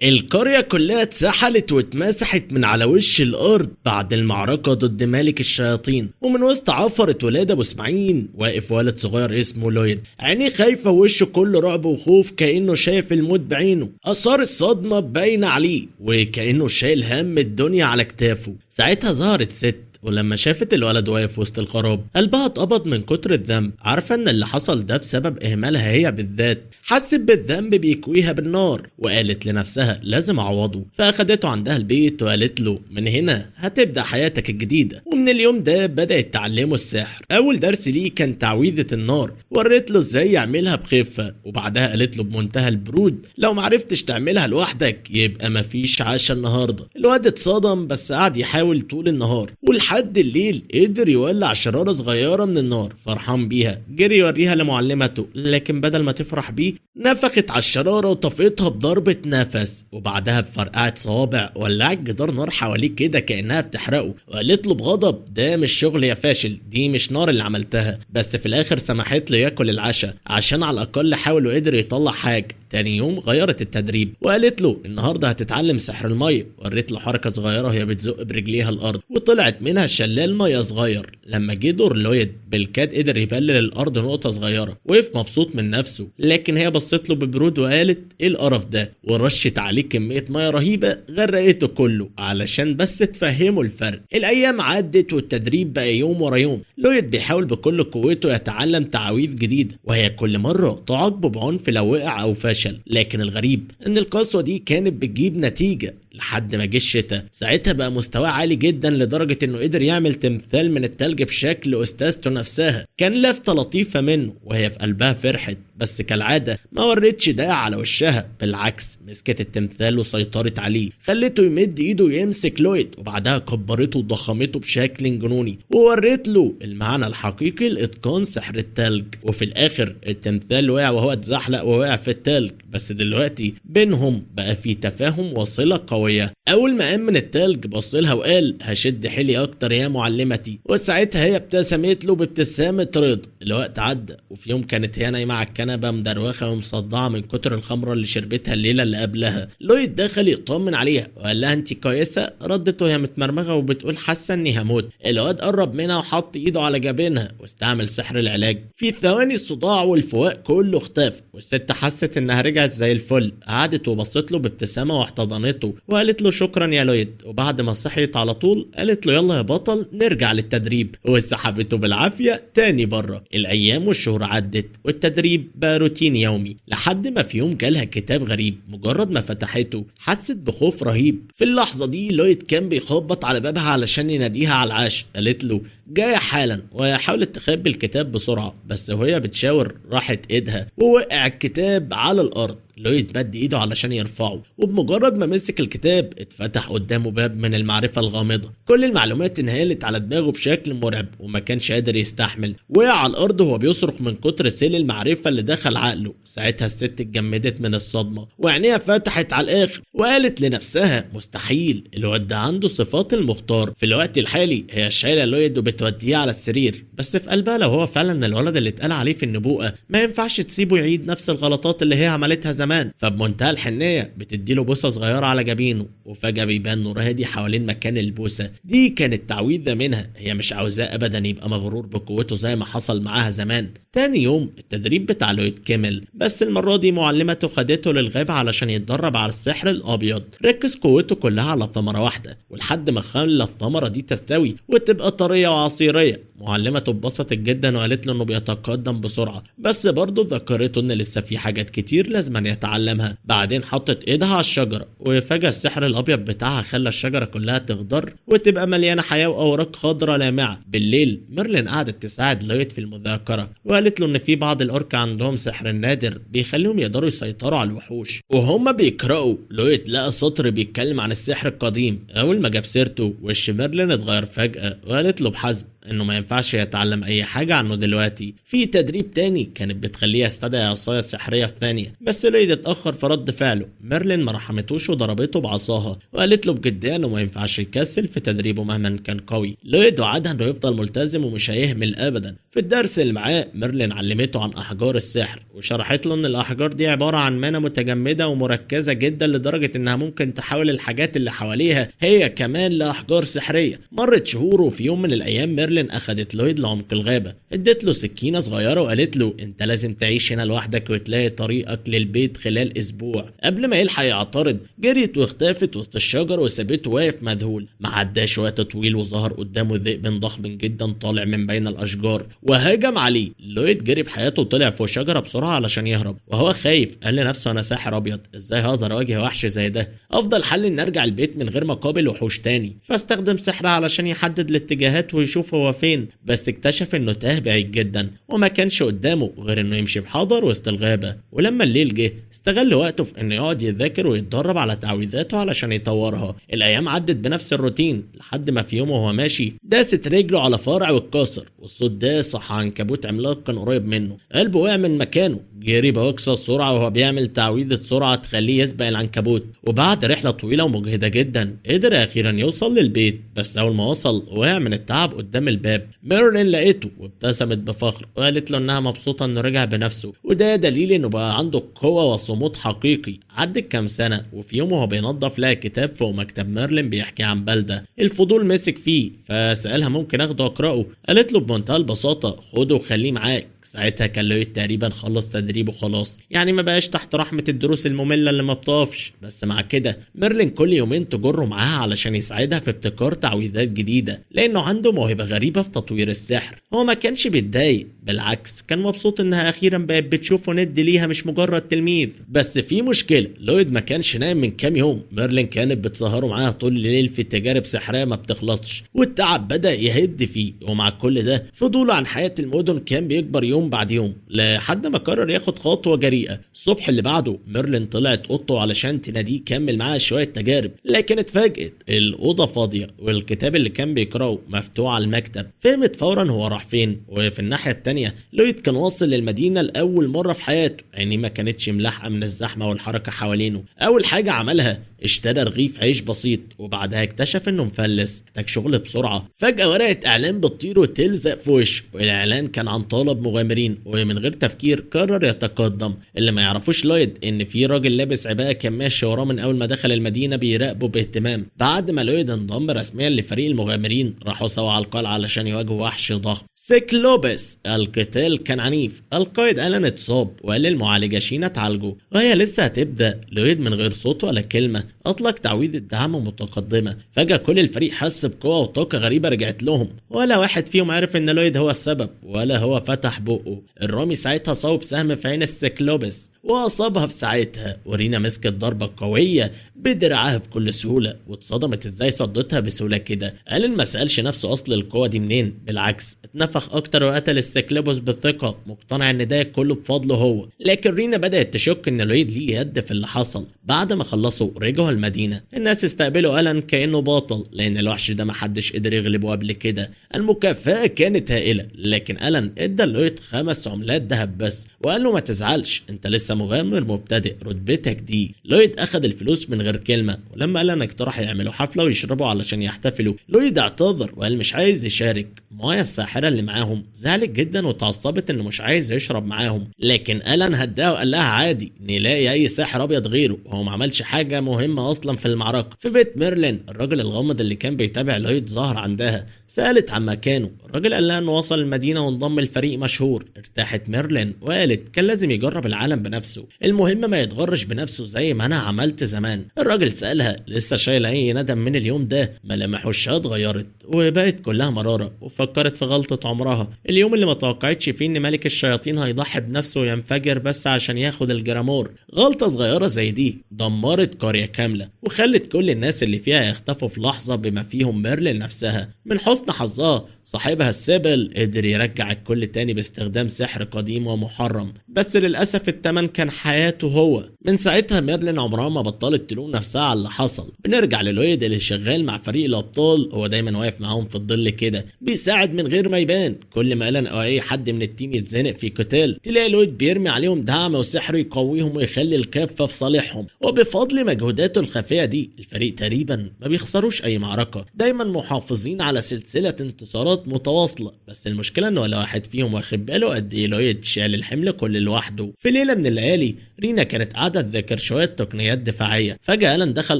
القرية كلها اتسحلت واتمسحت من على وش الأرض بعد المعركة ضد ملك الشياطين. ومن وسط عفرة ولاد أبو اسماعيل واقف ولد صغير اسمه لويد، عينيه خايفة ووشه كله رعب وخوف كأنه شايف الموت بعينه. آثار الصدمة باينة عليه وكأنه شايل هم الدنيا على كتافه. ساعتها ظهرت ست، ولما شافت الولد واقف وسط الخراب قلبها اتقبض من كتر الذنب. عارفة ان اللي حصل ده بسبب اهمالها هي بالذات. حست بالذنب بيكويها بالنار وقالت لنفسها لازم اعوضه. فاخدته عندها البيت وقالت له من هنا هتبدأ حياتك الجديدة. ومن اليوم ده بدأت تعلمه السحر. اول درس ليه كان تعويذة النار، وريت له ازاي يعملها بخفة. وبعدها قالت له بمنتهى البرود لو معرفتش تعملها لوحدك يبقى مفيش عشاء النهاردة. الواد اتصدم بس قعد يحاول طول النهار، ولحد الليل قدر يولع شرارة صغيرة من النار. فرحان بيها جري يوريها لمعلمته، لكن بدل ما تفرح بيه نفخت على الشرارة وطفتها بضربة نفس، وبعدها بفرقعة صوابع ولعت جدار نار حواليه كده كأنها بتحرقه. وقالت له بغضب ده مش شغل يا فاشل، دي مش نار اللي عملتها. بس في الاخر سمحت له ياكل العشاء عشان على الاقل حاول وقدر يطلع حاجة. تاني يوم غيرت التدريب وقالت له النهارده هتتعلم سحر المية. وريت له حركة صغيرة وهي بتزق برجليها الارض وطلعت منها شلال مية صغير. لما جه دور لويد بالكاد قدر يبلل الارض نقطة صغيرة، وقف مبسوط من نفسه. لكن هي بصت له ببرود وقالت ايه القرف ده، ورشت عليه كمية مية رهيبة غرقته كله علشان بس تفهمه الفرق. الايام عدت والتدريب بقى يوم ورا يوم. لويد بيحاول بكل قوته يتعلم تعاويذ جديدة، وهي كل مرة تعاقبه بعنف لو وقع او فشل. لكن الغريب ان القسوة دي كانت بتجيب نتيجة لحد ما جه الشتاء. ساعتها بقى مستواه عالي جدا لدرجة انه قدر يعمل تمثال من التلج بشكل استاذته نفسها. كان لفتة لطيفة منه وهي في قلبها فرحت، بس كالعادة ما وريتش ده على وشها، بالعكس مسكت التمثال وسيطرت عليه، خلته يمد ايده ويمسك لويد، وبعدها كبرته وضخمته بشكل جنوني ووريت له المعنى الحقيقي لاتقان سحر التلج. وفي الاخر التمثال وقع وهو اتزحلق ووقع في التلج، بس دلوقتي بينهم بقى في تفاهم وصلة قوية. اول ما قام من التلج بص لها وقال هشد حيلي اكتر يا معلمتي، وساعتها هي ابتسمت له بابتسامة رضا. الوقت عدى، وفي يوم كانت هي نايمة على الكنبة مدروخة ومصدعة من كتر الخمرة اللي شربتها الليلة اللي قبلها. لويد دخل يطمن عليها وقال لها انت كويسة؟ ردت وهي متمرمغة وبتقول حاسة اني هموت. الواد قرب منها وحط ايده على جبينها واستعمل سحر العلاج. في ثواني الصداع والفواق كله اختفى، والست حست انها رجعت زي الفل. قعدت وبصت له بابتسامة واحتضنته وقالت له شكرا يا لويد. وبعد ما صحيت على طول قالت له يلا يا بطل نرجع للتدريب، وسحبته بالعافية تاني بره. الايام والشهور عدت والتدريب بقى روتين يومي، لحد ما في يوم جالها كتاب غريب. مجرد ما فتحته حست بخوف رهيب. في اللحظة دي لويد كان بيخبط على بابها علشان يناديها على العشاء. قالت له جاية حالا، وهي حاولت تخبي الكتاب بسرعة، بس وهي بتشاور راحت ايدها ووقع الكتاب على الارض. لويد مد ايده علشان يرفعه، وبمجرد ما مسك الكتاب اتفتح قدامه باب من المعرفة الغامضة. كل المعلومات انهالت على دماغه بشكل مرعب وما كانش قادر يستحمل. وقع على الارض وهو بيصرخ من كتر سيل المعرفة اللي دخل عقله. ساعتها الست اتجمدت من الصدمة وعينيها فتحت على الاخر وقالت لنفسها مستحيل، الواد ده عنده صفات المختار. في الوقت الحالي هي شايلة لويد وبتوديه على السرير، بس في قلبها لو هو فعلا الولد اللي اتقال عليه في النبوءة ما ينفعش تسيبه يعيد نفس الغلطات اللي هي عملتها زمان. فبمنتهى الحنية بتديله بوسة صغيرة على جبينه، وفجأة بيبان نور هادي حوالين مكان البوسة دي. كانت تعويذة منها، هي مش عاوزاه ابدا يبقى مغرور بقوته زي ما حصل معاها زمان. تاني يوم التدريب بتاع لويد كمل، بس المرة دي معلمته خدته للغابة علشان يتدرب على السحر الابيض. ركز قوته كلها على ثمرة واحدة، ولحد ما خلى الثمرة دي تستوي وتبقى طرية وعصيرية. معلمته اتبسطت جدا وقالت له انه بيتقدم بسرعة، بس برضه ذكرته ان لسه في حاجات كتير لازم يتعلمها. بعدين حطت ايدها على الشجرة، وفجأة السحر الابيض بتاعها خلى الشجرة كلها تخضر وتبقى مليانة حياة واوراق خضراء لامعة. بالليل ميرلين قعدت تساعد لويد في المذاكرة، وقالت له ان في بعض الاورك عندهم سحر نادر بيخليهم يقدروا يسيطروا على الوحوش. وهما بيقرأوا لويد لقى سطر بيتكلم عن السحر القديم. اول ما جاب سيرته وش ميرلين اتغير فجأة وقالت له بحزم انه ما ينفعش يتعلم اي حاجة عنه دلوقتي. في تدريب تاني كانت بتخليه يستدعي عصاية السحريه الثانية، بس لويد اتاخر في رد فعله. ميرلين ما رحمتوش وضربته بعصاها وقالت له بجدية انه ما ينفعش يكسل في تدريبه مهما كان قوي. لويد وعدها انه يفضل ملتزم ومش هيهمل ابدا. في الدرس اللي معاه ميرلين علمته عن احجار السحر وشرحت له ان الاحجار دي عبارة عن mana متجمده ومركزه جدا لدرجة انها ممكن تحول الحاجات اللي حواليها هي كمان لاحجار سحريه. مرت شهور، وفي يوم من الايام ميرلين اخدت لويد لعمق الغابة، ادت له سكينة صغيرة وقالت له انت لازم تعيش هنا لوحدك وتلاقي طريقك للبيت خلال اسبوع. قبل ما يلحق يعترض جريت واختفت وسط الشجر وسابته واقف مذهول. ما عداش وقت طويل وظهر قدامه ذئب ضخم جدا طالع من بين الاشجار وهاجم عليه. لويد جري بحياته وطلع فوق شجرة بسرعة علشان يهرب، وهو خايف قال لنفسه انا ساحر ابيض، ازاي هقدر اواجه وحش زي ده؟ افضل حل ان ارجع البيت من غير ما اقابل وحوش تاني. فاستخدم سحره علشان يحدد الاتجاهات ويشوف هو فين، بس اكتشف انه تاه بعيد جدا وما كانش قدامه غير انه يمشي بحذر وسط الغابة. ولما الليل جه استغل وقته في انه يقعد يذاكر ويتدرب على تعويذاته علشان يطورها. الايام عدت بنفس الروتين لحد ما في يوم وهو ماشي داست رجله على فرع واتكسر، والصوت ده صح عنكبوت عملاق كان قريب منه. قلبه وقع من مكانه، جري باقصى السرعة وهو بيعمل تعويذه سرعة تخليه يسبق العنكبوت. وبعد رحله طويلة ومجهده جدا قدر اخيرا يوصل للبيت، بس اول ما وصل وقع من التعب قدام الباب. ميرلين لقيته وابتسمت بفخر وقالت له انها مبسوطة انه رجع بنفسه، وده دليل انه بقى عنده قوة وصمود حقيقي. عدت كام سنة، وفي يوم وهو بينظف لقى كتاب فوق مكتب ميرلين بيحكي عن بلده. الفضول مسك فيه فسالها ممكن اخده اقراه؟ قالت له بمنتهى البساطة خده وخليه معاك. ساعتها كان لويد تقريبا خلص تدريبه خلاص، يعني ما بقاش تحت رحمة الدروس المملة اللي ما بتقفش. بس مع كده ميرلين كل يومين تجره معاها علشان يساعدها في ابتكار تعويذات جديدة، لأنه عنده موهبة غريبة في تطوير السحر. هو ما كانش بيتضايق، بالعكس كان مبسوط انها اخيرا بقت بتشوفه ند ليها مش مجرد تلميذ. بس في مشكلة، لويد ما كانش نايم من كام يوم. ميرلين كانت بتسهره معاها طول الليل في تجارب سحرية ما بتخلصش، والتعب بدأ يهد فيه. ومع كل ده فضوله عن حياة المدن كان بيكبر يوم بعد يوم، لحد ما قرر ياخد خطوة جريئة. الصبح اللي بعده ميرلين طلعت اوضته علشان تناديه يكمل معاها شوية تجارب، لكن اتفاجئت الأوضة فاضية والكتاب اللي كان بيقراه مفتوح على المكتب. فهمت فورا هو راح فين. وفي الناحية التانية لويد كان واصل للمدينة لأول مرة في حياته، عينيه ما كانتش ملاحقة من الزحمة والحركة حوالينه. أول حاجة عملها اشترى رغيف عيش بسيط، وبعدها اكتشف انه مفلس، محتاج شغل بسرعة. فجأة ورقة اعلان بتطير وتلزق في وشه، والاعلان كان عن طلب مغامرين، ومن غير تفكير قرر يتقدم. اللي ما يعرفوش لويد ان في راجل لابس عباءة كان ماشي وراه من اول ما دخل المدينة بيراقبه باهتمام. بعد ما لويد انضم رسميا لفريق المغامرين راحوا سوا على القلعة علشان يواجهوا وحش ضخم سيكلوبس. القتال كان عنيف، القائد ألان اتصاب وقال للمعالجة شينا تعالجه، وهي لسه هتبدأ. لويد من غير صوت ولا كلمة اطلق تعويذة دعم متقدمة. فجأة كل الفريق حس بقوة وطاقة غريبة رجعت لهم، ولا واحد فيهم عرف ان لويد هو السبب ولا هو فتح بقه. الرامي ساعتها صوب سهم في عين السيكلوبس واصابها في ساعتها، ورينا مسكت ضربة قوية بدراعها بكل سهولة، واتصدمت ازاي صدتها بسهولة كده. قال ما سألش نفسه اصل القوة دي منين، بالعكس اتنفخ اكتر وقتل السيكلوبس بثقة، مقتنع ان ده كله بفضله هو. لكن رينا بدأت تشك ان لويد ليه يد في اللي حصل. بعد ما خلصوا رجعوا المدينة، الناس استقبلوا ألان كأنه بطل، لأن الوحش ده محدش قدر يغلبه قبل كده. المكافأة كانت هائلة، لكن ألان ادى لويد 5 عملات ذهب بس، وقال له ما تزعلش انت لسه مغامر مبتدئ، رتبتك دي. لويد اخد الفلوس من غير كلمة، ولما ألان اقترح يعملوا حفلة ويشربوا علشان يحتفلوا، لويد اعتذر وقال مش عايز يشارك. مايا الساحرة اللي معاهم زعلت جدا وتعصبت انه مش عايز يشرب معاهم، لكن ألان هداه وقال لها عادي نلاقي اي ساحر ابيض غيره، هو ما عملش حاجة مهمة اصلا في المعركة. في بيت ميرلين الراجل الغامض اللي كان بيتابع لويد ظهر عندها، سألت عن مكانه. الراجل قال لها انه وصل المدينة وانضم لفريق مشهور. ارتاحت ميرلين وقالت كان لازم يجرب العالم بنفسه، المهم ما يتغرش بنفسه زي ما انا عملت زمان. الراجل سألها لسه شايله اي ندم من اليوم ده؟ ملامح وشها اتغيرت وبقت كلها مرارة، وفكرت في غلطة عمرها، اليوم اللي ما توقعتش فيه ان ملك الشياطين هيضحي بنفسه وينفجر بس عشان ياخد الجرامور. غلطة صغيرة زي دي دمرت قرية كاملة وخلت كل الناس اللي فيها يختفوا في لحظة بما فيهم ميرلين نفسها. من حسن حظها صاحبها السبل قدر يرجع الكل تاني باستخدام سحر قديم ومحرم، بس للأسف التمن كان حياته هو. من ساعتها ميرلين عمرها ما بطلت تلوم نفسها على اللي حصل. بنرجع للويد اللي شغال مع فريق الأبطال، هو دايما واقف معاهم في الظل كده، بيساعد من غير ما يبان. كل ما ألان أو أي حد من ال team يتزنق في قتال تلاقي لويد بيرمي عليهم دعم وسحر يقويهم ويخلي الكفة في صالحهم. وبفضل مجهوداته الخفية دي الفريق تقريبا ما بيخسروش أي معركة، دايما محافظين على سلسلة انتصارات متواصلة. بس المشكلة إن ولا واحد فيهم واخد باله قد إيه لويد شال الحمل كل لوحده. في ليلة من الليالي رينا كانت قاعدة تذاكر شوية تقنيات دفاعية، فجأة ألان دخل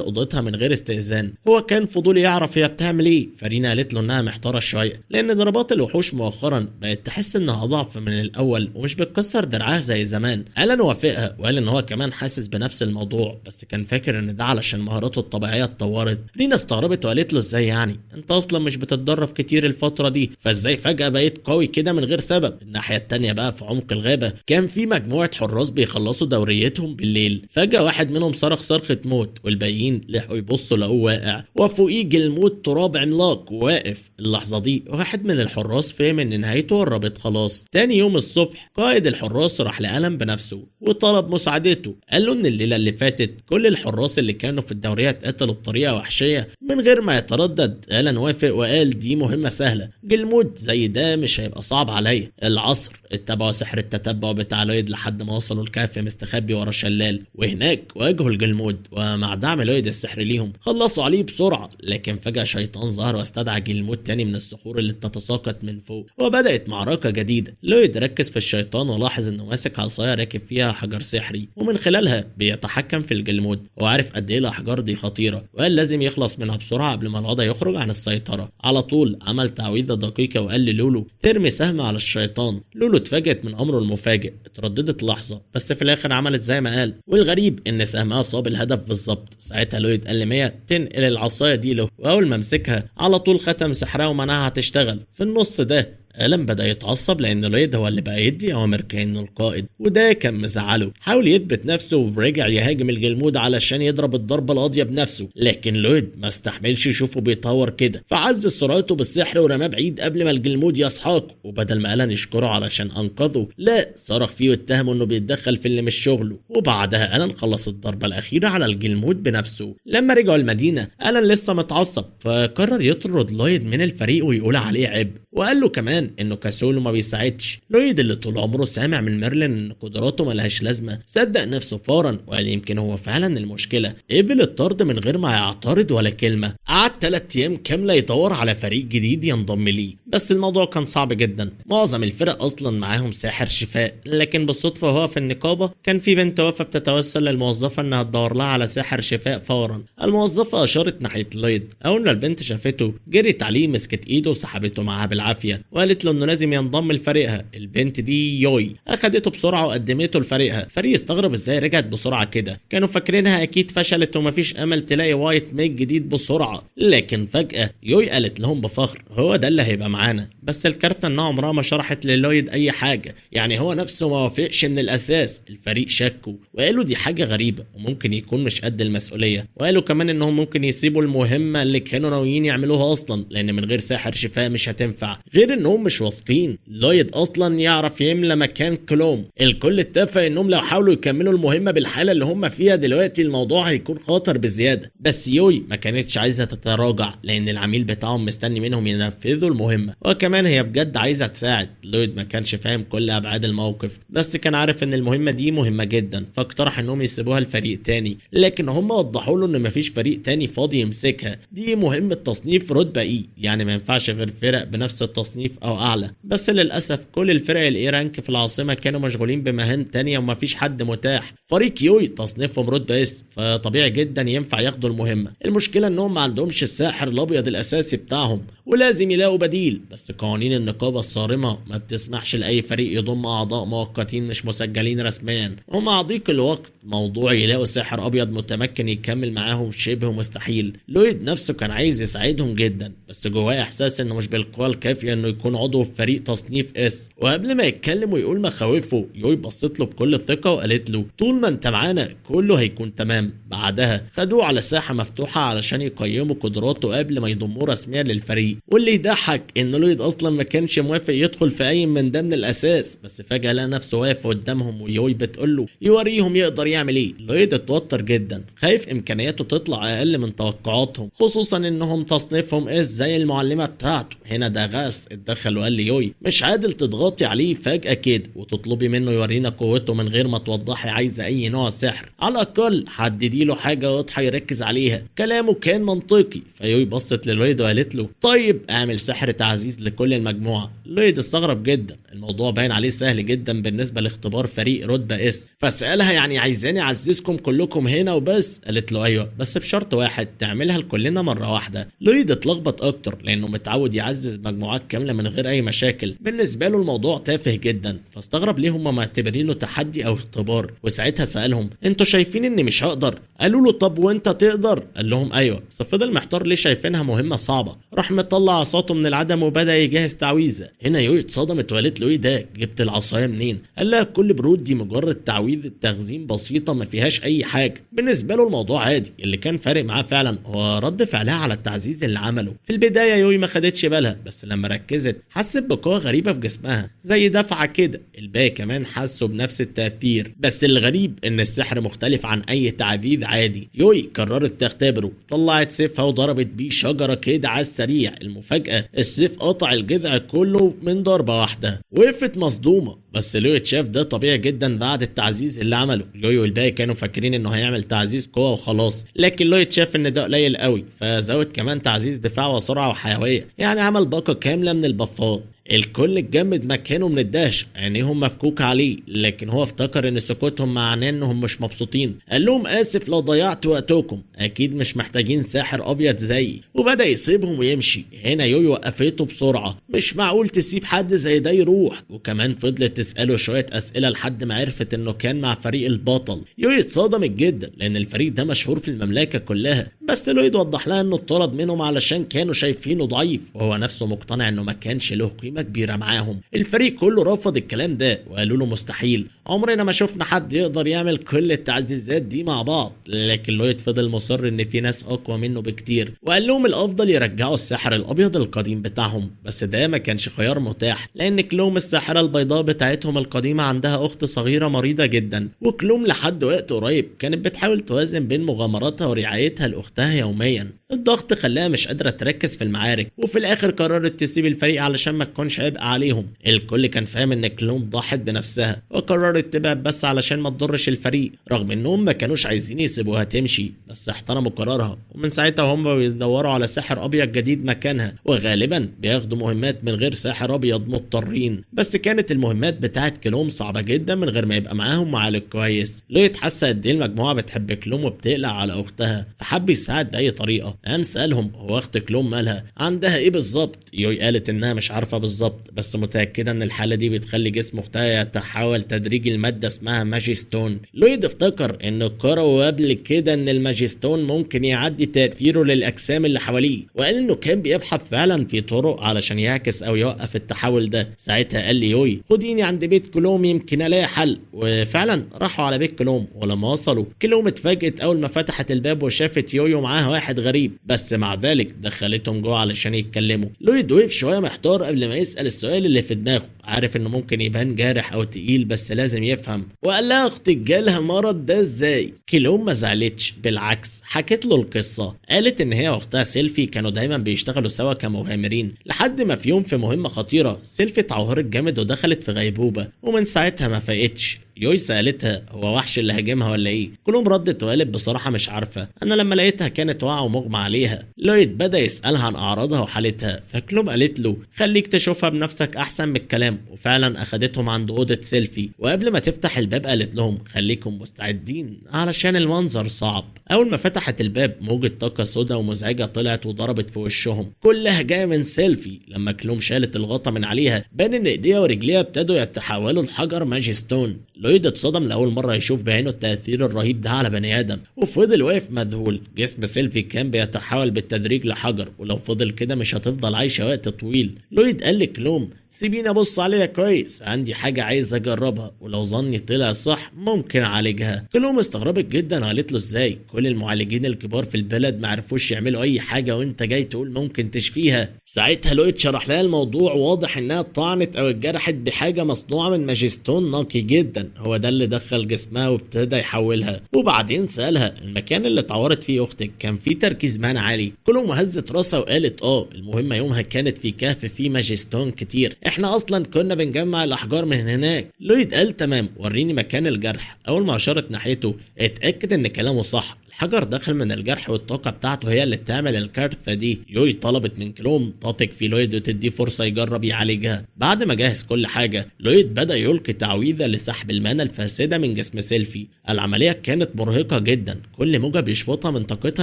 أوضتها من غير استئذان. هو كان فضولي يعرف هي بتعمل إيه، فرينا قالت له إنها محتارة شوية لأن ضربات الوحوش مؤخرا بقت تحس إنها أضعف من الأول ومش بتكسر دراعها زي زمان. ألان وافقها وقال إن هو كمان حاسس بنفس الموضوع، بس كان فاكر إن ده علشان مهاراته الطبيعية اتطورت. رينا استغربت وقالت له إزاي يعني؟ أنت أصلا مش بتتدرب كتير الفترة دي، فإزاي فجأة بقيت قوي كده من غير سبب؟ الناحية التانية بقى في عمق الغابة كان في مجموعة حراس بيخلصوا دوريتهم بالليل. فجأة واحد منهم صرخ صرخة موت والباقيين لحقوا يبصوا لقوه واقع وفوقيه جلمود تراب عملاق واقف. اللحظة دي واحد من الحراس فهم ان نهايته قربت خلاص. تاني يوم الصبح قائد الحراس راح لألم بنفسه وطلب مساعدته. قال له ان الليلة اللي فاتت كل الحراس اللي كانوا في الدورية اتقتلوا بطريقة وحشية. من غير ما يتردد ألان وافق وقال دي مهمة سهلة، جلمود زي ده مش هيبقى صعب عليا. العصر اتبعوا سحر التتبع بتاع لويد لحد ما وصلوا الكهف مستخبي ورا شلال، وهناك واجهوا الجلمود، ومع دعم لويد السحر ليهم خلصوا عليه بسرعة. لكن فجأة شيطان ظهر واستدعى جلمود تاني من الصخور اللي بتتساقط من فوق، وبدأت معركة جديدة. لويد ركز في الشيطان ولاحظ انه ماسك عصاية راكب فيها حجر سحري ومن خلالها بيتحكم في الجلمود، وعارف قد ايه الاحجار دي خطيرة، وقال لازم يخلص منها بسرعة قبل ما الوضع يخرج عن السيطرة. على طول عمل تعويذة دقيقة وقال للولو ترمي سهم على الشيطان. لولو اتفاجئت من امره المفاجئ، اترددت لحظة بس في الاخر عملت زي ما قال، والغريب ان سهمها صاب الهدف بالظبط. ساعتها لويد قال لميا تنقل العصاية دي له، واول ما مسكها على طول ختم سحرها ومنعها تشتغل. في النص ده ألان بدأ يتعصب لأن لويد هو اللي بقى يدي أوامر كأنه القائد، وده كان مزعله. حاول يثبت نفسه ورجع يهاجم الجلمود علشان يضرب الضربة القاضية بنفسه، لكن لويد ما استحملش يشوفه بيطور كده، فعزز سرعته بالسحر ورماه بعيد قبل ما الجلمود يصحاك. وبدل ما ألان يشكره علشان أنقذه، لا صرخ فيه واتهمه إنه بيتدخل في اللي مش شغله. وبعدها ألان خلص الضربة الأخيرة على الجلمود بنفسه. لما رجعوا المدينة ألان لسه متعصب، فقرر يطرد لويد من الفريق ويقول عليه عيب، وقال له كمان انه كسول وما بيساعدش. لويد اللي طول عمره سامع من ميرلين ان قدراته ملهاش لازمه صدق نفسه فورا وقال يمكن هو فعلا المشكلة. قبل الطرد من غير ما يعترض ولا كلمة. قعد 3 ايام كاملة يدور على فريق جديد ينضم ليه، بس الموضوع كان صعب جدا. معظم الفرق اصلا معاهم ساحر شفاء، لكن بالصدفة وهو في النقابة كان في بنت واقفة بتتوسل للموظفه انها تدور لها على ساحر شفاء فورا. الموظفة اشارت ناحية لويد، اول ما البنت شافته جريت عليه، مسكت ايده وسحبته معاها بالعافية وقالت له انه لازم ينضم لفريقها. البنت دي يوي اخدته بسرعة وقدمته لفريقها. فريق استغرب ازاي رجعت بسرعة كده، كانوا فاكرينها اكيد فشلت ومفيش امل تلاقي white mage جديد بسرعة. لكن فجاة يوي قالت لهم بفخر هو ده اللي هيبقى معانا. بس الكارثة انها عمرها ما شرحت للويد اي حاجة، يعني هو نفسه ما وافقش من الاساس. الفريق شكوا وقالوا دي حاجة غريبة وممكن يكون مش قد المسؤولية، وقالوا كمان انهم ممكن يسيبوا المهمة اللي كانوا ناويين يعملوها اصلا، لان من غير ساحر شفاء مش هتنفع. غير انهم مش واثقين لويد اصلا يعرف يملى مكان كلوم. الكل اتفق انهم لو حاولوا يكملوا المهمة بالحالة اللي هم فيها دلوقتي الموضوع هيكون خطر بزيادة. بس يوي ما كانتش عايزه تتراجع لان العميل بتاعهم مستني منهم ينفذوا المهمة، وكمان هي بجد عايزه تساعد. لويد ما كانش فاهم كل ابعاد الموقف، بس كان عارف ان المهمة دي مهمة جدا، فاقترح انهم يسيبوها لفريق تاني. لكن هم وضحوا له ان مفيش فريق تاني فاضي يمسكها، دي مهمة تصنيف رتبه E، يعني ما ينفعش غير فرق بنفس التصنيف او اعلى. بس للاسف كل الفرق ال A rank في العاصمة كانوا مشغولين بمهام تانية ومفيش حد متاح. فريق يوي تصنيفهم رتبه S، فطبيعي جدا ينفع ياخدوا المهمة. المشكلة انهم ما عندهمش الساحر الابيض الاساسي بتاعهم ولازم يلاقوا بديل، بس قوانين النقابة الصارمة ما بتسمحش لاي فريق يضم اعضاء مؤقتين مش مسجلين رسميا. ومع ضيق الوقت موضوع يلاقوا ساحر ابيض متمكن يكمل معاهم شبه مستحيل. لويد نفسه كان عايز يساعدهم جدا، بس جواه احساس انه مش بالقوة الكافيه انه يكون عضو في فريق تصنيف S. وقبل ما يتكلم ويقول مخاوفه، يوي بصت له بكل ثقة وقالت له طول ما انت معانا كله هيكون تمام. بعدها خدوه على ساحة مفتوحة علشان يقيموا قدراته قبل ما يضموه رسميا للفريق. واللي يضحك ان لويد اصلا ما كانش موافق يدخل في اي من ده من الاساس، بس فجاة لقى نفسه واقف قدامهم ويوي بتقول له يوريهم يقدر يعمل ايه. لويد اتوتر جدا، خايف امكانياته تطلع اقل من توقعاتهم، خصوصا انهم تصنيفهم S زي المعلمة بتاعته. هنا داغاس اتدخل وقال ليوي مش عادل تضغطي عليه فجاة كده وتطلبي منه يورينا قوته من غير ما توضحي عايزه اي نوع سحر، على الاقل حددي له حاجة واضحة يركز عليها. كلامه كان منطقي، فيوي بصت للويد وقالت له طيب اعمل سحر تعزيز لكل المجموعة. لويد استغرب جدا، الموضوع باين عليه سهل جدا بالنسبة لاختبار فريق رتبه S، فسالها يعني عايزاني اعززكم كلكم هنا وبس؟ قالت له ايوه بس بشرط واحد، تعملها لكلنا مرة واحدة. لويد اتلخبط اكتر لانه متعود يعزز مجموعات كاملة من غير اي مشاكل، بالنسبة له الموضوع تافه جدا، فاستغرب ليه هم معتبرينه تحدي او اختبار. وساعتها سالهم انتوا شايفين اني مش هقدر؟ قالوا له طب وانت تقدر؟ قال لهم ايوه، بس فضل محتار ليه شايفينها مهمة صعبة. راح مطلع عصاته من العدم وبدا يجهز تعويذه. هنا يوي اتصدمت وقالت له ايه ده، جبت العصاية منين؟ قال لها بكل برود دي مجرد تعويذه تخزين بسيطة ما فيهاش اي حاجة. بالنسبة له الموضوع عادي، اللي كان فارق معاه فعلا هو رد فعلها على التعزيز اللي عمله. في البداية يوي ما خدتش بالها، بس لما ركزت حست بقوة غريبة في جسمها زي دفعه كده، الباقي كمان حسوا بنفس التاثير. بس الغريب ان السحر مختلف عن اي تعزيز عادي. يوي قررت تختبره، طلعت سيفها وضربت بيه شجرة كده على السريع. المفاجاة السيف قطع الجذع كله من ضربه واحدة. وقفت مصدومة، بس لويد شاف ده طبيعي جدا بعد التعزيز اللي عمله. يوي والباقي كانوا فاكرين انه هيعمل تعزيز قوة وخلاص، لكن لويد شاف ان ده قليل قوي، فزود كمان تعزيز دفاع وسرعة وحيوية، يعني عمل باقه كاملة من البفات. الكل اتجمد مكانه من الدهش، عينيهم مفكوكة عليه، لكن هو افتكر ان سكوتهم معناه انهم مش مبسوطين. قال لهم اسف لو ضيعت وقتكم، اكيد مش محتاجين ساحر ابيض زيي، وبدا يسيبهم ويمشي. هنا يوي وقفته بسرعة، مش معقول تسيب حد زي ده يروح. وكمان فضلت تساله شوية اسئلة لحد ما عرفت انه كان مع فريق البطل. يوي اتصدمت جدا لان الفريق ده مشهور في المملكة كلها، بس لويد وضح لها انه اتطرد منهم علشان كانوا شايفينه ضعيف، وهو نفسه مقتنع انه ما كانش له قيمة كبيرة معاهم. الفريق كله رفض الكلام ده وقالوا له مستحيل، عمرنا ما شفنا حد يقدر يعمل كل التعزيزات دي مع بعض. لكن لويد فضل مصر ان في ناس اقوى منه بكتير، وقال لهم الافضل يرجعوا السحر الابيض القديم بتاعهم، بس ده ما كانش خيار متاح لان كلوم الساحرة البيضاء بتاعتهم القديمة عندها اخت صغيرة مريضة جدا، وكلوم لحد وقت قريب كانت بتحاول توازن بين مغامراتها ورعايتها لاختها يوميا. الضغط خلاها مش قادرة تركز في المعارك، وفي الاخر قررت تسيب الفريق علشان ما تكونش عبء عليهم. الكل كان فاهم ان كلوم ضحت بنفسها وقررت تبعد بس علشان ما تضرش الفريق، رغم انهم ما كانوش عايزين يسيبوها تمشي، بس احترموا قرارها. ومن ساعتها هم بيدوروا على ساحر ابيض جديد مكانها، وغالبا بياخدوا مهمات من غير ساحر ابيض مضطرين. بس كانت المهمات بتاعت كلوم صعبة جدا من غير ما يبقى معاهم معالج كويس. لويد حس قد ايه المجموعة بتحب كلوم وبتقلق على اختها، فحب يساعد باي طريقة. قام سألهم هو اخت كلوم مالها، عندها ايه بالظبط؟ يوي قالت انها مش عارفة بالظبط، بس متأكدة ان الحالة دي بتخلي جسم اختها يتحول تدريجي لمادة اسمها ماجستون. لويد افتكر انه قرأوا قبل كده ان الماجستون ممكن يعدي تأثيره للاجسام اللي حواليه، وقال انه كان بيبحث فعلا في طرق علشان يعكس او يوقف التحول ده. ساعتها قال لي يوي خديني عند بيت كلوم يمكن الاقي حل، وفعلا راحوا على بيت كلوم. ولما وصلوا كلوم اتفاجئت اول ما فتحت الباب وشافت يويو معاها واحد غريب، بس مع ذلك دخلتهم جوه علشان يتكلموا. لويد وقف شوية محتار قبل ما يسأل السؤال اللي في دماغه، عارف انه ممكن يبان جارح او تقيل بس لازم يفهم، وقال لها اختك جالها مرض ده ازاي؟ كلوم ما زعلتش، بالعكس حكت له القصة. قالت ان هي واختها سيلفي كانوا دايما بيشتغلوا سوا كمغامرين، لحد ما في يوم في مهمة خطيرة سيلفي اتعورت جامد ودخلت في غيبوبة، ومن ساعتها ما فاقتش. يوي سألتها هو وحش اللي هاجمها ولا ايه؟ كلوم ردت وقالت بصراحة مش عارفة، انا لما لقيتها كانت واقعة ومغمى عليها. لويد بدأ يسألها عن اعراضها وحالتها، فكلوم قالت له خليك تشوفها بنفسك احسن من الكلام، وفعلا اخدتهم عند اوضة سيلفي، وقبل ما تفتح الباب قالت لهم خليكم مستعدين علشان المنظر صعب. اول ما فتحت الباب موجة طاقة سودا ومزعجة طلعت وضربت في وشهم، كلها جاية من سيلفي. لما كلوم شالت الغطا من عليها بان ان ايديها ورجليها ابتدوا يتحولوا لحجر ماجستون. لويد اتصدم لاول مرة يشوف بعينه التاثير الرهيب ده على بني ادم، وفضل واقف مذهول. جسم سيلفي كان بيتحول بالتدريج لحجر، ولو فضل كده مش هتفضل عايشه وقت طويل. لويد قال لكلوم سيبيني ابص عليها كويس، عندي حاجة عايز اجربها، ولو ظني طلع صح ممكن اعالجها. كلوم استغربت جدا وقالت له ازاي؟ كل المعالجين الكبار في البلد ما عرفوش يعملوا اي حاجة وانت جاي تقول ممكن تشفيها. ساعتها لويد شرح لها الموضوع، واضح انها طعنت او اتجرحت بحاجة مصنوعة من ماجستون نقي جدا، هو ده اللي دخل جسمها وابتدى يحولها. وبعدين سالها المكان اللي اتعورت فيه اختك كان فيه تركيز mana عالي؟ كلوم هزت راسها وقالت اه، المهمة يومها كانت في كهف فيه ماجستون كتير، احنا اصلا كنا بنجمع الاحجار من هناك. لويد قال تمام وريني مكان الجرح. اول ما اشارت ناحيته اتاكد ان كلامه صح، الحجر دخل من الجرح والطاقة بتاعته هي اللي بتعمل الكارثة دي. يوي طلبت من كلوم تثق في لويد وتديه فرصة يجرب يعالجها. بعد ما جهز كل حاجة لويد بدأ يلقي تعويذة لسحب ال mana الفاسدة من جسم سيلفي. العملية كانت مرهقة جدا، كل موجة بيشفطها من طاقتها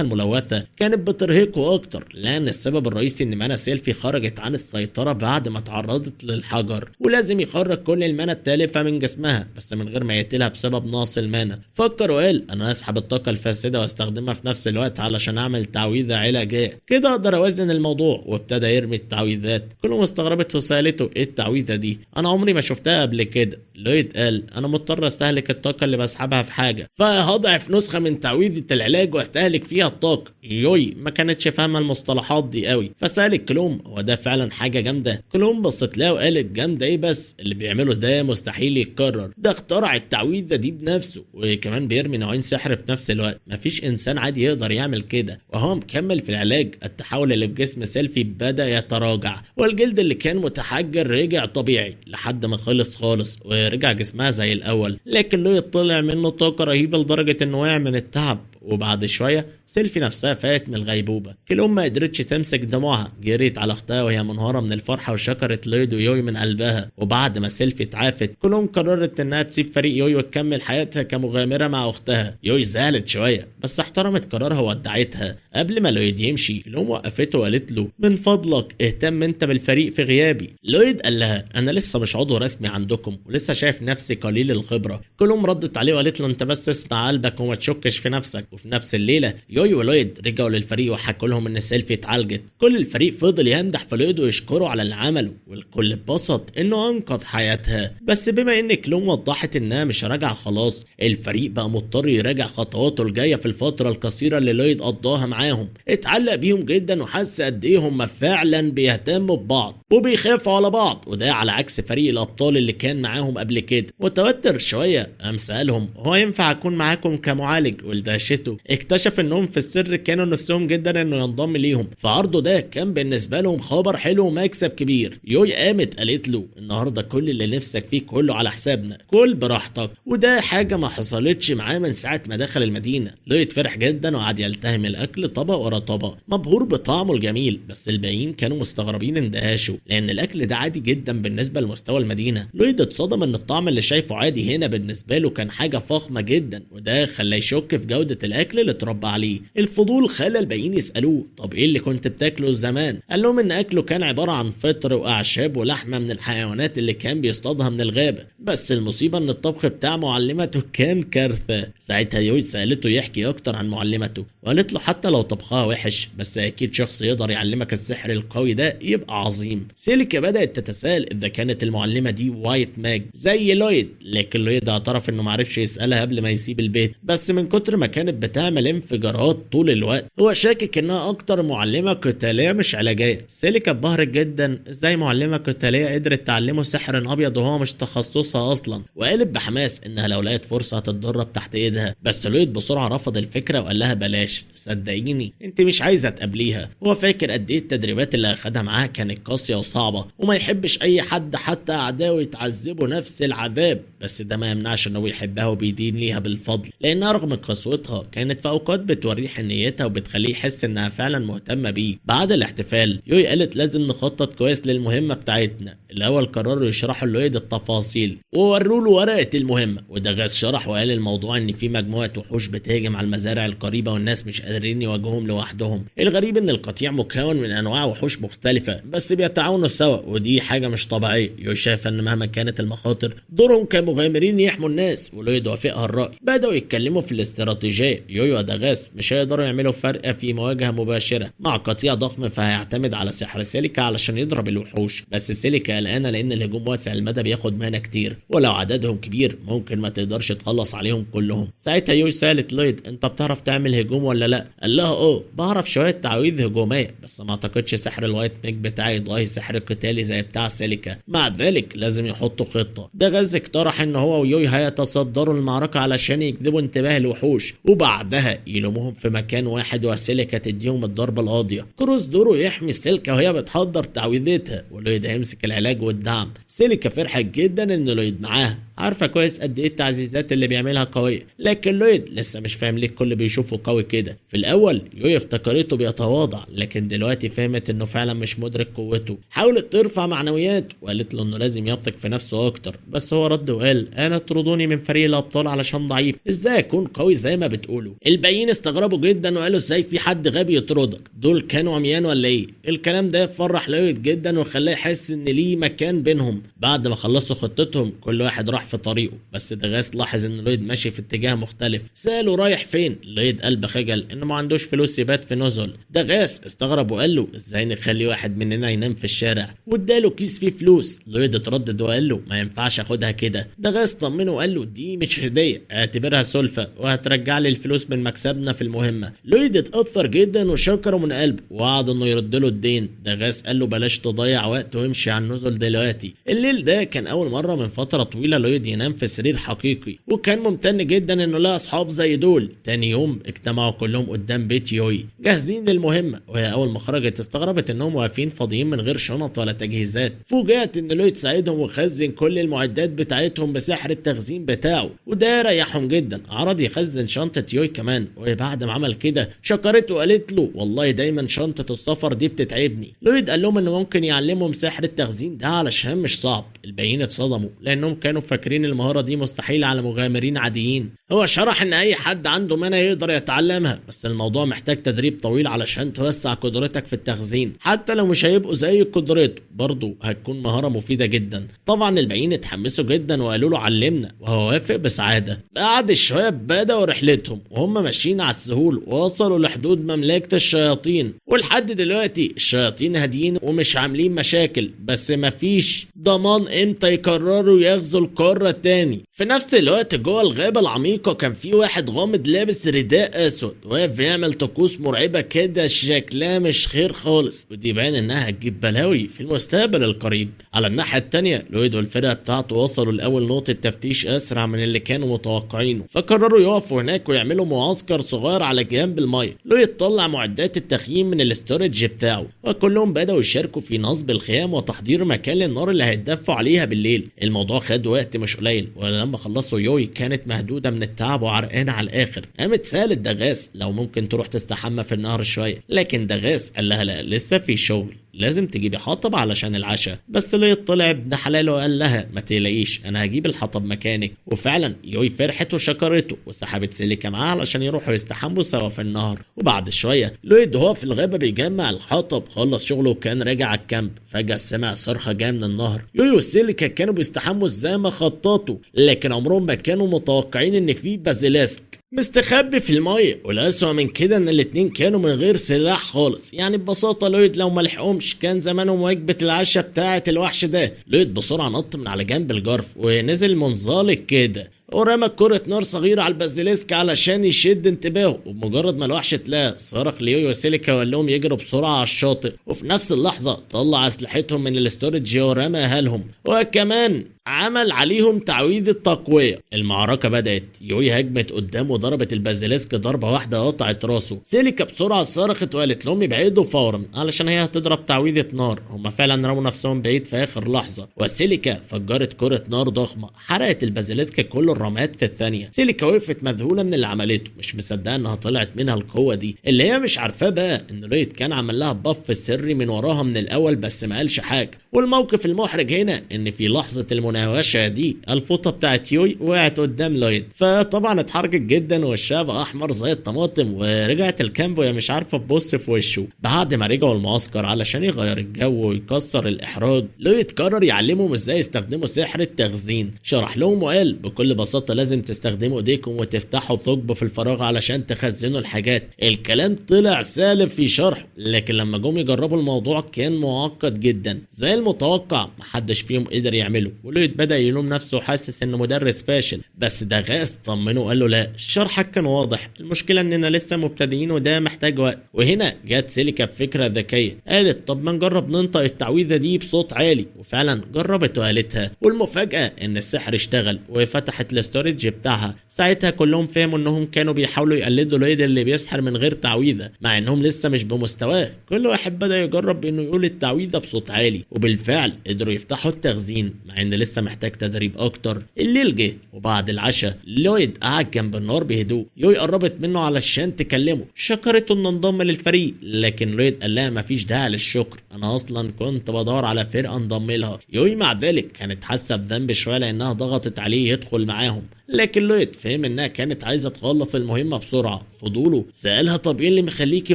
الملوثة كانت بترهقه أكتر، لأن السبب الرئيسي إن mana سيلفي خرجت عن السيطرة بعد ما تعرضت للحجر، ولازم يخرج كل ال mana التالفة من جسمها بس من غير ما يقتلها بسبب نقص ال mana. فكر وقال أنا هسحب الطاقة الفاسدة واستخدمها في نفس الوقت علشان اعمل تعويذه علاجية، كده اقدر اوازن الموضوع. وابتدى يرمي التعويذات. كلهم استغربت وسالته ايه التعويذه دي؟ انا عمري ما شفتها قبل كده. لويد قال انا مضطر استهلك الطاقة اللي بسحبها في حاجة، فهضعف نسخه من تعويذه العلاج واستهلك فيها الطاقة. يوي ما كانتش فاهمه المصطلحات دي قوي، فسالت كلوم هو ده فعلا حاجة جامدة؟ كلوم بصت لها وقالت جامدة ايه بس، اللي بيعمله ده مستحيل يتكرر، ده اخترع التعويذه دي بنفسه، وكمان بيرمي نوعين سحر في نفس الوقت، مفيش انسان عادي يقدر يعمل كده. وهو مكمل في العلاج التحول اللي في جسم سيلفي بدا يتراجع، والجلد اللي كان متحجر رجع طبيعي لحد ما خلص خالص ورجع جسمها زي الاول. لكن لويد طلع منه طاقة رهيبة لدرجة انه وقع من التعب. وبعد شوية سيلفي نفسها فاقت من الغيبوبه. كلوم ما قدرتش تمسك دموعها، جريت على اختها وهي منهاره من الفرحة وشكرت لويد ويوي من قلبها. وبعد ما سيلفي اتعافت كلوم قررت انها تسيب فريق يوي وتكمل حياتها كمغامره مع اختها. يوي زعلت شوية بس احترمت قرارها وودعتها. قبل ما لويد يمشي كلوم وقفته وقالت له من فضلك اهتم انت بالفريق في غيابي. لويد قال لها انا لسه مش عضو رسمي عندكم ولسه شايف نفسي قليل الخبرة. كلوم ردت عليه وقالت له انت بس اسمع قلبك وما تشكش في نفسك. وفي نفس الليلة يوي ولويد رجعوا للفريق وحكوا لهم ان سيلفي اتعالجت. كل الفريق فضل يمدح في لويد ويشكره على اللي عمله، والكل اتبسط انه انقذ حياتها. بس بما ان كلوم وضحت انها مش راجعه خلاص، الفريق بقى مضطر يراجع خطواته الجاية في الفترة القصيرة اللي لويد قضاها معاهم. اتعلق بيهم جدا وحس قد ايه هم فعلا بيهتموا ببعض وبيخافوا على بعض، وده على عكس فريق الابطال اللي كان معاهم قبل كده. متوتر شوية قام سالهم هو ينفع اكون معاكم كمعالج؟ ولدهشته اكتشف انهم في السر كانوا نفسهم جدا انه ينضم ليهم، فعرضه ده كان بالنسبة لهم خبر حلو ومكسب كبير. يوي قامت قالت له النهارده كل اللي نفسك فيه كله على حسابنا، كل براحتك، وده حاجة ما حصلتش معاه من ساعة ما دخل المدينة. لويد فرح جدا وقعد يلتهم الاكل طبق ورا طبق، مبهور بطعمه الجميل، بس الباقيين كانوا مستغربين اندهاشه لان الاكل ده عادي جدا بالنسبة لمستوى المدينة. لويد اتصدم ان الطعم اللي شايفه عادي هنا بالنسبة له كان حاجة فخمة جدا، وده خلاه يشك في جوده الاكل اللي اتربى عليه. الفضول خلى الباقيين يسالوه طب ايه اللي كنت بتاكله زمان؟ قال لهم ان اكله كان عبارة عن فطر واعشاب ولحمه من الحيوانات اللي كان بيصطادها من الغابة، بس المصيبة ان الطبخ بتاع معلمته كان كارثة. ساعتها يوي سالته يحكي اكتر عن معلمته، وقالت له حتى لو طبخها وحش بس اكيد شخص يقدر يعلمك السحر القوي ده يبقى عظيم. سيليكا بدات تتساءل اذا كانت المعلمة دي white mage زي لويد، لكن لويد اعترف انه معرفش يسالها قبل ما يسيب البيت، بس من كتر ما كانت بتعمل انفجارات طول الوقت هو شاكك انها اكتر معلمه قتالية مش علاجية. سيليكا اتبهرت جدا ازاي معلمه قتالية قدرت تعلمه سحر ابيض وهو مش تخصصها اصلا، وقالت بحماس انها لو لقت فرصة هتتدرب تحت ايدها. بس لويد بسرعة رفض الفكرة وقال لها بلاش، صدقيني انت مش عايزه تقابليها. هو فاكر قد ايه التدريبات اللي اخدها معاها كانت قاسية وصعبة، وما يحبش اي حد حتى اعدائه يتعذبوا نفس العذاب، بس ده ما يمنعش انه يحبها وبيدين ليها بالفضل، لانها رغم قسوتها كانت في اوقات بتوريه حنيتها وبتخليه يحس انها فعلا مهتمة بيه. بعد الاحتفال يوي قالت لازم نخطط كويس للمهمه بتاعتنا. الاول قرروا يشرحوا لويد التفاصيل ووروا له ورقة المهمة، وده غاز شرح وقال الموضوع ان في مجموعة وحوش بتهاجم على المزارع القريبة والناس مش قادرين يواجهوهم لوحدهم. الغريب ان القطيع مكون من انواع وحوش مختلفة بس بيتعاونوا سوا، ودي حاجة مش طبيعية. يوي شايف ان مهما كانت المخاطر دورهم كمعالجين كمغامرين يحموا الناس، ولويد وافقها الرأي. بدأوا يتكلموا في الاستراتيجية. يوي ودغاس مش هيقدروا يعملوا فرق في مواجهة مباشرة مع قطيع ضخم، فهيعتمد على سحر سيليكا علشان يضرب الوحوش. بس سيليكا قلقانة لأن الهجوم واسع المدى بياخد mana كتير، ولو عددهم كبير ممكن ما تقدرش تخلص عليهم كلهم. ساعتها يوي سألت لويد انت بتعرف تعمل هجوم ولا لا؟ قال لها بعرف شوية تعويذ هجومية، بس ما اعتقدش سحر ال white mage بتاعي يضاهي سحر قتالي زي بتاع سيليكا. مع ذلك لازم يحطوا خطة. دغاز اقترح ان هو ويوي هيتصدروا المعركة علشان يجذبوا انتباه الوحوش، وبعدها يلوموهم في مكان واحد وسيليكا تديهم الضربة القاضية. كروز دوره يحمي سيلكا وهي بتحضر تعويذتها، ولويد هيمسك العلاج والدعم. سيليكا فرحت جدا ان لويد معاها، عارفة كويس قد ايه التعزيزات اللي بيعملها قوية، لكن لويد لسه مش فاهم ليه الكل بيشوفه قوي كده. في الاول يوي افتكرته بيتواضع، لكن دلوقتي فهمت انه فعلا مش مدرك قوته. حاولت ترفع معنويات وقالت له انه لازم يثق في نفسه اكتر، بس هو رد وقال انا طردوني من فريق الابطال علشان ضعيف، ازاي اكون قوي زي ما بتقولوا؟ الباقيين استغربوا جدا وقالوا ازاي في حد غبي يطردك، دول كانوا عميان ولا ايه؟ الكلام ده فرح لويد جدا وخلاه يحس ان ليه مكان بينهم. بعد ما خلصوا خطتهم كل واحد راح في طريقه، بس دغاس لاحظ ان لويد ماشي في اتجاه مختلف. سأله رايح فين؟ لويد قال بخجل انه ما عندوش فلوس يبات في نزل. دغاس استغرب وقال له ازاي نخلي واحد مننا ينام في الشارع، واداله كيس فيه فلوس. لويد اتردد وقال له ما ينفعش اخدها كده. دغاس طمنه وقال له دي مش هديه، اعتبرها سلفه وهترجع لي الفلوس من مكسبنا في المهمة. لويد اتاثر جدا وشكره من قلبه ووعد انه يرد له الدين. دغاس قال له بلاش تضيع وقت وامشي على النزل دلوقتي. الليل ده كان اول مرة من فترة طويلة لويد ينام في سرير حقيقي، وكان ممتن جدا انه لقى اصحاب زي دول. تاني يوم اجتمعوا كلهم قدام بيت يوي جاهزين للمهمه، وهي اول ما خرجت استغربت انهم واقفين فاضيين من غير شنط ولا تجهيزات. فوجئت ان لويد ساعدهم وخزن كل المعدات بتاعتهم بسحر التخزين بتاعه، وده ريحهم جدا. عرض يخزن شنطه يوي كمان، وبعد ما عمل كده شكرته وقالت له والله دايما شنطه السفر دي بتتعبني. لويد قال لهم انه ممكن يعلمهم سحر التخزين ده علشان مش صعب. الباقيين اتصدموا لانهم كانوا فاكرين المهارة دي مستحيلة على مغامرين عاديين. هو شرح ان اي حد عنده mana يقدر يتعلمها، بس الموضوع محتاج تدريب طويل علشان توسع قدرتك في التخزين، حتى لو مش هيبقوا زي قدرته برضه هتكون مهارة مفيدة جدا. طبعا الباقيين اتحمسوا جدا وقالوا له علمنا، وهو وافق بسعادة. بعد شوية بدأوا رحلتهم وهم ماشيين على السهول، ووصلوا لحدود مملكة الشياطين. ولحد دلوقتي الشياطين هاديين ومش عاملين مشاكل، بس مفيش ضمان امتى يقرروا يغزوا القارة تاني. في نفس الوقت جوه الغابة العميقة كان في واحد غامض لابس رداء اسود واقف بيعمل طقوس مرعبة كده شكلها مش خير خالص، ودي باين انها هتجيب بلاوي في المستقبل القريب. على الناحية التانية لويد والفرقة بتاعته وصلوا لأول نقطة تفتيش اسرع من اللي كانوا متوقعينه، فقرروا يقفوا هناك ويعملوا معسكر صغير على جنب المية. لويد طلع معدات التخييم من ال storage بتاعه، وكلهم بدأوا يشاركوا في نصب الخيام وتحضير مكان للنار اللي هيتدفوا عليها بالليل. الموضوع خد وقت مش قليل، ولما خلصوا يوي كانت مهدودة من التعب وعرقانة على الآخر. قامت سألت دغاس لو ممكن تروح تستحمى في النهر شوية، لكن دغاس قال لها لا لسه في شغل، لازم تجيبي حطب علشان العشاء. بس لويد طلع ابن حلاله وقال لها ما تقلقيش انا هجيب الحطب مكانك. وفعلا يوي فرحت وشكرته وسحبت سيليكا معاها علشان يروحوا يستحموا سوا في النهر. وبعد شوية لويد وهو في الغابة بيجمع الحطب خلص شغله وكان راجع على ال camp، فجاة سمع صرخة جاية من النهر. يوي وسيليكا كانوا بيستحموا زي ما خططوا، لكن عمرهم ما كانوا متوقعين ان في basilisk مستخبي في المية. والأسوأ من كده ان الاتنين كانوا من غير سلاح خالص، يعني ببساطة لويد لو ما لحقهمش كان زمانهم وجبة العشاء بتاعة الوحش ده. لويد بسرعة نط من على جنب الجرف ونزل منزلق كده ورمى كرة نار صغيرة على ال basilisk علشان يشد انتباهه. وبمجرد ما الوحش اتلاقى صرخ ليوي وسيليكا وقال لهم يجروا بسرعة على الشاطئ، وفي نفس اللحظة طلع اسلحتهم من ال storage ورماها لهم، وكمان عمل عليهم تعويذة التقوية. المعركة بدأت، يوي هجمت قدامه وضربت ال basilisk ضربة واحدة قطعت راسه. سيليكا بسرعة صرخت وقالت لهم يبعدوا فورا علشان هي هتضرب تعويذة نار. هما فعلا رموا نفسهم بعيد في آخر لحظة، وسيليكا فجرت كرة نار ضخمة حرقت ال basilisk كله الرماد في الثانية. سيليكا وقفت مذهولة من اللي عملته، مش مصدقة انها طلعت منها القوة دي. اللي هي مش عارفاه بقى ان لويد كان عمل لها buff سري من وراها من الاول بس ما قالش حاجة. والموقف المحرج هنا ان في لحظة المنازعة المناوشه دي الفوطه بتاعت يوي وقعت قدام لويد، فطبعا اتحرجت جدا وشها بقى احمر زي الطماطم، ورجعت ال camp وهي مش عارفه تبص في وشه. بعد ما رجعوا المعسكر علشان يغير الجو ويكسر الاحراج، لويد قرر يعلمهم ازاي يستخدموا سحر التخزين. شرح لهم وقال بكل بساطة لازم تستخدموا ايديكم وتفتحوا ثقب في الفراغ علشان تخزنوا الحاجات. الكلام طلع سالب في شرحه، لكن لما جم يجربوا الموضوع كان معقد جدا زي المتوقع، محدش فيهم قدر يعمله. ولويد بدأ يلوم نفسه حاسس انه مدرس فاشل، بس دغاس طمنه وقال له لا، شرحك كان واضح، المشكلة اننا لسه مبتدئين وده محتاج وقت. وهنا جت سيليكا بفكره ذكية، قالت طب ما نجرب ننطق التعويذه دي بصوت عالي، وفعلا جربت وقالتها، والمفاجاه ان السحر اشتغل وفتحت ال storage بتاعها. ساعتها كلهم فهموا انهم كانوا بيحاولوا يقلدوا لويد اللي بيسحر من غير تعويذه، مع انهم لسه مش بمستواه. كل واحد بدا يجرب انه يقول التعويذه بصوت عالي، وبالفعل قدروا يفتحوا التخزين مع ان لسه محتاج تدريب اكتر. الليل جه، وبعد العشاء لويد قعد جنب النار بهدوء. يوي قربت منه علشان تكلمه، شكرته انه انضم للفريق، لكن لويد قال لها مفيش داعي للشكر، انا اصلا كنت بدور على فرقه انضم لها. يوي مع ذلك كانت حاسه بذنب شوية لانها ضغطت عليه يدخل معاهم، لكن لويد فهم انها كانت عايزه تخلص المهمة بسرعة. فضوله سالها طب ايه اللي مخليكي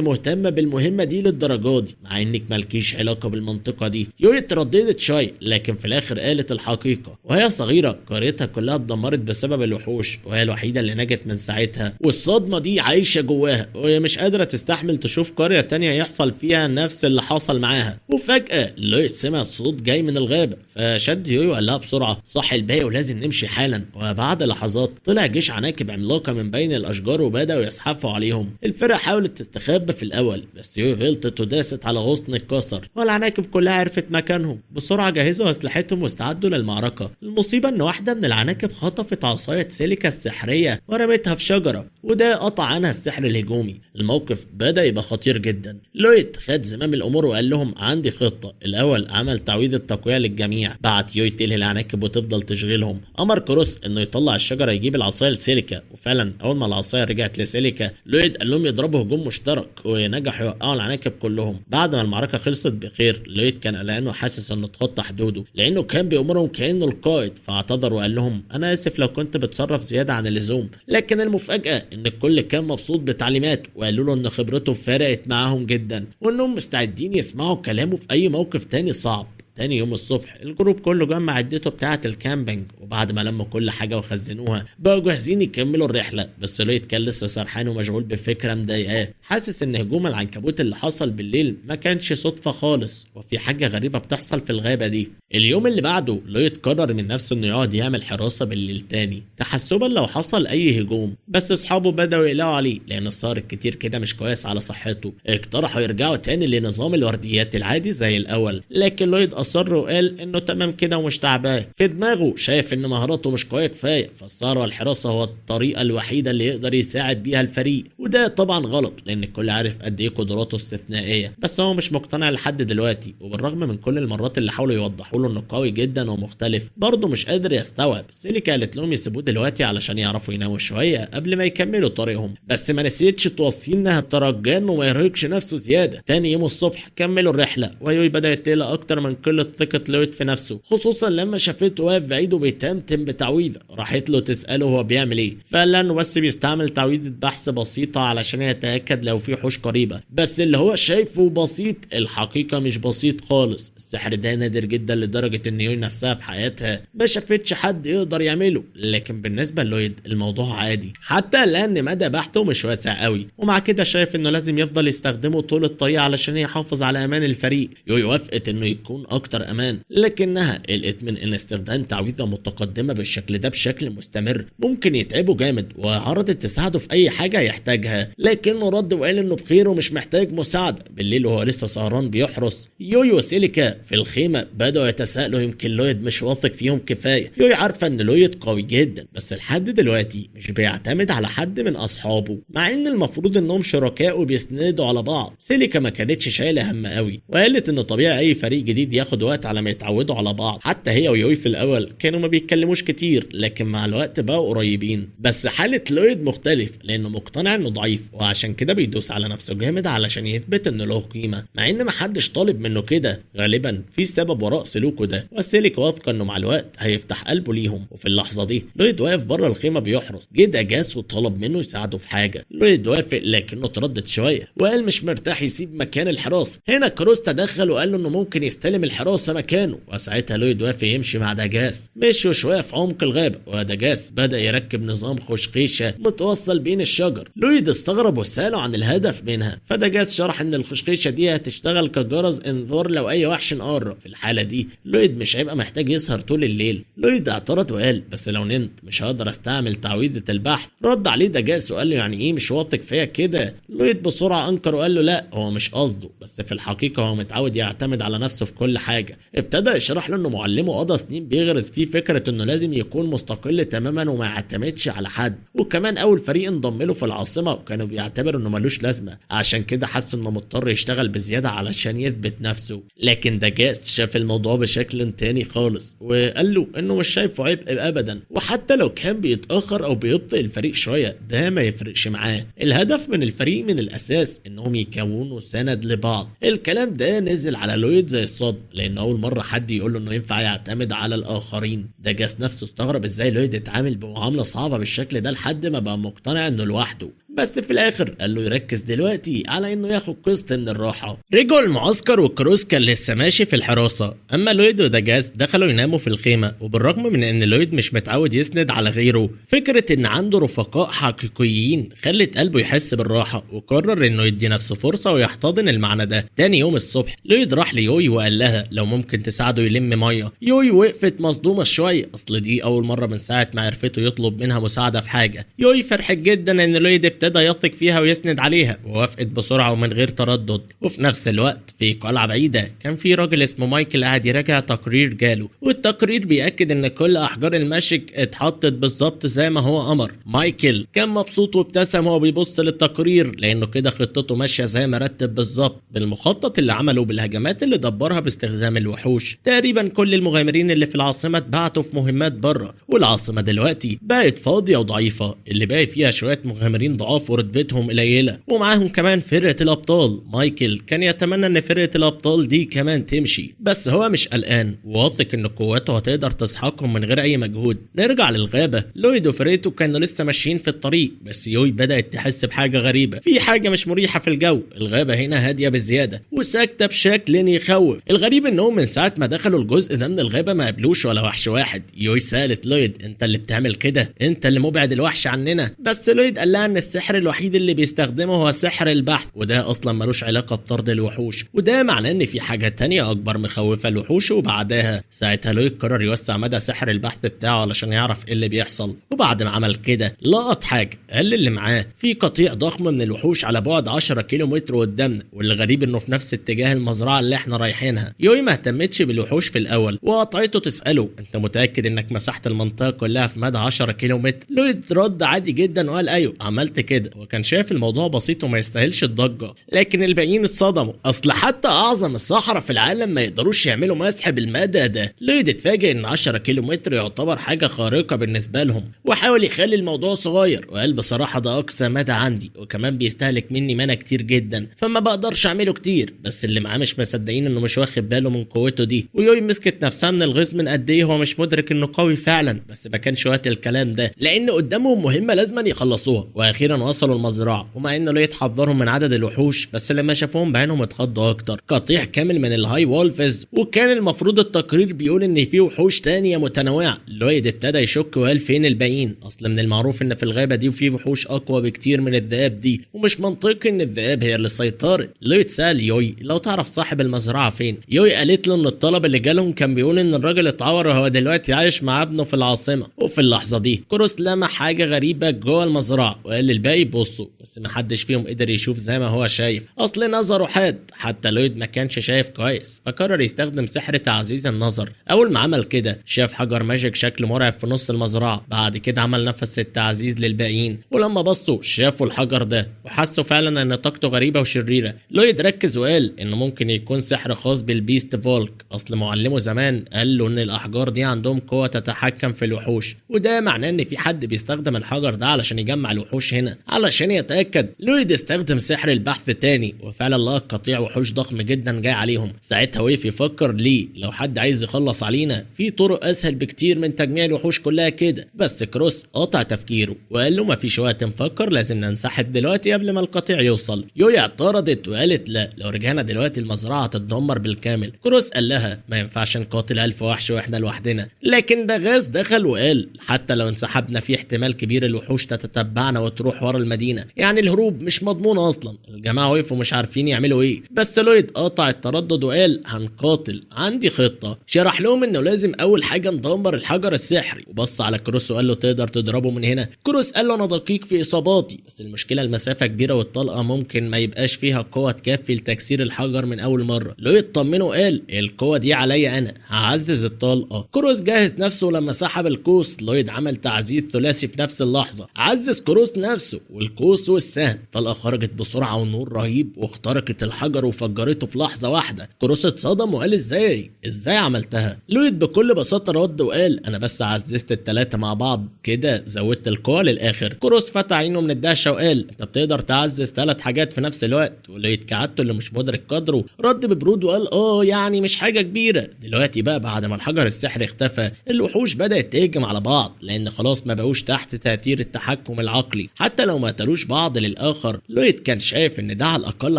مهتمة بالمهمه دي للدرجة دي مع انك مالكيش علاقة بالمنطقة دي؟ يوي اترددت شوية، لكن في الاخر قالت الحقيقة. وهي صغيرة قريتها كلها اتدمرت بسبب الوحوش، وهي الوحيدة اللي نجت من ساعتها، والصدمه دي عايشه جواها وهي مش قادرة تستحمل تشوف قرية تانية يحصل فيها نفس اللي حصل معاها. وفجاة لويد سمع صوت جاي من الغابة، فشد يوي وقال لها بسرعة صح الباقي ولازم نمشي حالا. وبعد لحظات طلع جيش عناكب عملاقة من بين الاشجار وبداوا يزحفوا عليهم. الفرقة حاولت تستخبى في الاول، بس يوي غلطت وداست على غصن اتكسر، والعناكب كلها عرفت مكانهم. بسرعة جهزوا اسلحتهم واستعدوا للمعركة. المصيبة ان واحدة من العناكب خطفت عصاية سيليكا السحريه ورمتها في شجرة، وده قطع عنها السحر الهجومي. الموقف بدا يبقى خطير جدا. لويد خد زمام الامور وقال لهم عندي خطه. الاول عمل تعويذه تقوية للجميع، بعت يوي تلهي العناكب وتفضل تشغلهم. امر كروس انه يطلع الشجرة يجيب العصاية لسيليكا، وفعلا اول ما العصاية رجعت لسيليكا لويد قال لهم يضربوا هجوم مشترك، ونجحوا يوقعوا العناكب كلهم. بعد ما المعركة خلصت بخير، لويد كان قلقان وحاسس انه اتخطى حدوده لانه كان بيأمرهم كانه القائد، فاعتذر وقال لهم انا اسف لو كنت بتصرف زيادة عن اللزوم. لكن المفاجاة ان الكل كان مبسوط بتعليماته، وقالوا له ان خبرته فرقت معاهم جدا وانهم مستعدين يسمعوا كلامه في اي موقف تاني صعب. تاني يوم الصبح ال group كله جمع عدته بتاعة ال camping، وبعد ما لموا كل حاجة وخزنوها بقوا جاهزين يكملوا الرحلة. بس لويد كان لسه سرحان ومشغول بفكرة مضايقاه، حاسس ان هجوم العنكبوت اللي حصل بالليل ما كانش صدفة خالص، وفي حاجة غريبة بتحصل في الغابة دي. اليوم اللي بعده لويد قرر من نفسه انه يقعد يعمل حراسة بالليل تاني تحسبا لو حصل اي هجوم، بس اصحابه بدأوا يقلقوا عليه لان السهر الكتير كده مش كويس على صحته. اقترحوا يرجعوا تاني لنظام الورديات العادي زي الاول، لكن لويد اصر وقال انه تمام كده ومش تعبان. في دماغه شايف ان مهاراته مش قوية كفاية، فالسهر والحراسه هو الطريقة الوحيدة اللي يقدر يساعد بيها الفريق، وده طبعا غلط لان الكل عارف قد ايه قدراته استثنائية، بس هو مش مقتنع لحد دلوقتي. وبالرغم من كل المرات اللي حاولوا يوضحوا له انه قوي جدا ومختلف برضه مش قادر يستوعب. سيليكا قالت لهم يسيبوه دلوقتي علشان يعرفوا يناموا شوية قبل ما يكملوا طريقهم، بس ما نسيتش توصية انها ترجاه انه ما يرهقش نفسه زيادة. تاني يوم الصبح كملوا الرحلة، ويوي بدات تقلق اكتر من قلة ثقة لويد في نفسه، خصوصا لما شافته واقف بعيد وبيتمتم بتعويذه. راحت له تساله هو بيعمل ايه، فقال لها انه بس بيستعمل تعويذه بحث بسيطة علشان يتاكد لو في وحوش قريبه، بس اللي هو شايفه بسيط الحقيقة مش بسيط خالص. السحر ده نادر جدا لدرجة ان يوي نفسها في حياتها ما شافتش حد يقدر يعمله، لكن بالنسبة للويد الموضوع عادي، حتى لان مدى بحثه مش واسع قوي، ومع كده شايف انه لازم يفضل يستخدمه طول الطريق علشان يحافظ على امان الفريق. يوي وافقت انه يكون اكتر امان، لكنها قلقت من ان استخدام تعويذه متقدمة بالشكل ده بشكل مستمر ممكن يتعبه جامد، وعرضت تساعده في اي حاجة يحتاجها، لكنه رد وقال انه بخير ومش محتاج مساعدة. بالليل وهو لسه سهران بيحرس، يوي وسيليكا في الخيمة بداوا يتساءلوا يمكن لويد مش واثق فيهم كفاية. يوي عارفه ان لويد قوي جدا، بس لحد دلوقتي مش بيعتمد على حد من اصحابه، مع ان المفروض انهم شركاء وبيسندوا على بعض. سيليكا ما كانتش شايله هم قوي، وقالت انه طبيعي اي فريق جديد ياخد بياخد وقت على ما يتعودوا على بعض. حتى هي ويوي في الاول كانوا ما بيتكلموش كتير، لكن مع الوقت بقوا قريبين. بس حالة لويد مختلف لانه مقتنع انه ضعيف، وعشان كده بيدوس على نفسه جامد علشان يثبت انه له قيمة، مع ان محدش طالب منه كده. غالبا في سبب وراء سلوكه ده، وسيليك واثقة انه مع الوقت هيفتح قلبه ليهم. وفي اللحظة دي لويد واقف بره الخيمة بيحرس، جه داجاس وطلب منه يساعده في حاجة. لويد وافق لكنه تردد شوية وقال مش مرتاح يسيب مكان الحراسة. هنا كروس تدخل وقال له انه ممكن يستلم الحراسة مكانه، وساعتها لويد وافق يمشي مع داجاس. مشوا شوية في عمق الغابة، وداجاس بدأ يركب نظام خشخيشة متوصل بين الشجر. لويد استغرب وسأله عن الهدف منها، فداجاس شرح ان الخشخيشة دي هتشتغل كجرس انذار لو اي وحش قرب. في الحالة دي لويد مش هيبقى محتاج يسهر طول الليل. لويد اعترض وقال بس لو نمت مش هقدر استعمل تعويذة البحث. رد عليه داجاس وقال له يعني ايه مش واثق فيا كده؟ لويد بسرعة انكر وقال له لا هو مش قصده، بس في الحقيقة هو متعود يعتمد على نفسه في كل حاجة. ابتدى يشرح له انه معلمه قضى سنين بيغرس فيه فكرة انه لازم يكون مستقل تماما وما يعتمدش على حد، وكمان اول فريق انضم له في العاصمة كانوا بيعتبروا انه ملوش لازمة، عشان كده حس انه مضطر يشتغل بزيادة علشان يثبت نفسه. لكن داجاس شاف الموضوع بشكل تاني خالص وقال له انه مش شايفه عبء ابدا، وحتى لو كان بيتأخر او بيبطئ الفريق شوية ده ما يفرقش معاه. الهدف من الفريق من الاساس انهم يكونوا سند لبعض. الكلام ده نزل على لويد زي الصدمة، لان اول مرة حد يقول له انه ينفع يعتمد على الاخرين. داجاس نفسه استغرب ازاي لويد اتعامل بمعاملة صعبة بالشكل ده لحد ما بقى مقتنع انه لوحده. بس في الاخر قال له يركز دلوقتي على انه ياخد قسط من الراحة. رجعوا المعسكر والكروس كان لسه ماشي في الحراسة، اما لويد وداجاس دخلوا يناموا في الخيمة. وبالرغم من ان لويد مش متعود يسند على غيره، فكرة ان عنده رفقاء حقيقيين خلت قلبه يحس بالراحة، وقرر انه يدي نفسه فرصة ويحتضن المعنى ده. تاني يوم الصبح لويد راح ليوي وقال لها لو ممكن تساعده يلم مية. يوي وقفت مصدومة شوية، اصل دي اول مرة من ساعة ما عرفته يطلب منها مساعدة في حاجة. يوي فرحت جدا ان لويد ابتدى يثق فيها ويسند عليها، ووافقت بسرعة ومن غير تردد. وفي نفس الوقت في قلعه بعيدة كان في راجل اسمه مايكل قاعد يراجع تقرير جاله، والتقرير بيأكد ان كل احجار ال magic اتحطت بالظبط زي ما هو امر. مايكل كان مبسوط وابتسم وهو بيبص للتقرير، لانه كده خطته ماشية زي ما رتب بالظبط بالمخطط اللي عمله بالهجمات اللي دبرها باستخدام الوحوش. تقريبا كل المغامرين اللي في العاصمة اتبعتوا في مهمات بره، والعاصمه دلوقتي بقت فاضية وضعيفه، اللي باقي فيها شوية مغامرين ضعاف ورتبتهم قليله، ومعاهم كمان فرقه الابطال. مايكل كان يتمنى ان فرقه الابطال دي كمان تمشي، بس هو مش قلقان، واثق ان قوته هتقدر تسحقهم من غير اي مجهود. نرجع للغابه، لويد وفرقته كانوا لسه ماشيين في الطريق، بس يوي بدات تحس بحاجة غريبة، في حاجة مش مريحه في الجو. الغابة هنا هادية بزيادة وساكته بشكل يخوف. الغريب انهم من ساعة ما دخلوا الجزء ده من الغابة ما قابلوش ولا وحش واحد. يوي سالت لويد انت اللي بتعمل كده، انت اللي مبعد الوحش عننا. بس لويد قال لها ان السحر الوحيد اللي بيستخدمه هو سحر البحث، وده اصلا ملوش علاقة بطرد الوحوش، وده معناه ان في حاجة تانية اكبر مخوفه الوحوش. وبعدها ساعتها لويد قرر يوسع مدى سحر البحث بتاعه علشان يعرف ايه اللي بيحصل. وبعد ما عمل كده لقط حاجة، قال اللي معاه في قطيع ضخم من الوحوش على بعد 10 كيلو متر قدامنا، واللي غريب انه في نفس اتجاه المزرعة اللي احنا رايحينها. يوي ما اهتمتش بالوحوش في الاول وقطعته تساله انت متاكد انك مسحت المنطقة كلها في مدى 10 كيلو متر؟ لويد رد عادي جدا وقال ايوه عملت كده، وكان شايف الموضوع بسيط وما يستاهلش الضجة. لكن الباقيين اتصدموا، اصل حتى اعظم الصحراء في العالم ما يقدروش يعملوا مسح بالمدى ده. لويد اتفاجئ ان 10 كيلو متر يعتبر حاجة خارقة بالنسبة لهم، وحاول يخلي الموضوع صغير وقال بصراحة ده اقصى مدى عندي، وكمان بيستهلك مني mana كتير جدا فما بقدرش اعمله كتير. بس اللي معاه مش مصدقين انه مش واخد باله من قوته دي. ويوي مسكت نفسها من الغيظ من قد ايه هو مش مدرك انه قوي فعلا، بس ما كانش وقت الكلام ده لان قدامهم مهمة لازم يخلصوها. واخيرا وصلوا المزرعة، ومع انه لويد حذرهم من عدد الوحوش، بس لما شافوهم بعينهم اتخضوا اكتر. قطيع كامل من ال high wolves، وكان المفروض التقرير بيقول ان في وحوش تانية متنوعة. لويد ابتدى يشك وقال فين الباقيين، اصل من المعروف ان في الغابة دي وفي وحوش اقوى بكتير من الذئاب دي، ومش منطقي ان الذئاب هي اللي سيطرت. لويد سال يوي لو تعرف صاحب المزرعة فين. يوي قالت له ان الطلب اللي جالهم كان بيقول ان الراجل اتعور وهو دلوقتي عايش مع ابنه في العاصمة. وفي اللحظة دي كروس لمح حاجة غريبة جوه المزرعة وقال للباقي الباقي يبصوا، بس محدش فيهم قدر يشوف زي ما هو شايف، اصل نظره حاد. حتى لويد ما كانش شايف كويس، فقرر يستخدم سحر تعزيز النظر. اول ما عمل كده شاف حجر magic شكله مرعب في نص المزرعة. بعد كده عمل نفس التعزيز للباقيين، ولما بصوا شافوا الحجر ده وحسوا فعلا ان طاقته غريبة وشريره. لويد ركز وقال انه ممكن يكون سحر خاص بال beast folk، اصل معلمه زمان قال له ان الاحجار دي عندهم قوة تتحكم في الوحوش، وده معناه ان في حد بيستخدم الحجر ده علشان يجمع الوحوش هنا. علشان يتاكد لويد استخدم سحر البحث تاني، وفعلا لقى قطيع وحوش ضخم جدا جاي عليهم. ساعتها وقف يفكر ليه لو حد عايز يخلص علينا في طرق اسهل بكتير من تجميع الوحوش كلها كده. بس كروس قطع تفكيره وقال له مفيش وقت نفكر، لازم ننسحب دلوقتي قبل ما القطيع يوصل. يوي اعترضت وقالت لا، لو رجعنا دلوقتي المزرعة هتتدمر بالكامل. كروس قال لها ما ينفعش نقاتل 1000 وحش واحنا لوحدنا. لكن دغاز دخل وقال حتى لو انسحبنا في احتمال كبير الوحوش تتتبعنا وتروح ورا المدينة، يعني الهروب مش مضمون اصلا. الجماعة وقفوا مش عارفين يعملوا ايه، بس لويد قطع التردد وقال هنقاتل، عندي خطه. شرح لهم انه لازم اول حاجة ندمر الحجر السحري، وبص على كروس وقال له تقدر تضربه من هنا؟ كروس قال له انا دقيق في اصاباتي، بس المشكلة المسافة كبيرة والطلقه ممكن ما يبقاش فيها قوة تكفي لتكسير الحجر من اول مرة. لويد طمنه وقال القوة دي عليا انا، هعزز الطلقة. كروس جهز نفسه لما سحب القوس لويد عمل تعزيز ثلاثي في نفس اللحظة، عزز كروس نفسه والقوس والسهم. الطلقة خرجت بسرعة ونور رهيب واخترقت الحجر وفجرته في لحظة واحدة. كروس اتصدم وقال ازاي عملتها؟ لويد بكل بساطة رد وقال انا بس عززت الثلاثة مع بعض كده، زودت القوة للاخر. كروس فتح عينه من الدهشة وقال انت بتقدر تعزز 3 حاجات في نفس الوقت؟ ولويد كعادته اللي مش مدرك قدره رد ببرود وقال يعني مش حاجة كبيرة. دلوقتي بقى بعد ما الحجر السحري اختفى الوحوش بدات تهجم على بعض، لان خلاص ما بقوش تحت تاثير التحكم العقلي، حتى لو ما قتلوش بعض للاخر. لويد كان شايف ان ده على الاقل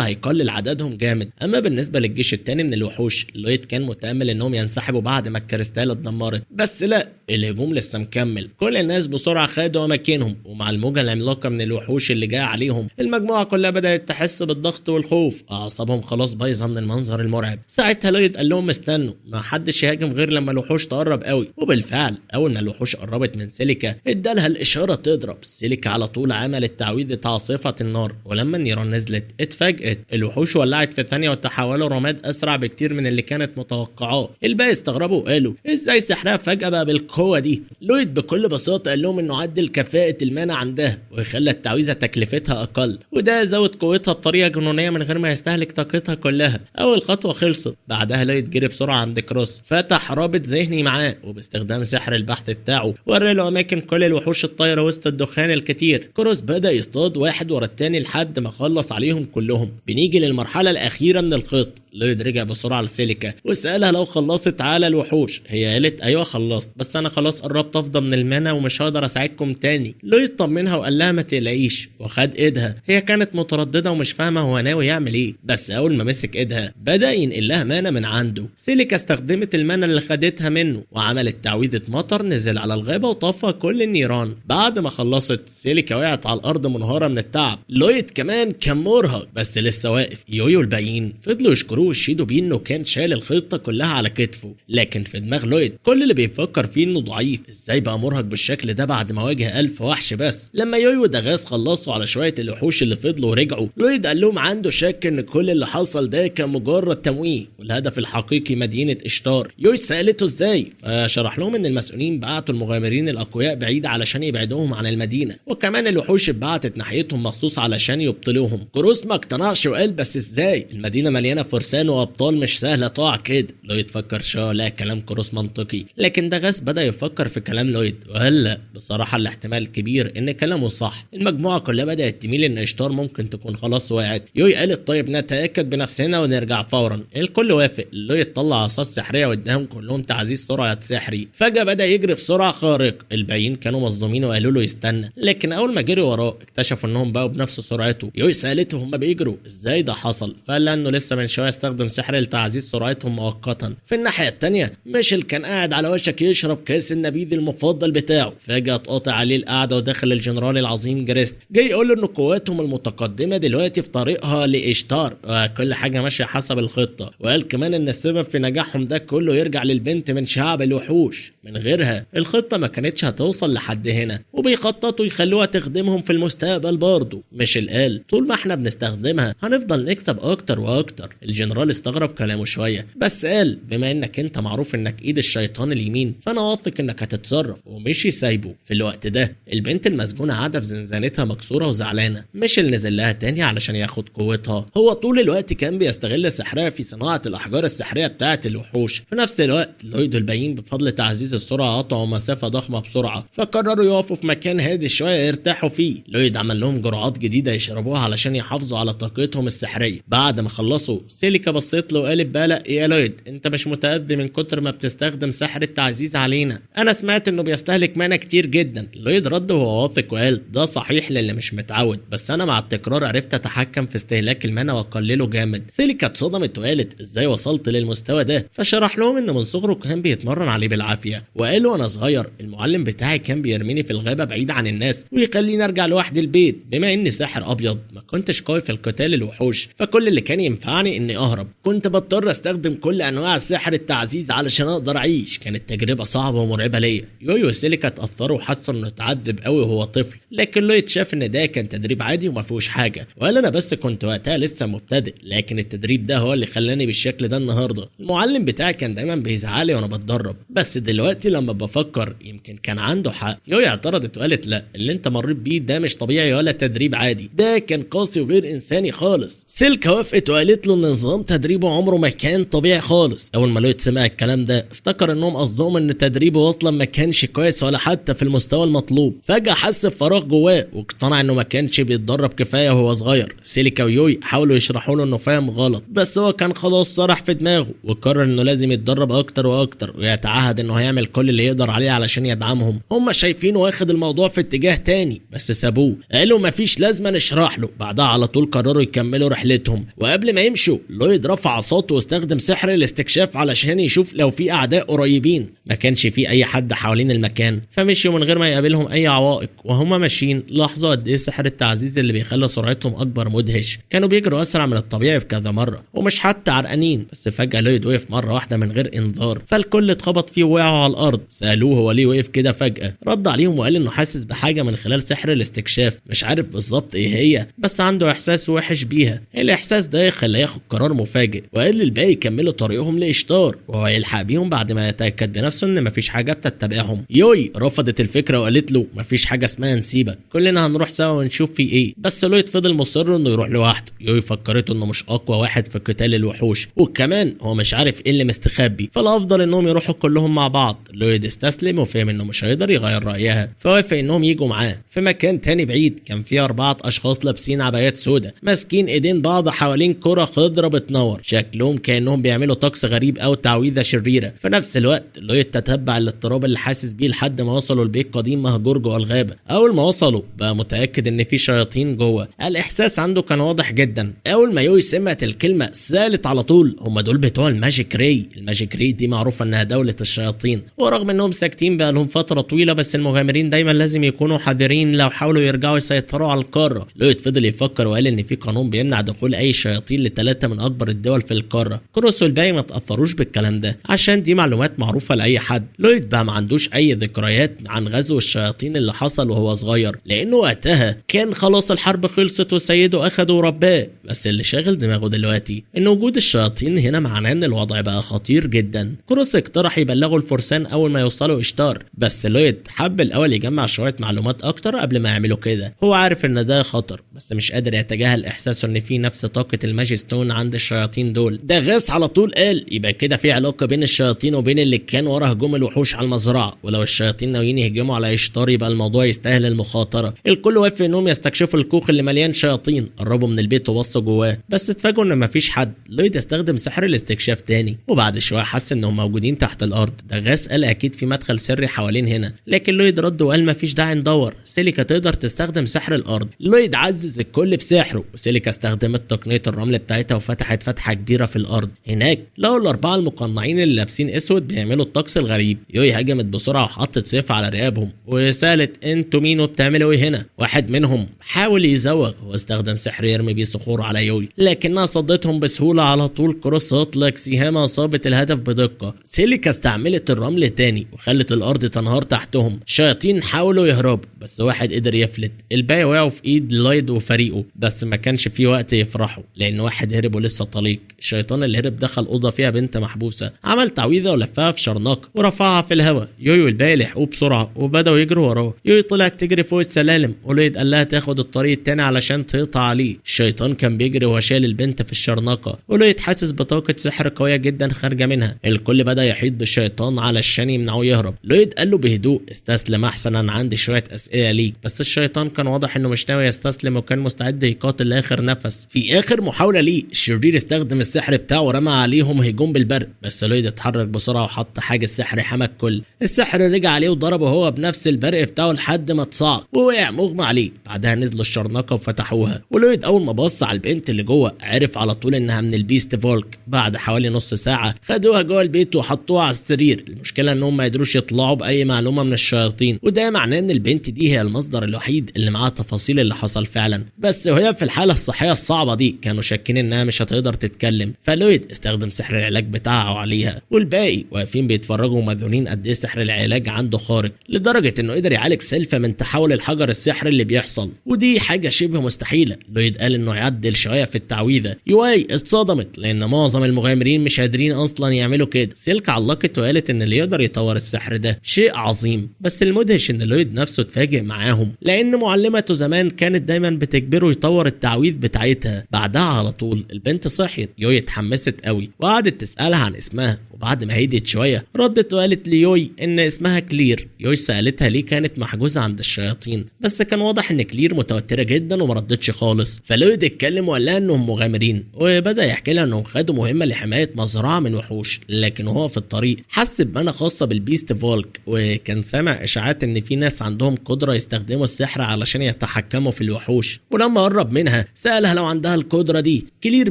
هيقلل عددهم جامد. اما بالنسبة للجيش التاني من الوحوش لويد كان متامل انهم ينسحبوا بعد ما الكريستال اتدمرت، بس لا، الهجوم لسه مكمل. كل الناس بسرعة خدوا اماكنهم، ومع الموجه العملاقة من الوحوش اللي جاية عليهم المجموعة كلها بدات تحس بالضغط والخوف، اعصابهم خلاص بايظة من المنظر المرعب. ساعتها لويد قال لهم استنوا، ما حدش يهاجم غير لما الوحوش تقرب قوي. وبالفعل اول ما الوحوش قربت من سيليكا ادالها الاشارة تضرب. سيليكا على طول عملت تعويذه عاصفة النار، ولما النيران نزلت اتفاجئت، الوحوش ولعت في ثانية وتحولوا رماد اسرع بكتير من اللي كانت متوقعاه. الباقي استغربوا وقالوا ازاي سحرها فجاة بقى بالقوة دي؟ لويد بكل بساطة قال لهم انه عدل كفاءة ال mana عندها وخلى التعويذه تكلفتها اقل، وده زود قوتها بطريقة جنونيه من غير ما يستهلك طاقتها كلها. اول خطوة خلصت. بعدها لويد جري بسرعة عند كروس، فتح رابط ذهني معاه، وباستخدام سحر البحث بتاعه ورى له اماكن كل الوحوش الطايره وسط الدخان الكتير. كروس بدا يصطاد واحد ورا التاني لحد ما خلص عليهم كلهم. بنيجي للمرحلة الاخيرة من الخطة. لويد رجع بسرعة لسيليكا وسالها لو خلصت على الوحوش. هي قالت ايوه خلصت، بس انا خلاص قربت افضى من ال mana ومش هقدر اساعدكم تاني. لويد طمنها وقال لها ما تقلقيش، وخد ايدها. هي كانت مترددة ومش فاهمه هو ناوي يعمل ايه، بس اول ما مسك ايدها بدا ينقل لها mana من عنده. سيليكا استخدمت ال mana اللي خدتها منه وعملت تعويذه مطر نزل على الغابة وطفى كل النيران. بعد ما خلصت سيليكا وقعت على الارض منهاره من التعب. لويد كمان كان مرهق بس لسه واقف. يويو الباقيين فضلوا يشكروه ويشيدوا بيه انه كان شايل الخطة كلها على كتفه، لكن في دماغ لويد كل اللي بيفكر فيه انه ضعيف، ازاي بقى مرهق بالشكل ده بعد ما واجه 1000 وحش بس. لما يويو ودغاز خلصوا على شوية الوحوش اللي فضلوا ورجعوا، لويد قال لهم عنده شك ان كل اللي حصل ده كان مجرد تمويه والهدف الحقيقي مدينة اشتار. يوي سالته ازاي، فشرح لهم ان المسؤولين بعتوا المغامرين الاقوياء بعيد علشان يبعدوهم عن المدينة، وكمان الوحوش اتبعتت ناحيتهم مخصوص علشان يبطلوهم. كروس ما اقتنعش وقال بس ازاي المدينة مليانة فرسان وابطال مش سهلة تقع كده. لويد فكر شوية لا كلام كروس منطقي، لكن دغاس بدا يفكر في كلام لويد وقال لا بصراحة الاحتمال كبير ان كلامه صح. المجموعة كلها بدات تميل ان اشتار ممكن تكون خلاص وقعت. يوي قالت طيب نتاكد بنفسنا ونرجع فورا. الكل وافق. لويد طلع عصا سحريه واداهم كلهم تعزيز سرعة سحري. فجاة بدا يجري بسرعة خارق. الباقيين كانوا مصدومين وقالوا له يستنى، لكن اول ما جري وراه اكتشفوا انهم بقوا بنفس سرعته. يوي سالته هما بيجروا ازاي ده حصل، فقال انه لسه من شوية استخدم سحر لتعزيز سرعتهم مؤقتا. في الناحية الثانية ميشيل كان قاعد على وشك يشرب كاس النبيذ المفضل بتاعه، فجاة اتقطع عليه القعدة ودخل الجنرال العظيم جريست، جاي يقول له ان قواتهم المتقدمة دلوقتي في طريقها لإشتار وكل حاجة ماشية حسب الخطة، وقال كمان ان السبب في نجاحهم ده كله يرجع للبنت من شعب الوحوش، من غيرها الخطة ما كانتش هتوصل لحد هنا، وبيخططوا يخلوها تخدمهم في المستقبل برضه. ميشيل قال طول ما احنا بنستخدمها هنفضل نكسب اكتر واكتر. الجنرال استغرب كلامه شوية، بس قال بما انك انت معروف انك ايد الشيطان اليمين فانا واثق انك هتتصرف، ومشي سايبه. في الوقت ده البنت المسجونه قاعدة في زنزانتها مكسورة وزعلانه، ميشيل نزل لها تاني علشان ياخد قوتها. هو طول الوقت كان بيستغل سحرها في صناعة الاحجار السحريه بتاعه الوحوش. في نفس الوقت لويد والباقيين بفضل تعزيز السرعة قطعوا مسافة ضخمة بسرعة، فقرروا يقفوا في مكان هادي شوية يرتاحوا فيه. لويد عمل لهم جرعات جديدة يشربوها علشان يحافظوا على طاقتهم السحريه. بعد ما خلصوا سيليكا بصيت له وقالت بقلق يا لويد انت مش متأذي من كتر ما بتستخدم سحر التعزيز علينا؟ انا سمعت انه بيستهلك mana كتير جدا. لويد رد وهو واثق وقال ده صحيح للي مش متعود، بس انا مع التكرار عرفت اتحكم في استهلاك ال mana واقلله جامد. سيليكا اتصدمت وقالت ازاي وصلت للمستوى ده؟ فشرح لهم انه من صغره كان بيتمرن عليه بالعافية، وقال وانا صغير المعلم بتاعي كان بيرميني في الغابة بعيد عن الناس ويخليني ارجع لوحدي البيت، بما اني ساحر ابيض ما كنتش قوي في القتال الوحوش، فكل اللي كان ينفعني اني اهرب، كنت بضطر استخدم كل انواع سحر التعزيز علشان اقدر اعيش. كانت تجربه صعبة ومرعبه ليا. يويو وسيليكا اتاثروا وحسوا انه اتعذب قوي وهو طفل، لكن لويد شاف ان ده كان تدريب عادي وما فيهوش حاجة، وقال انا بس كنت وقتها لسه مبتدئ، لكن التدريب ده هو اللي خلاني بالشكل ده النهارده. المعلم بتاعي كان دايما بيزعلي وانا بتدرب، بس دلوقتي لما بفكر يمكن كان عنده حق. يوي اعترضت وقالت لا، اللي انت مريت بيه ده مش طبيعي ولا تدريب عادي، ده كان قاسي وغير انساني خالص. سيلكا وافقت وقالت له ان نظام تدريبه عمره ما كان طبيعي خالص. اول ما لويد سمع الكلام ده افتكر انهم قصدهم ان تدريبه اصلا ما كانش كويس ولا حتى في المستوى المطلوب. فجأة حس بفراغ جواه واقتنع انه ما كانش بيتدرب كفاية وهو صغير. سيليكا ويوي حاولوا يشرحوا له انه فاهم غلط، بس هو كان خلاص سرح في دماغه وقرر انه لازم يتدرب اكتر واكتر، ويتعهد انه هيعمل كل اللي يقدر عليه علشان يدعمهم. هم شايفينه واخد الموضوع في اتجاه تاني بس سابوه، قالوا مفيش لازمه نشرح له. بعدها على طول قرروا يكملوا رحلتهم، وقبل ما يمشوا لويد رفع عصاته واستخدم سحر الاستكشاف علشان يشوف لو في اعداء قريبين. ما كانش في اي حد حوالين المكان، فمشيوا من غير ما يقابلهم اي عوائق. وهما ماشيين لاحظوا قد ايه سحر التعزيز اللي بيخلي سرعتهم اكبر مدهش، كانوا بيجروا اسرع من الطبيعي بكذا مرة ومش حتى عرقانين. بس فجاة لويد وقف مرة واحدة من غير انذار، فالكل اتخبط فيه ووقعوا على الارض. سالوه هو ليه وقف كده فجاة، رد عليهم وقال انه حاسس بحاجة من خلال سحر الاستكشاف، مش عارف بالظبط ايه هي، بس عنده احساس وحش بيها. الاحساس ده خلاه ياخد قرار مفاجئ، وقال للباقي يكملوا طريقهم لإشتار وهو يلحق بيهم بعد ما يتاكد بنفسه ان مفيش حاجة بتتبعهم. يوي رفضت الفكرة وقالت له مفيش حاجة اسمها نسيبك، كلنا هنروح سوا ونشوف في ايه. بس لويد فضل مصر انه يروح لوحده. يوي فكرته انه مش اقوى واحد في قتال الوحوش، وكمان هو مش عارف ايه اللي مستخبي، فالافضل انهم يروحوا كلهم مع بعض. لويد استسلم وفهم انه مش هيقدر يغير رايها، فوافق انهم يجوا معاه. في مكان تاني بعيد كان فيه 4 اشخاص لابسين عبايات سودة ماسكين ايدين بعض حوالين كرة خضرة بتنور، شكلهم كانهم بيعملوا طقس غريب او تعويذة شريرة. في نفس الوقت لويد تتبع الاضطراب اللي حاسس بيه لحد ما وصلوا لبيت قديم مهجور جوه الغابة. اول ما وصلوا بقى متأكد ان في شياطين جوه، الاحساس عنده كان واضح جدا. اول ما يوي سمعت الكلمة سألت على طول هم دول بتوع الماجيك راي؟ الماجيك راي دي معروفة انها دولة الشياطين، ورغم انهم ساكتين بقى لهم فترة طويلة بس المغامرين دايما لازم يكونوا حذرين لو حاولوا يرجعوا يسيطروا على القارة. لويد فضل يفكر وقال ان في قانون بيمنع دخول اي شياطين لثلاثة من اكبر الدول في القارة. كروس والباقي ما تأثروش بالكلام ده عشان دي معلومات معروفة لاي حد. لويد بقى ما عندوش اي ذكريات عن غزو الشياطين اللي حصل وهو صغير، لانه وقتها كان خلاص الحرب خلصت وسيده اخده ورباه. بس اللي شاغل دماغه دلوقتي ان وجود الشياطين هنا معناه ان الوضع بقى خطير جدا. كروس اقترح يبلغوا الفرسان اول ما يوصلوا اشتار، بس لويد حب الاول يجمع شوية معلومات اكتر قبل ما يعملوا كده. هو عارف ان ده خطر بس مش قادر يتجاهل احساسه ان في نفس طاقة الماجستون عند الشياطين دول. ده غاس على طول قال يبقى كده في علاقة بين الشياطين وبين اللي كان ورا هجوم الوحوش على المزرعة، ولو الشياطين ناويين يهجموا على اشتار يبقى الموضوع يستاهل المخاطرة. الكل وافق انهم يستكشفوا الكوخ اللي مليان شياطين. قربوا من البيت وبصوا جواه بس اتفاجئوا ان مفيش حد. لويد استخدم سحر الاستكشاف تاني وبعد شوية حس انهم موجودين تحت الارض. ده غاس قال اكيد في مدخل سري حوالين هنا، لكن لويد رد وقال مفيش داعي ندور، سيليكا تقدر تستخدم سحر الارض. لويد عزز الكل بسحره وسيليكا استخدمت تقنية الرمل بتاعتها وفتحت اتفتحت فتحه كبيرة في الارض. هناك لقوا الاربعة المقنعين اللي لابسين اسود بيعملوا الطقس الغريب. يوي هجمت بسرعة وحطت سيف على رقابهم وسالت انتوا مين وبتعملوا ايه هنا؟ واحد منهم حاول يزوغ واستخدم سحر يرمي بيه صخور على يوي، لكنها صدتهم بسهولة على طول. كروس اطلق سهامه اصابت الهدف بدقة. سيليكا استعملت الرمل تاني وخلت الارض تنهار تحتهم. الشياطين حاولوا يهربوا بس واحد قدر يفلت، الباقي وقعوا في ايد لايد وفريقه، بس ما كانش في وقت يفرحوا لان واحد هرب ولسه طليق. الشيطان اللي هرب دخل اوضة فيها بنت محبوسة، عمل تعويذه ولفها في شرناق ورفعها في الهواء. يوي والباقي لحقوه بسرعة وبداوا يجروا وراه. يوي طلعت تجري فوق السلالم ولويد قال لها تاخد الطريق التاني علشان تقطع عليه. الشيطان كان بيجري وهو شايل البنت في الشرنقه، ولويد حاسس بطاقة سحر قوية جدا خارجه منها. الكل بدا يحيط بالشيطان علشان يمنعوه يهرب. لويد قال له بهدوء استسلم احسن، انا عندي شوية اسئلة ليك. بس الشيطان كان واضح انه مش ناوي يستسلم وكان مستعد يقاتل لاخر نفس. في اخر محاولة ليه الشرير استخدم السحر بتاعه ورمى عليهم هجوم بالبرق، بس لويد اتحرك بسرعة وحط حاجز سحر حمى الكل. السحر رجع عليه وضربه هو بنفس البرق بتاعه لحد ما اتصعق ووقع مغمى عليه. بعدها نزلوا الشرنقه وفتحوها، ولويد اول ما بص على البنت اللي جوه عرف على طول انها من ال beast folk. بعد حوالي نص ساعة خدوها جوه البيت وحطوها على السرير. المشكلة انهم ما قدروش يطلعوا باي معلومة من الشياطين، وده معناه ان البنت دي هي المصدر الوحيد اللي معاه تفاصيل اللي حصل فعلا. بس وهي في الحالة الصحية الصعبة دي كانوا شاكين انها مش هتقدر تتكلم، فلويد استخدم سحر العلاج بتاعه عليها، والباقي واقفين بيتفرجوا ومذهولين قد ايه سحر العلاج عنده خارق، لدرجة انه قدر يعالج سيلفا من تحول الحجر السحري اللي بيحصل، ودي حاجة شبه مستحيلة. لويد قال انه يعدل شوية في التعويذه. يواي اتصدمت لان معظم المغامرين مش قادرين اصلا يعملوا كده. سيلك علقت وقالت ان اللي يقدر يطور السحر ده شيء عظيم، بس المدهش ان لويد نفسه اتفاجئ معاهم لان معلمته زمان كانت دايما بتجبره يطور التعويذ بتاعتها. بعدها على طول البنت صحيت. يوي اتحمست قوي وقعدت تسالها عن اسمها، وبعد ما هديت شوية ردت وقالت ليوي ان اسمها كلير. يوي سالتها ليه كانت محجوزة عند الشياطين، بس كان واضح ان كلير متوترة جدا وما ردتش خالص. فلويد اتكلم وقال لها انهم مغامرين، وبدا يحكي لها انهم خدوا مهمة لحماية مزرعة من وحوش، لكن وهو في الطريق حس بمنى خاصة بال beast folk، وكان سامع اشاعات ان في ناس عندهم قدره يستخدموا السحر علشان يتحكموا في الوحوش. ولما قرب منها سالها لو عندها القدرة دي. كلير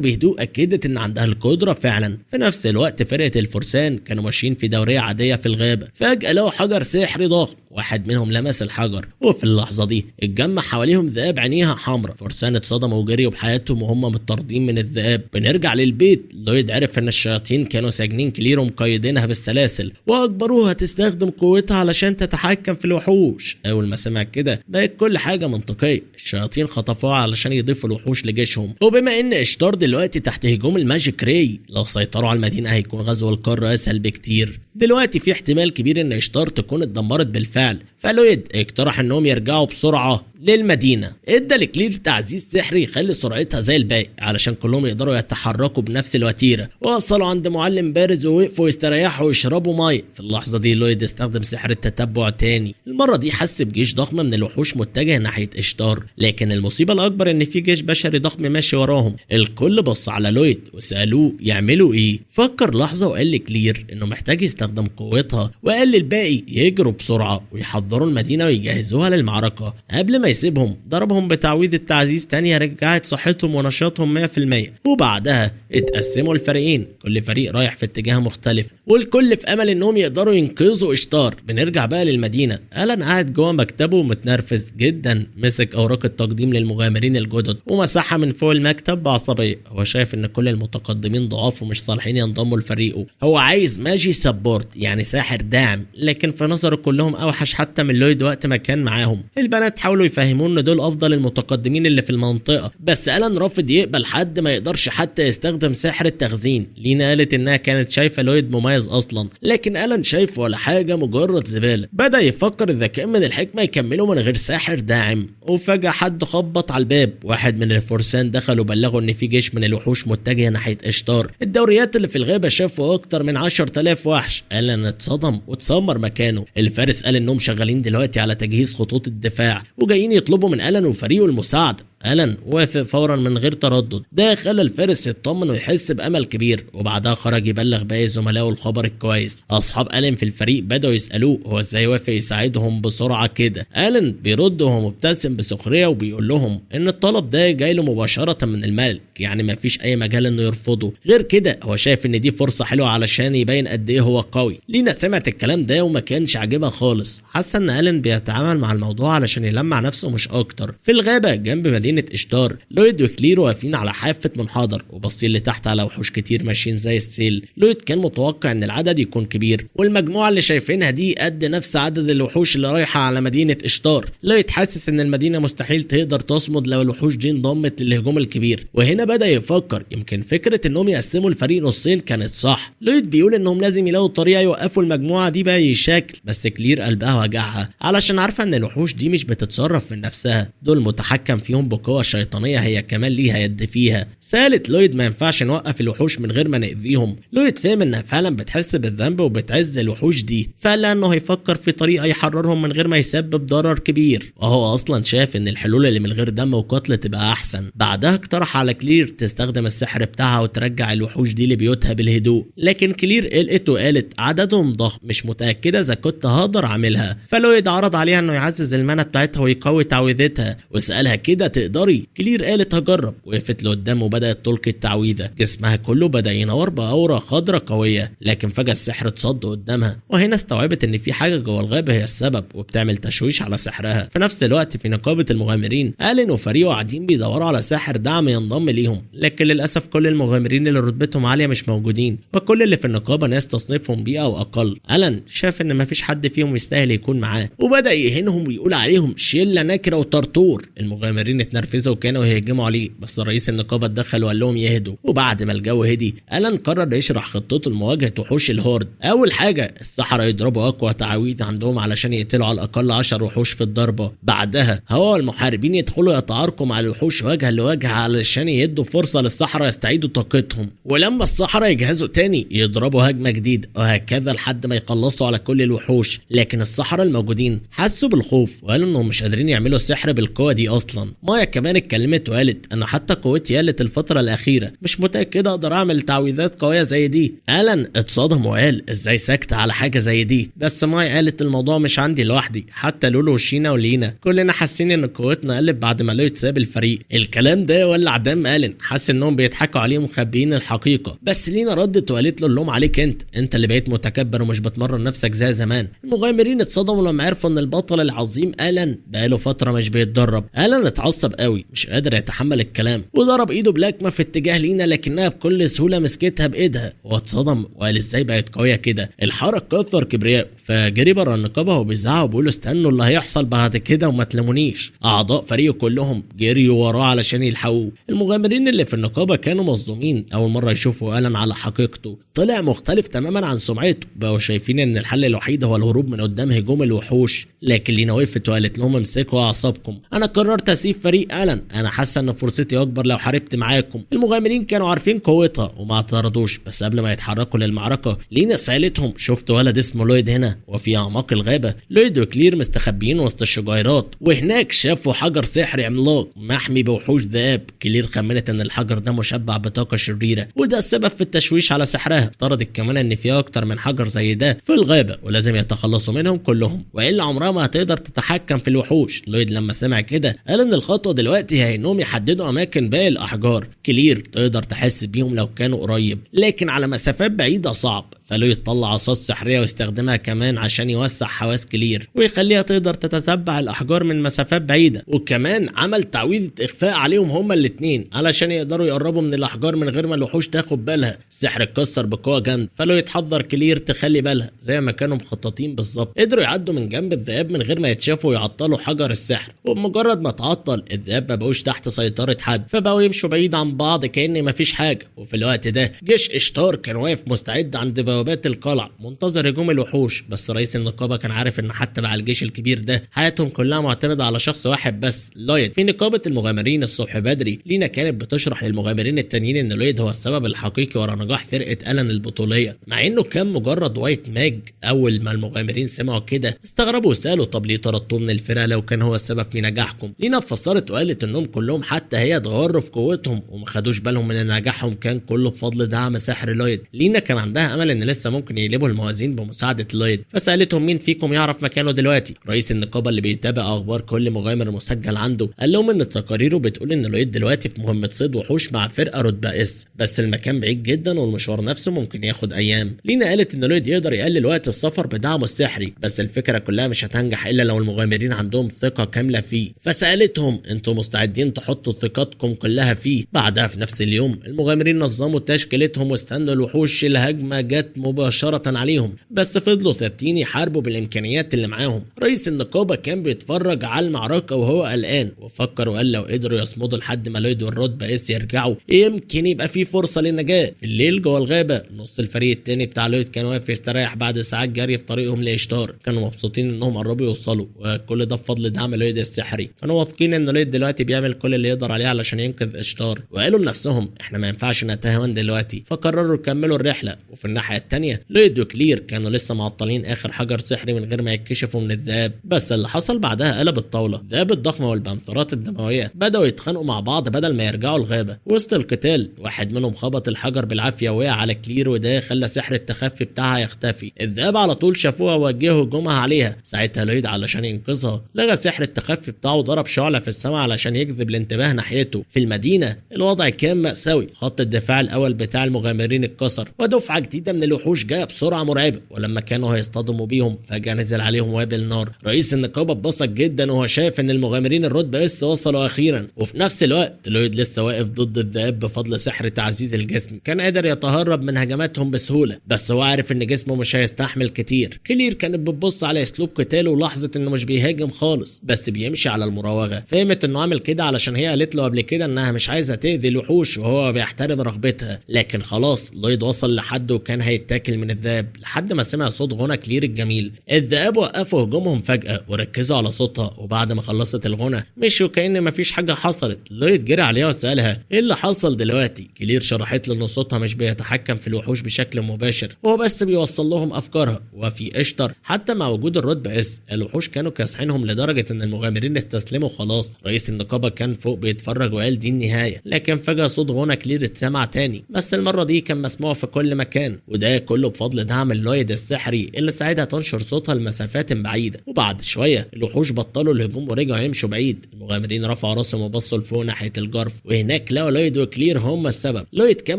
بهدوء اكدت ان عندها القدرة فعلا. في نفس الوقت فرقه الفرسان كانوا ماشيين في دورية عادية في الغابة، فجاة لقوا حجر سحري ضخم. واحد منهم لمس الحجر، وفي اللحظة دي اتجمع حواليهم ذئاب عينيها حمراء. فرسان اتصدموا وجريوا بحياتهم وهم مطاردين من الذئاب. بنرجع للبيت. لويد عرف ان الشياطين كانوا ساجنين كلير ومقيدينها بالسلاسل واجبروها تستخدم قوتها علشان تتحكم في الوحوش. اول ما سمع كده بقت كل حاجة منطقية، الشياطين خطفوها علشان يضيفوا الوحوش لجيشهم. وبما ان اشتار دلوقتي تحت هجوم ال magic ray، لو سيطروا على المدينة هيكون غزو القارة اسهل بكتير. دلوقتي في احتمال كبير ان اشتار تكون اتدمرت بالفعل، فلويد اقترح انهم يرجعوا بسرعة للمدينة. ادى لكلير تعزيز سحري يخلي سرعتها زي الباقي علشان كلهم يقدروا يتحركوا بنفس الوتيره. وصلوا عند معلم بارز ووقفوا يستريحوا ويشربوا مية. في اللحظة دي لويد استخدم سحر التتبع تاني. المرة دي حس بجيش ضخم من الوحوش متجه ناحية اشتار، لكن المصيبة الاكبر ان في جيش بشري ضخم ماشي وراهم. الكل بص على لويد وسالوه يعملوا ايه. فكر لحظة وقال لكلير انه محتاج يستخدم قوتها، وقال للباقي يجروا بسرعة ويحضروا المدينة ويجهزوها للمعركة. قبل ما يسيبهم ضربهم بتعويذ التعزيز تانية رجعت صحتهم ونشاطهم 100%. وبعدها اتقسموا الفريقين، كل فريق رايح في اتجاه مختلف، والكل في امل انهم يقدروا ينقذوا اشتار. بنرجع بقى للمدينة. ألان قاعد جوه مكتبه ومتنرفز جدا، مسك اوراق التقديم للمغامرين الجدد ومسحها من فوق المكتب بعصبيه. هو شايف ان كل المتقدمين ضعاف ومش صالحين ينضموا لفريقه. هو عايز mage support يعني ساحر داعم، لكن في نظره كلهم اوحش حتى من لويد وقت ما كان معاهم. البنات حاولوا يفهمون ان دول افضل المتقدمين اللي في المنطقة، بس ألان رافض يقبل حد ما يقدرش حتى يستخدم سحر التخزين. لينا قالت انها كانت شايفه لويد مميز اصلا، لكن ألان شايفه ولا حاجة، مجرد زبالة. بدا يفكر اذا كان من الحكمة يكملوا من غير ساحر داعم. وفجاة حد خبط على الباب. واحد من الفرسان دخل وبلغوا ان في جيش من الوحوش متجه ناحية اشتار. الدوريات اللي في الغابة شافوا اكتر من 10,000 وحش. ألان اتصدم واتسمر مكانه. الفارس قال انهم شغالين دلوقتي على تجهيز خطوط الدفاع وجايين يطلبوا من ألان وفريقه المساعدة. ألان وافق فورا من غير تردد. ده خلى الفارس يطمن ويحس بأمل كبير، وبعدها خرج يبلغ باقي زملائه الخبر الكويس. أصحاب ألين في الفريق بدأوا يسألوه هو ازاي وافق يساعدهم بسرعة كده. ألين بيرد وهو مبتسم بسخرية وبيقول لهم إن الطلب ده جاي له مباشرة من الملك، يعني مفيش أي مجال إنه يرفضه. غير كده هو شايف إن دي فرصة حلوة علشان يبين قد إيه هو قوي. لينا سمعت الكلام ده وما كانش عاجبها خالص، حاسة إن ألين بيتعامل مع الموضوع علشان يلمع نفسه مش أكتر. في الغابة جنب مدينة إشتار، لويد وكلير واقفين على حافة منحدر وباصين لتحت على وحوش كتير ماشيين زي السيل. لويد كان متوقع إن العدد يكون كبير، والمجموعة اللي شايفينها دي قد نفس عدد الوحوش اللي رايحة على مدينة إشتار. لويد حاسس إن المدينة مستحيل تقدر تصمد لو الوحوش دي انضمت للهجوم الكبير، وهنا بدأ يفكر يمكن فكرة إنهم يقسموا الفريق نصين كانت صح. لويد بيقول إنهم لازم يلاقوا طريقة يوقفوا المجموعة دي بأي شكل، بس كلير قلبها وجعها علشان عارفة إن الوحوش دي مش بتتصرف من نفسها، دول متحكم فيهم بقوة شيطانية هي كمان ليها يد فيها. سألت لويد ما ينفعش نوقف الوحوش من غير ما نأذيهم. لويد فهم إنها فعلا بتحس بالذنب وبتعز الوحوش دي، فقال إنه هيفكر في طريقة يحررهم من غير ما يسبب ضرر كبير، وهو أصلا شاف إن الحلول اللي من غير دم وقتل تبقى أحسن. بعدها اقترح على كلير تستخدم السحر بتاعها وترجع الوحوش دي لبيوتها بالهدوء، لكن كلير قلقت وقالت عددهم ضخم مش متأكدة إذا كنت هقدر أعملها. فلويد عرض عليها إنه يعزز ال mana بتاعتها ويقوي تعويذتها، وسألها كده تقدري؟ كلير قالت هجرب، وقفت لقدام وبدأت تلقي التعويذة، جسمها كله بدأ ينور ب aura خضرة قوية، لكن فجأة السحر اتصد قدامها، وهنا استوعبت إن في حاجة جوه الغابة هي السبب وبتعمل تشويش على سحرها. في نفس الوقت في نقابة المغامرين، ألين وفريقه قاعدين بيدوروا على ساحر دعم ينضم ليهم، لكن للأسف كل المغامرين اللي رتبتهم عالية مش موجودين، وكل اللي في النقابة ناس تصنيفهم B أو أقل. ألان شاف إن مفيش حد فيهم يستاهل يكون معاه، وبدأ يهينهم ويقول عليهم شلة نكرة وطرطور. المغامرين اتنرفزوا وكانوا يهجموا عليه، بس رئيس النقابة اتدخل وقال لهم يهدوا. وبعد ما الجو هدي، ألان قرر يشرح خطته لمواجهة وحوش ال horde. أول حاجة السحرة يضربوا أقوى تعاويذ عندهم علشان يقتلوا على الأقل 10 وحوش في الضربة. بعدها هو المحاربين يدخلوا يتعاركوا مع الوحوش وجه لوجه علشان يدوا فرصة للسحرة يستعيدوا طاقتهم، ولما السحرة يجهزوا تاني يضربوا هجمة جديدة، وهكذا لحد ما يخلصوا على كل الوحوش. لكن السحرة الموجودين حسوا بالخوف وقالوا انهم مش قادرين يعملوا السحر بالقوة دي اصلا. مايا كمان اتكلمت وقالت انا حتى قوتي قلت الفترة الأخيرة، مش متأكدة اقدر اعمل تعويذات قوية زي دي. ألان اتصدم وقال ازاي ساكتة على حاجة زي دي؟ بس مايا قالت الموضوع مش عندي لوحدي، حتى لولو وشينا ولينا كلنا حاسين ان قوتنا قلت بعد ما لويد ساب الفريق. الكلام ده ولع دم ألان، حس انهم بيضحكوا عليه ومخبيين الحقيقة. بس لينا ردت وقالت له اللوم عليك انت، انت اللي بقيت متكبر ومش بتمرن نفسك زي زمان. المغامرين اتصدموا لما عرفوا ان البطل العظيم ألان بقاله فترة مش بيتدرب. ألان اتعصب قوي مش قادر يتحمل الكلام، وضرب ايده بلكمة في اتجاه لينا، لكنها بكل سهولة مسكتها بايدها، واتصدم وقال ازاي بقت قوية كده. الحركة كثر كبرياء، فجري بره النقابة وبيزعق وبيقول استنوا اللي هيحصل بعد كده وما تلمونيش. اعضاء فريقه كلهم جريوا وراه علشان يلحقوه. المغامرين اللي في النقابة كانوا مصدومين، اول مرة يشوفوا ألان على حقيقته، طلع مختلف تماما عن سمعته. بقوا شايفين ان الحل الوحيد هو الهروب من قدام هجوم الوحوش، لكن لينا وقفت وقالت لهم امسكوا اعصابكم، انا قررت اسيب فريق ألان، انا حاسه ان فرصتي اكبر لو حاربت معاكم. المغامرين كانوا عارفين قوتها وما اعترضوش، بس قبل ما يتحركوا للمعركه لينا سالتهم شفت ولد اسمه لويد هنا؟ وفي اعماق الغابه لويد وكلير مستخبيين وسط الشجيرات، وهناك شافوا حجر سحري عملاق محمي بوحوش ذئاب. كلير خمنت ان الحجر ده مشبع بطاقه شريره وده السبب في التشويش على سحرها. افترضت كمان ان في اكتر من حجر زي ده في الغابه ولازم يتخلصوا منهم كلهم، والا عمرها ما هتقدر تتحكم في الوحوش. لويد لما سمع كده قال ان الخطوه دلوقتي هي انهم يحددوا اماكن باقي الاحجار. كلير تقدر تحس بيهم لو كانوا قريب، لكن على مسافات بعيده صعب. فلويد طلع عصا سحريه ويستخدمها كمان عشان يوسع حواس كلير ويخليها تقدر تتتبع الاحجار من مسافات بعيده، وكمان عمل تعويذه اخفاء عليهم هما الاثنين علشان يقدروا يقربوا من الاحجار من غير ما الوحوش تاخد بالها. السحر اتكسر بقوه جامده، فلويد حذر كلير تخلي بالها زي ما كانوا مخططين بالظبط. قدروا يعدوا من جنب الذئاب من غير ما يتشافوا ويعطلوا حجر السحر، وبمجرد ما اتعطل الذئاب ما بقوش تحت سيطره حد، فبقوا يمشوا بعيد عن بعض كأن مفيش حاجه. وفي الوقت ده جيش اشتار كان واقف مستعد عند بوابات القلعة منتظر هجوم الوحوش. بس رئيس النقابة كان عارف ان حتى مع الجيش الكبير ده حياتهم كلها معتمدة على شخص واحد بس، لويد. في نقابة المغامرين الصبح بدري لينا كانت بتشرح للمغامرين التانيين ان لويد هو السبب الحقيقي ورا نجاح فرقه ألان البطوليه، مع انه كان مجرد white mage. اول ما المغامرين سمعوا كده استغربوا وسالوا طب ليه طردتوه من الفرقة لو كان هو السبب في نجاحكم؟ لينا فسرت وقالت انهم كلهم حتى هي اتغروا في قوتهم وما خدوش بالهم من ان نجاحهم كان كله بفضل دعم سحر لويد. لينا كان عندها امل ان لسه ممكن يقلبوا الموازين بمساعدة لويد، فسالتهم مين فيكم يعرف مكانه دلوقتي؟ رئيس النقابة اللي بيتابع اخبار كل مغامر مسجل عنده قال لهم ان تقاريره بتقول ان لويد دلوقتي في مهمة صيد وحوش مع فرقه رتبه S، بس المكان بعيد جدا والمشوار نفسه ممكن ياخد ايام. لينا قالت ان لويد يقدر يقلل وقت السفر بدعمه السحري، بس الفكرة كلها مش هتنجح الا لو المغامرين عندهم ثقة كاملة فيه. فسالتهم انتوا مستعدين تحطوا ثقتكم كلها فيه؟ بعدها في نفس اليوم المغامرين نظموا تشكيلتهم واستنوا الوحوش. الهجمة جت مباشرة عليهم، بس فضلوا ثابتين يحاربوا بالامكانيات اللي معاهم. رئيس النقابة كان بيتفرج على المعركة وهو قلقان، وفكر وقال لو قدروا يصمدوا لحد ما لويد والرتبه S يرجعوا يمكن يبقى في فرصة للنجاة. في الليل جوه الغابة نص الفريق التاني بتاع لويد كان واقف يستريح بعد ساعات جري في طريقهم لاشتار. كانوا مبسوطين انهم قربوا يوصلوا، وكل ده بفضل دعم لويد السحري. كانوا واثقين ان لويد دلوقتي بيعمل كل اللي يقدر عليه علشان ينقذ اشتار، وقالوا لنفسهم احنا ما ينفعش نتهاون دلوقتي، فقرروا يكملوا الرحلة. وفي الناحية التانية لويد وكلير كانوا لسه معطلين اخر حجر سحري من غير ما يتكشفوا من الذئاب، بس اللي حصل بعدها قلب الطاولة. الذئاب الضخمة والبنثرات الدموية بداوا يتخانقوا مع بعض بدل ما يرجعوا الغابة. وسط القتال واحد منهم خبط الحجر بالعافية وقع على كلير، وده خلى سحر التخفي بتاعها يختفي. الذئاب على طول شافوها ووجهوا هجومها عليها. ساعتها لويد علشان ينقذها لغى سحر التخفي بتاعه وضرب شعله في السماء علشان يجذب الانتباه ناحيته. في المدينة الوضع كان مأساوي، خط الدفاع الاول بتاع المغامرين اتكسر، ودفعه جديدة من الوحوش جاية بسرعة مرعبة، ولما كانوا هيصطدموا بيهم فجاة نزل عليهم وابل نار. رئيس النقابة اتبسط جدا وهو شايف ان المغامرين الرتبة S وصلوا اخيرا. وفي نفس الوقت لويد لسه واقف ضد الذئاب بفضل سحر تعزيز الجسم، كان قادر يتهرب من هجماتهم بسهولة، بس هو عارف ان جسمه مش هيستحمل كتير. كلير كانت بتبص على اسلوب قتاله ولاحظت انه مش بيهاجم خالص، بس بيمشي على المراوغه. فهمت انه عامل كده علشان هي قالت له قبل كده انها مش عايزه تاذي الوحوش وهو بيحترم رغبتها. لكن خلاص لويد وصل لحد وكان هيتاكل من الذئاب، لحد ما سمع صوت غنى كلير الجميل. الذئاب وقفوا هجومهم فجأة وركزوا على صوتها، وبعد ما خلصت الغنى مشوا كأن مفيش حاجة حصلت. لويد جري عليها وسألها ايه اللي حصل دلوقتي؟ كلير شرحت له ان صوتها مش بيتحكم في الوحوش بشكل مباشر، هو بس بيوصل لهم افكارها. وفي اشتر حتى مع وجود الرتبة S الوحوش كانوا كاسحينهم لدرجة ان المغامرين استسلموا خلاص. رئيس النقابة كان فوق بيتفرج وقال دي النهاية، لكن فجأة صوت غنى كلير اتسمع تاني، بس المرة دي كان مسموع في كل مكان، وده كله بفضل دعم اللويد السحري اللي ساعدها تنشر صوتها لمسافات بعيدة. وبعد شوية الوحوش بطلوا الهجوم ورجعوا يمشوا بعيد. المغامرين رفعوا راسهم وبصوا لفوق ناحية الجرف، وهناك لقوا لويد وكلير هم السبب. لويد كان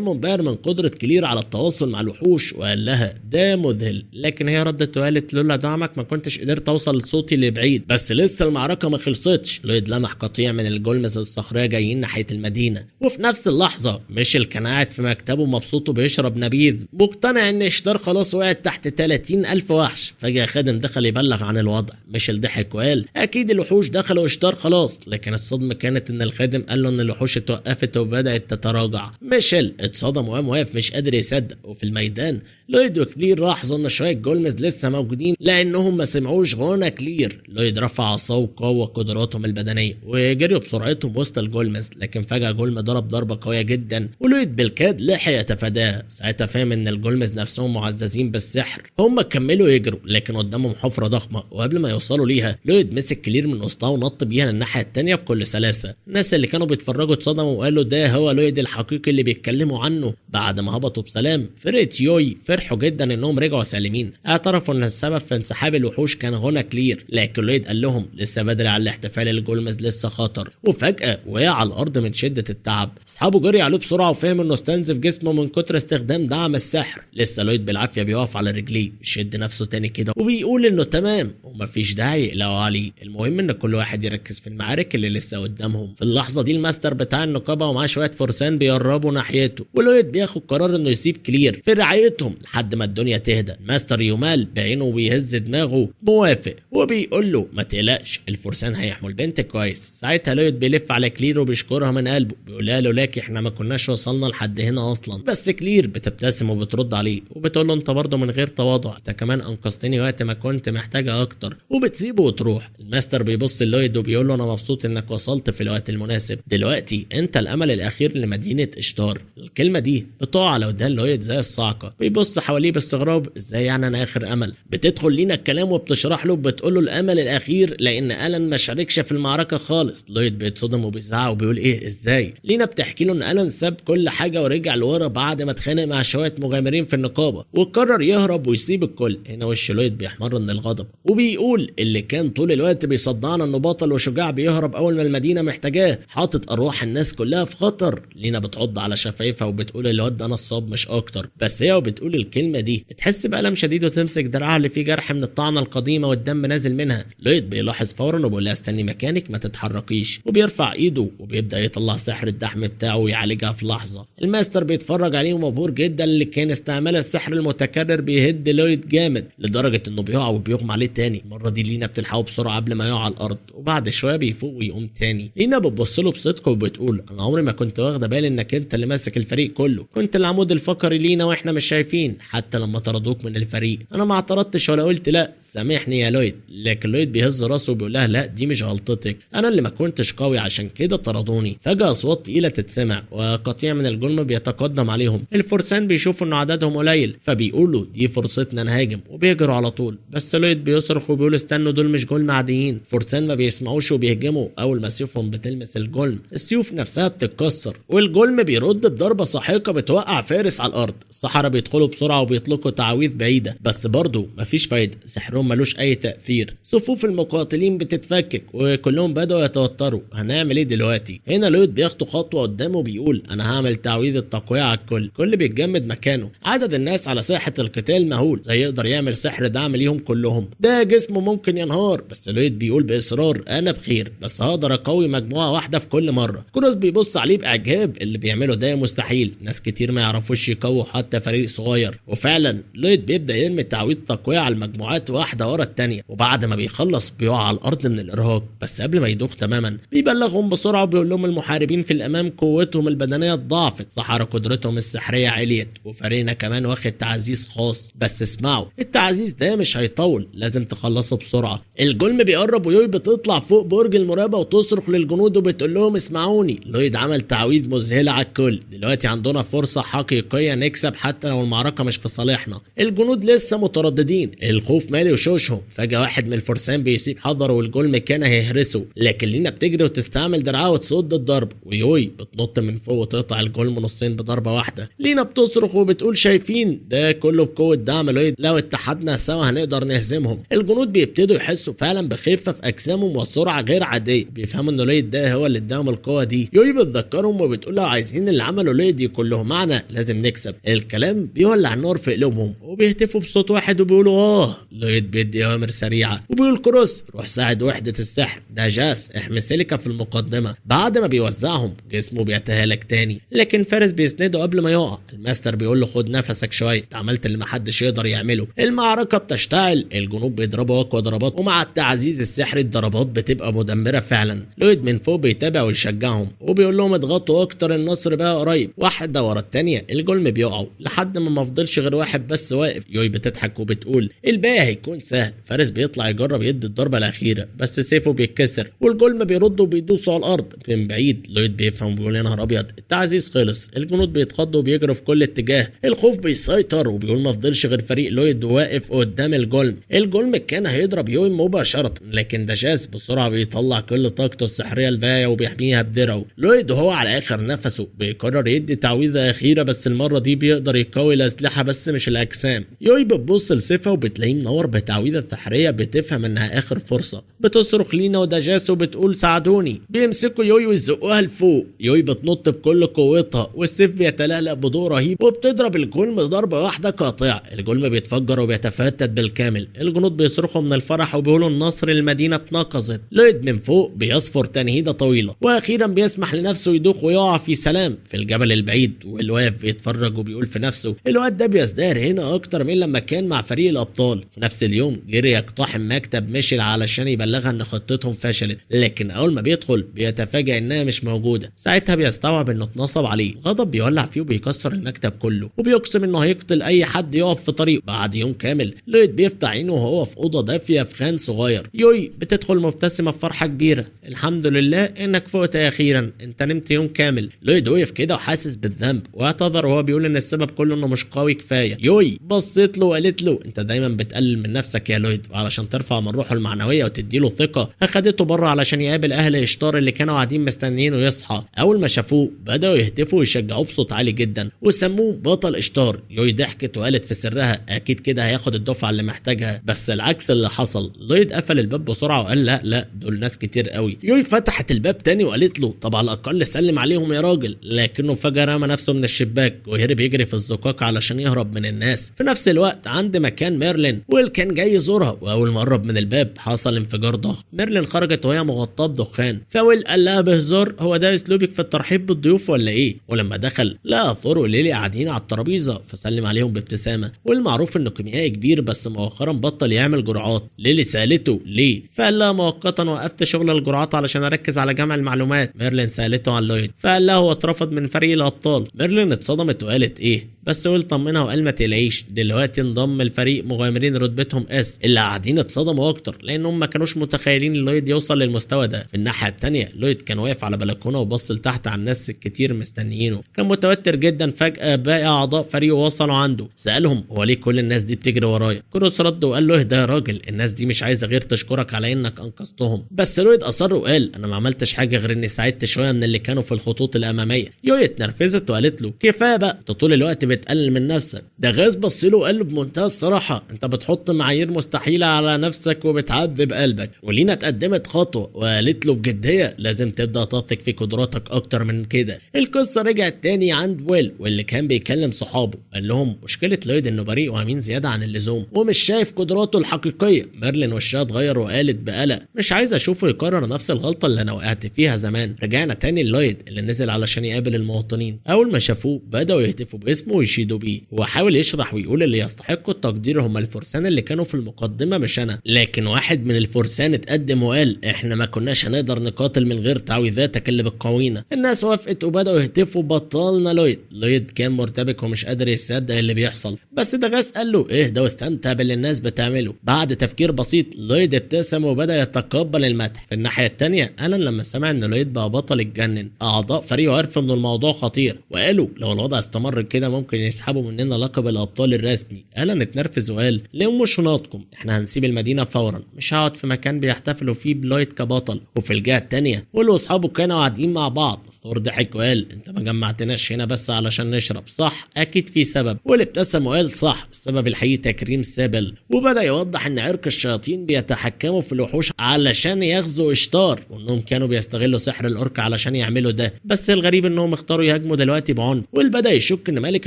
منبهر من قدرة كلير على التواصل مع الوحوش وقال لها ده مذهل، لكن هي ردت وقالت لولا دعمك ما كنتش قدرت اوصل لصوتي لبعيد، بس لسه المعركة ما خلصتش. لويد لمح قطيع من ال golems الصخرية جايين ناحية المدينة، وفي نفس اللحظة ميشيل كان قاعد في مكتبه مبسوط وبيشرب نبيذ، مقتنع ان اشتار خلاص وقعت تحت 30,000 وحش. فجأة خادم دخل يبلغ عن الوضع. ميشيل ضحك وقال اكيد الوحوش دخلوا اشتار خلاص، لكن الصدمة كانت ان الخادم قال له ان الوحوش اتوقفت وبدأت تتراجع. ميشيل اتصدم وقام واقف مش قادر يصدق. وفي الميدان لويد وكلير لاحظوا ان شوية golems لسه موجودين لانهم ما سمعوش غنى كلير. لويد رفع عصاه وقوى قدراتهم البدنية وجريوا بسرعتهم وسط ال golems، لكن فجأة golem ضرب ضربة قوية جدا ولويد بالكاد لحق يتفاداها. ساعتها فهم ان ال golems نفسهم معززين بالسحر. هم كملوا يجروا لكن قدامهم حفرة ضخمة، وقبل ما يوصلوا ليها لويد مسك كلير من وسطها ونط بيها للناحية التانية بكل سلاسة. الناس اللي كانوا بيتفرجوا اتصدموا وقالوا ده هو لويد الحقيقي اللي بيتكلموا عنه. بعد ما هبطوا بسلام فرقة يوي فرحوا جدا انهم رجعوا سالمين، اعترفوا ان السبب في انسحاب الوحوش كان غنى كلير، لكن لويد قال لهم لسه بدري على الاحتفال، ال golems لسه خطر. وفجأة وقع على الارض من شدة التعب. اصحابه جري عليه بسرعة وفهم انه استنزف جسمه من كتر استخدام دعم السحر. لسه لويد بالعافية بيقف على رجليه، بيشد نفسه تاني كده وبيقول انه تمام ومفيش داعي يقلقوا عليه، المهم ان كل واحد يركز في المعارك اللي لسه قدامهم. في اللحظة دي الماستر بتاع النقابة ومعاه شوية فرسان بيقربوا ناحيته، ولويد بياخد قرار انه يسيب كلير في رعايتهم لحد ما الدنيا تهدى. ماستر يومال بعينه وبيهز دماغه موافق وبيقول له ما تقلقش الفرسان هيحموا البنت كويس. ساعتها لويد بيلف على كلير وبيشكرها من قلبه، بيقول لها لولاك احنا ما كناش وصلنا لحد هنا اصلا. بس كلير بتبتسم وبترد عليه عليه وبتقول له انت برضه من غير تواضع، انت كمان انقذتني وقت ما كنت محتاجه اكتر، وبتسيبه وتروح. الماستر بيبص للويد وبيقول له انا مبسوط انك وصلت في الوقت المناسب، دلوقتي انت الامل الاخير لمدينة اشتار. الكلمة دي بتقع على ودان لويد زي الصاعقة، بيبص حواليه باستغراب، ازاي يعني انا اخر امل؟ بتدخل لينا الكلام وبتشرح له، بتقول له الامل الاخير لان الان ما شاركش في المعركة خالص. لويد بيتصدم وبيزعق وبيقول ايه ازاي؟ لينا بتحكي له ان الان ساب كل حاجة ورجع لورا بعد ما اتخانق مع شوية مغامرين في النقابة وقرر يهرب ويسيب الكل. هنا وش لويد بيحمر من الغضب وبيقول اللي كان طول الوقت بيصدعنا انه بطل وشجاع بيهرب اول ما المدينة محتاجاه، حاطط ارواح الناس كلها في خطر. لينا بتعض على شفايفها وبتقول الواد ده نصاب مش اكتر، بس هي وبتقول الكلمة دي بتحس بألم شديد وتمسك دراعها اللي فيه جرح من الطعنه القديمة والدم نازل منها. لويد بيلاحظ فورا وبيقول لها استني مكانك ما تتحركيش، وبيرفع ايده وبيبدا يطلع سحر الدحم بتاعه ويعالجها في لحظة. الماستر بيتفرج عليه ومبهور جدا، اللي كان استعمال السحر المتكرر بيهد لويد جامد لدرجة انه بيقع وبيغمى عليه تاني. المرة دي لينا بتلحقه بسرعة قبل ما يقع على الارض، وبعد شوية بيفوق ويقوم تاني. لينا بتبص له بصدق وبتقول انا عمري ما كنت واخده بالي انك انت اللي ماسك الفريق كله، كنت العمود الفقري لينا واحنا مش شايفين، حتى لما طردوك من الفريق انا ما اعترضتش ولا قلت لا، سامحني يا لويد. لكن لويد بيهز راسه وبيقول لها لا دي مش غلطتك، انا اللي ما كنتش قوي عشان كده طردوني. فجاة اصوات تقيلة تتسمع وقطيع من الجلم بيتقدم عليهم. الفرسان بيشوفوا ان عددهم قليل فبيقولوا دي فرصتنا نهاجم، وبيجروا على طول. بس لويد بيصرخ وبيقول استنوا دول مش جلم عاديين. فرسان ما بيسمعوش وبيهجموا، اول ما سيوفهم بتلمس الجلم السيوف نفسها بتتكسر، والجلم بيرد بضربه ساحقة بتوقع فارس على الارض. السحرة بيدخلوا بسرعة وبيطلقوا تعاويذ بعيدة، بس برضه مفيش فايده، سحرهم ملوش اي تاثير. صفوف المقاتلين بتتفكك وكلهم بدأوا يتوتروا، هنعمل ايه دلوقتي؟ هنا لويد بياخد خطوة قدامه وبيقول انا هعمل تعويذ التقويه على الكل. كل بيتجمد مكانه، عدد الناس على ساحة القتال مهول، زي يقدر يعمل سحر دعم ليهم كلهم، ده جسمه ممكن ينهار. بس لويد بيقول باصرار انا بخير، بس هقدر اقوي مجموعة واحدة في كل مرة. كروس بيبص عليه باعجاب، اللي بيعمله ده مستحيل، ناس كتير ما يعرفوش يقووا حتى فريق صغير. وفعلا لويد بيبدا يرمي تعويذ تقوية على المجموعات واحدة ورا الثانية، وبعد ما بيخلص بيقع على الارض من الارهاق. بس قبل ما يدوخ تماما بيبلغهم بسرعة وبيقول لهم المحاربين في الامام قوتهم البدنية اتضاعفت، سحرة قدرتهم السحريه عليت، وفريقنا كمان واخد تعزيز خاص، بس اسمعوا التعزيز ده مش هيطول، لازم تخلصوا بسرعة. الجلم بيقرب ويوي بتطلع فوق برج المراقبة وتصرخ للجنود وبتقول لهم اسمعوني، لويد عمل تعويذ مذهلة على الكل، دلوقتي عندنا فرصة حقيقية نكسب حتى لو المعركة مش في صالحنا. الجنود لسه مترددين، الخوف مالي وشوشهم. فجاة واحد من الفرسان بيسيب حذره والجلم كان هيهرسه، لكن لينا بتجري وتستعمل دراعها وتصد الضرب، ويوي بتنط من فوق وتقطع الجلم نصين بضربه واحدة. لينا بتصرخ وبتقول شايفين ده كله بقوة دعم لويد، لو اتحدنا سوا هنقدر نهزمهم. الجنود بيبتدوا يحسوا فعلا بخفة في اجسامهم وسرعة غير عادية، بيفهموا ان لويد ده هو اللي اداهم القوة دي. يوي بتذكرهم وبتقول لو عايزين اللي عمله لويد يكون له معنى لازم نكسب. الكلام بيولع النار في قلوبهم وبيهتفوا بصوت واحد وبيقولوا اه. لويد بيدي اوامر سريعة وبيقول كروس روح ساعد وحده السحر، ده جاس احمي سيليكا في المقدمة. بعد ما بيوزعهم جسمه بيتهالك تاني، لكن فارس بيسنده قبل ما يقع. الماستر بيقول له خد نفسك شوية، انت عملت اللي محدش يقدر يعمله. المعركة بتشتعل، الجنود بيضربوا اقوى ضربات، ومع التعزيز السحري الضربات بتبقى مدمرة فعلا. لويد من فوق بيتابع ويشجعهم وبيقول لهم اضغطوا اكتر، النصر بقى قريب. واحدة ورا التانية الجلم بيقعوا لحد ما مفضلش غير واحد بس واقف. يوي بتضحك وبتقول الباقي هيكون سهل. فارس بيطلع يجرب يدي الضربة الاخيرة بس سيفه بيتكسر والجلم بيرد وبيدوسوا على الارض. من بعيد لويد بيفهم وبيقول يا نهار ابيض التعزيز خلص. الجنود بيتخضوا وبيجروا في كل اتجاه، الخوف بيسيطر وبيقول ما فضلش غير فريق لويد واقف قدام الجلم. الجلم كان هيضرب يوي مباشرة، لكن دجاس بسرعة بيطلع كل طاقته السحريه الباقية وبيحميها بدرعه. لويد وهو على اخر نفسه بيقرر يدي تعويذه اخيرة، بس المرة دي بيقدر يقوي الاسلحة بس مش الاجسام. يوي بتبص لسيفها وبتلاقيه منور بتعويذه سحريه، بتفهم انها اخر فرصة. بتصرخ لينا ودجاس وبتقول ساعدوني. بيمسكوا يوي ويزقوها لفوق. يوي بتنط بكل قوتها والسيف بيتلألأ بضوء رهيب وبتضرب الجلم ضربه واحدة قاطعه. الجلم بيتفجر وبيتفتت بالكامل. الجنود بيصرخوا من الفرح وبيقولوا النصر، المدينة اتنقذت. لويد من فوق بيصفر تنهيده طويلة واخيرا بيسمح لنفسه يدوخ ويقع في سلام في الجبل البعيد. والواقف بيتفرج وبيقول في نفسه الواد ده بيزدهر هنا اكتر من لما كان مع فريق الابطال. في نفس اليوم جري يقتحم مكتب ميشيل علشان يبلغها ان خطتهم فشلت، لكن اول ما بيدخل بيتفاجئ انها مش موجودة. ساعتها بيستوعب انه اتنصب عليه. غضب بيولع فيه وبيكسر المكتب كله وبيقسم وبيقسم انه هيقتل اي حد يقف في طريقه. بعد يوم كامل لويد بيفتح عينه وهو في اوضة دافيه في خان صغير. يوي بتدخل مبتسمة بفرحة كبيرة، الحمد لله انك فقت اخيرا، انت نمت يوم كامل. لويد وقف كده وحاسس بالذنب واعتذر وهو بيقول ان السبب كله انه مش قوي كفاية. يوي بصيت له وقالت له انت دايما بتقلل من نفسك يا لويد، وعلشان ترفع من روحه المعنوية وتديله ثقة اخدته بره علشان يقابل اهل اشتار اللي كانوا قاعدين مستنيينه يصحى. اول ما شافوه بداوا يهتفوا ويشجعوه بصوت عالي جدا وسموه بطل اشتار. يوي ضحكت وقالت في سرها اكيد كده هياخد الدفعة اللي محتاجها، بس العكس اللي حصل. لويد قفل الباب بسرعة وقال لا لا دول ناس كتير قوي. يوي فتحت الباب تاني وقالت له طب على الاقل سلم عليهم يا راجل، لكنه فجاة رمى نفسه من الشباك وهرب يجري في الزقاق علشان يهرب من الناس. في نفس الوقت عند مكان ميرلين ويل كان جاي يزورها، واول ما قرب من الباب حصل انفجار ضخم. ميرلين خرجت وهي مغطاة بدخان، فويل قال لها بهزار هو ده اسلوبك في الترحيب بالضيوف ولا ايه؟ ولما دخل لقى ثور وليلي قاعدين على الترابيزة فسلم عليهم بابتسامة. والمعروف انه كيميائي كبير بس مؤخرا بطل يعمل جرعات. ليلي سالته ليه، فقال لها مؤقتا وقفت شغل الجرعات علشان اركز على جمع المعلومات. ميرلين سالته عن لويد فقال لها هو اترفض من فريق الابطال. ميرلين اتصدمت وقالت ايه، بس ويل طمنها وقال ما تقلقيش دلوقتي انضم الفريق مغامرين رتبتهم S. اللي قاعدين اتصدموا اكتر لانهم ما كانوش متخيلين لويد يوصل للمستوى ده. في الناحية الثانية لويد كان واقف على بلكونة وبص لتحت على الناس الكتير مستنيينه، كان متوتر جدا. فجاة باقي اعضاء فريقه وصلوا عنده، سالهم هو ليه كل الناس دي بتجري ورايا؟ كروس رد وقال له اهدى يا راجل، الناس دي مش عايزه غير تشكرك على انك انقذتهم. بس لويد اصر وقال انا ما عملتش حاجة غير اني ساعدت شوية من اللي كانوا في الخطوط الامامية. يوي اتنرفزت وقالت له كفاية بقى انت طول الوقت بتقلل من نفسك. ده غاز بص له وقال له بمنتهى الصراحة انت بتحط معايير مستحيلة على نفسك وبتعذب قلبك. ولينا اتقدمت خطوة وقالت له بجدية لازم تبدا تثق في قدراتك اكتر من كده. القصة رجعت تاني عند ويل واللي كان بيكلم صحابه، قال لهم مشكلة لويد انه بريء وامين زيادة عن اللزوم ومش شايف قدراته الحقيقية. ميرلين وشها اتغير وقالت بقلق مش عايز اشوفه يكرر نفس الغلطة اللي انا وقعت فيها زمان. رجعنا تاني للويد اللي نزل علشان يقابل المواطنين. اول ما شافوه بداوا يهتفوا باسمه ويشيدوا بيه. هو حاول يشرح ويقول اللي يستحقوا التقدير هم الفرسان اللي كانوا في المقدمة مش انا، لكن واحد من الفرسان اتقدم وقال احنا ما كناش هنقدر نقاتل من غير تعويذاتك اللي بتقوينا. الناس وافقت وبداوا يهتفوا بطلنا لويد. لويد كان مرتبك ومش قادر يصدق اللي بيحصل، بس دغاس قال له اهدى واستمتع باللي الناس بتعمله. بعد تفكير بسيط لويد ابتسم وبدا يتقبل المدح. في الناحية الثانية الان لما سمع ان لويد بقى بطل اتجنن. اعضاء فريقه عرفوا ان الموضوع خطير وقالوا لو الوضع استمر كده ممكن يسحبوا مننا لقب الابطال الرسمي. الان اتنرفز وقال لموا شنطكم احنا هنسيب المدينة فورا، مش هقعد في مكان بيحتفلوا فيه بلويد كبطل. وفي الجهة الثانية ويل واصحابه كانوا قاعدين مع بعض. ثور ضحك وقال انت ما جمعتناش هنا بس علشان نشرب صح؟ اكيد في سبب. ويل ابتسم وقال صح، السبب الحقيقي تكريم سابل. وبدا يوضح ان عرق الشياطين بيتحكموا في الوحوش علشان يغزوا اشتار، وانهم كانوا بيستغلوا سحر الاورك علشان يعملوا ده، بس الغريب انهم اختاروا يهاجموا دلوقتي بعنف. ويل بدا يشك ان ملك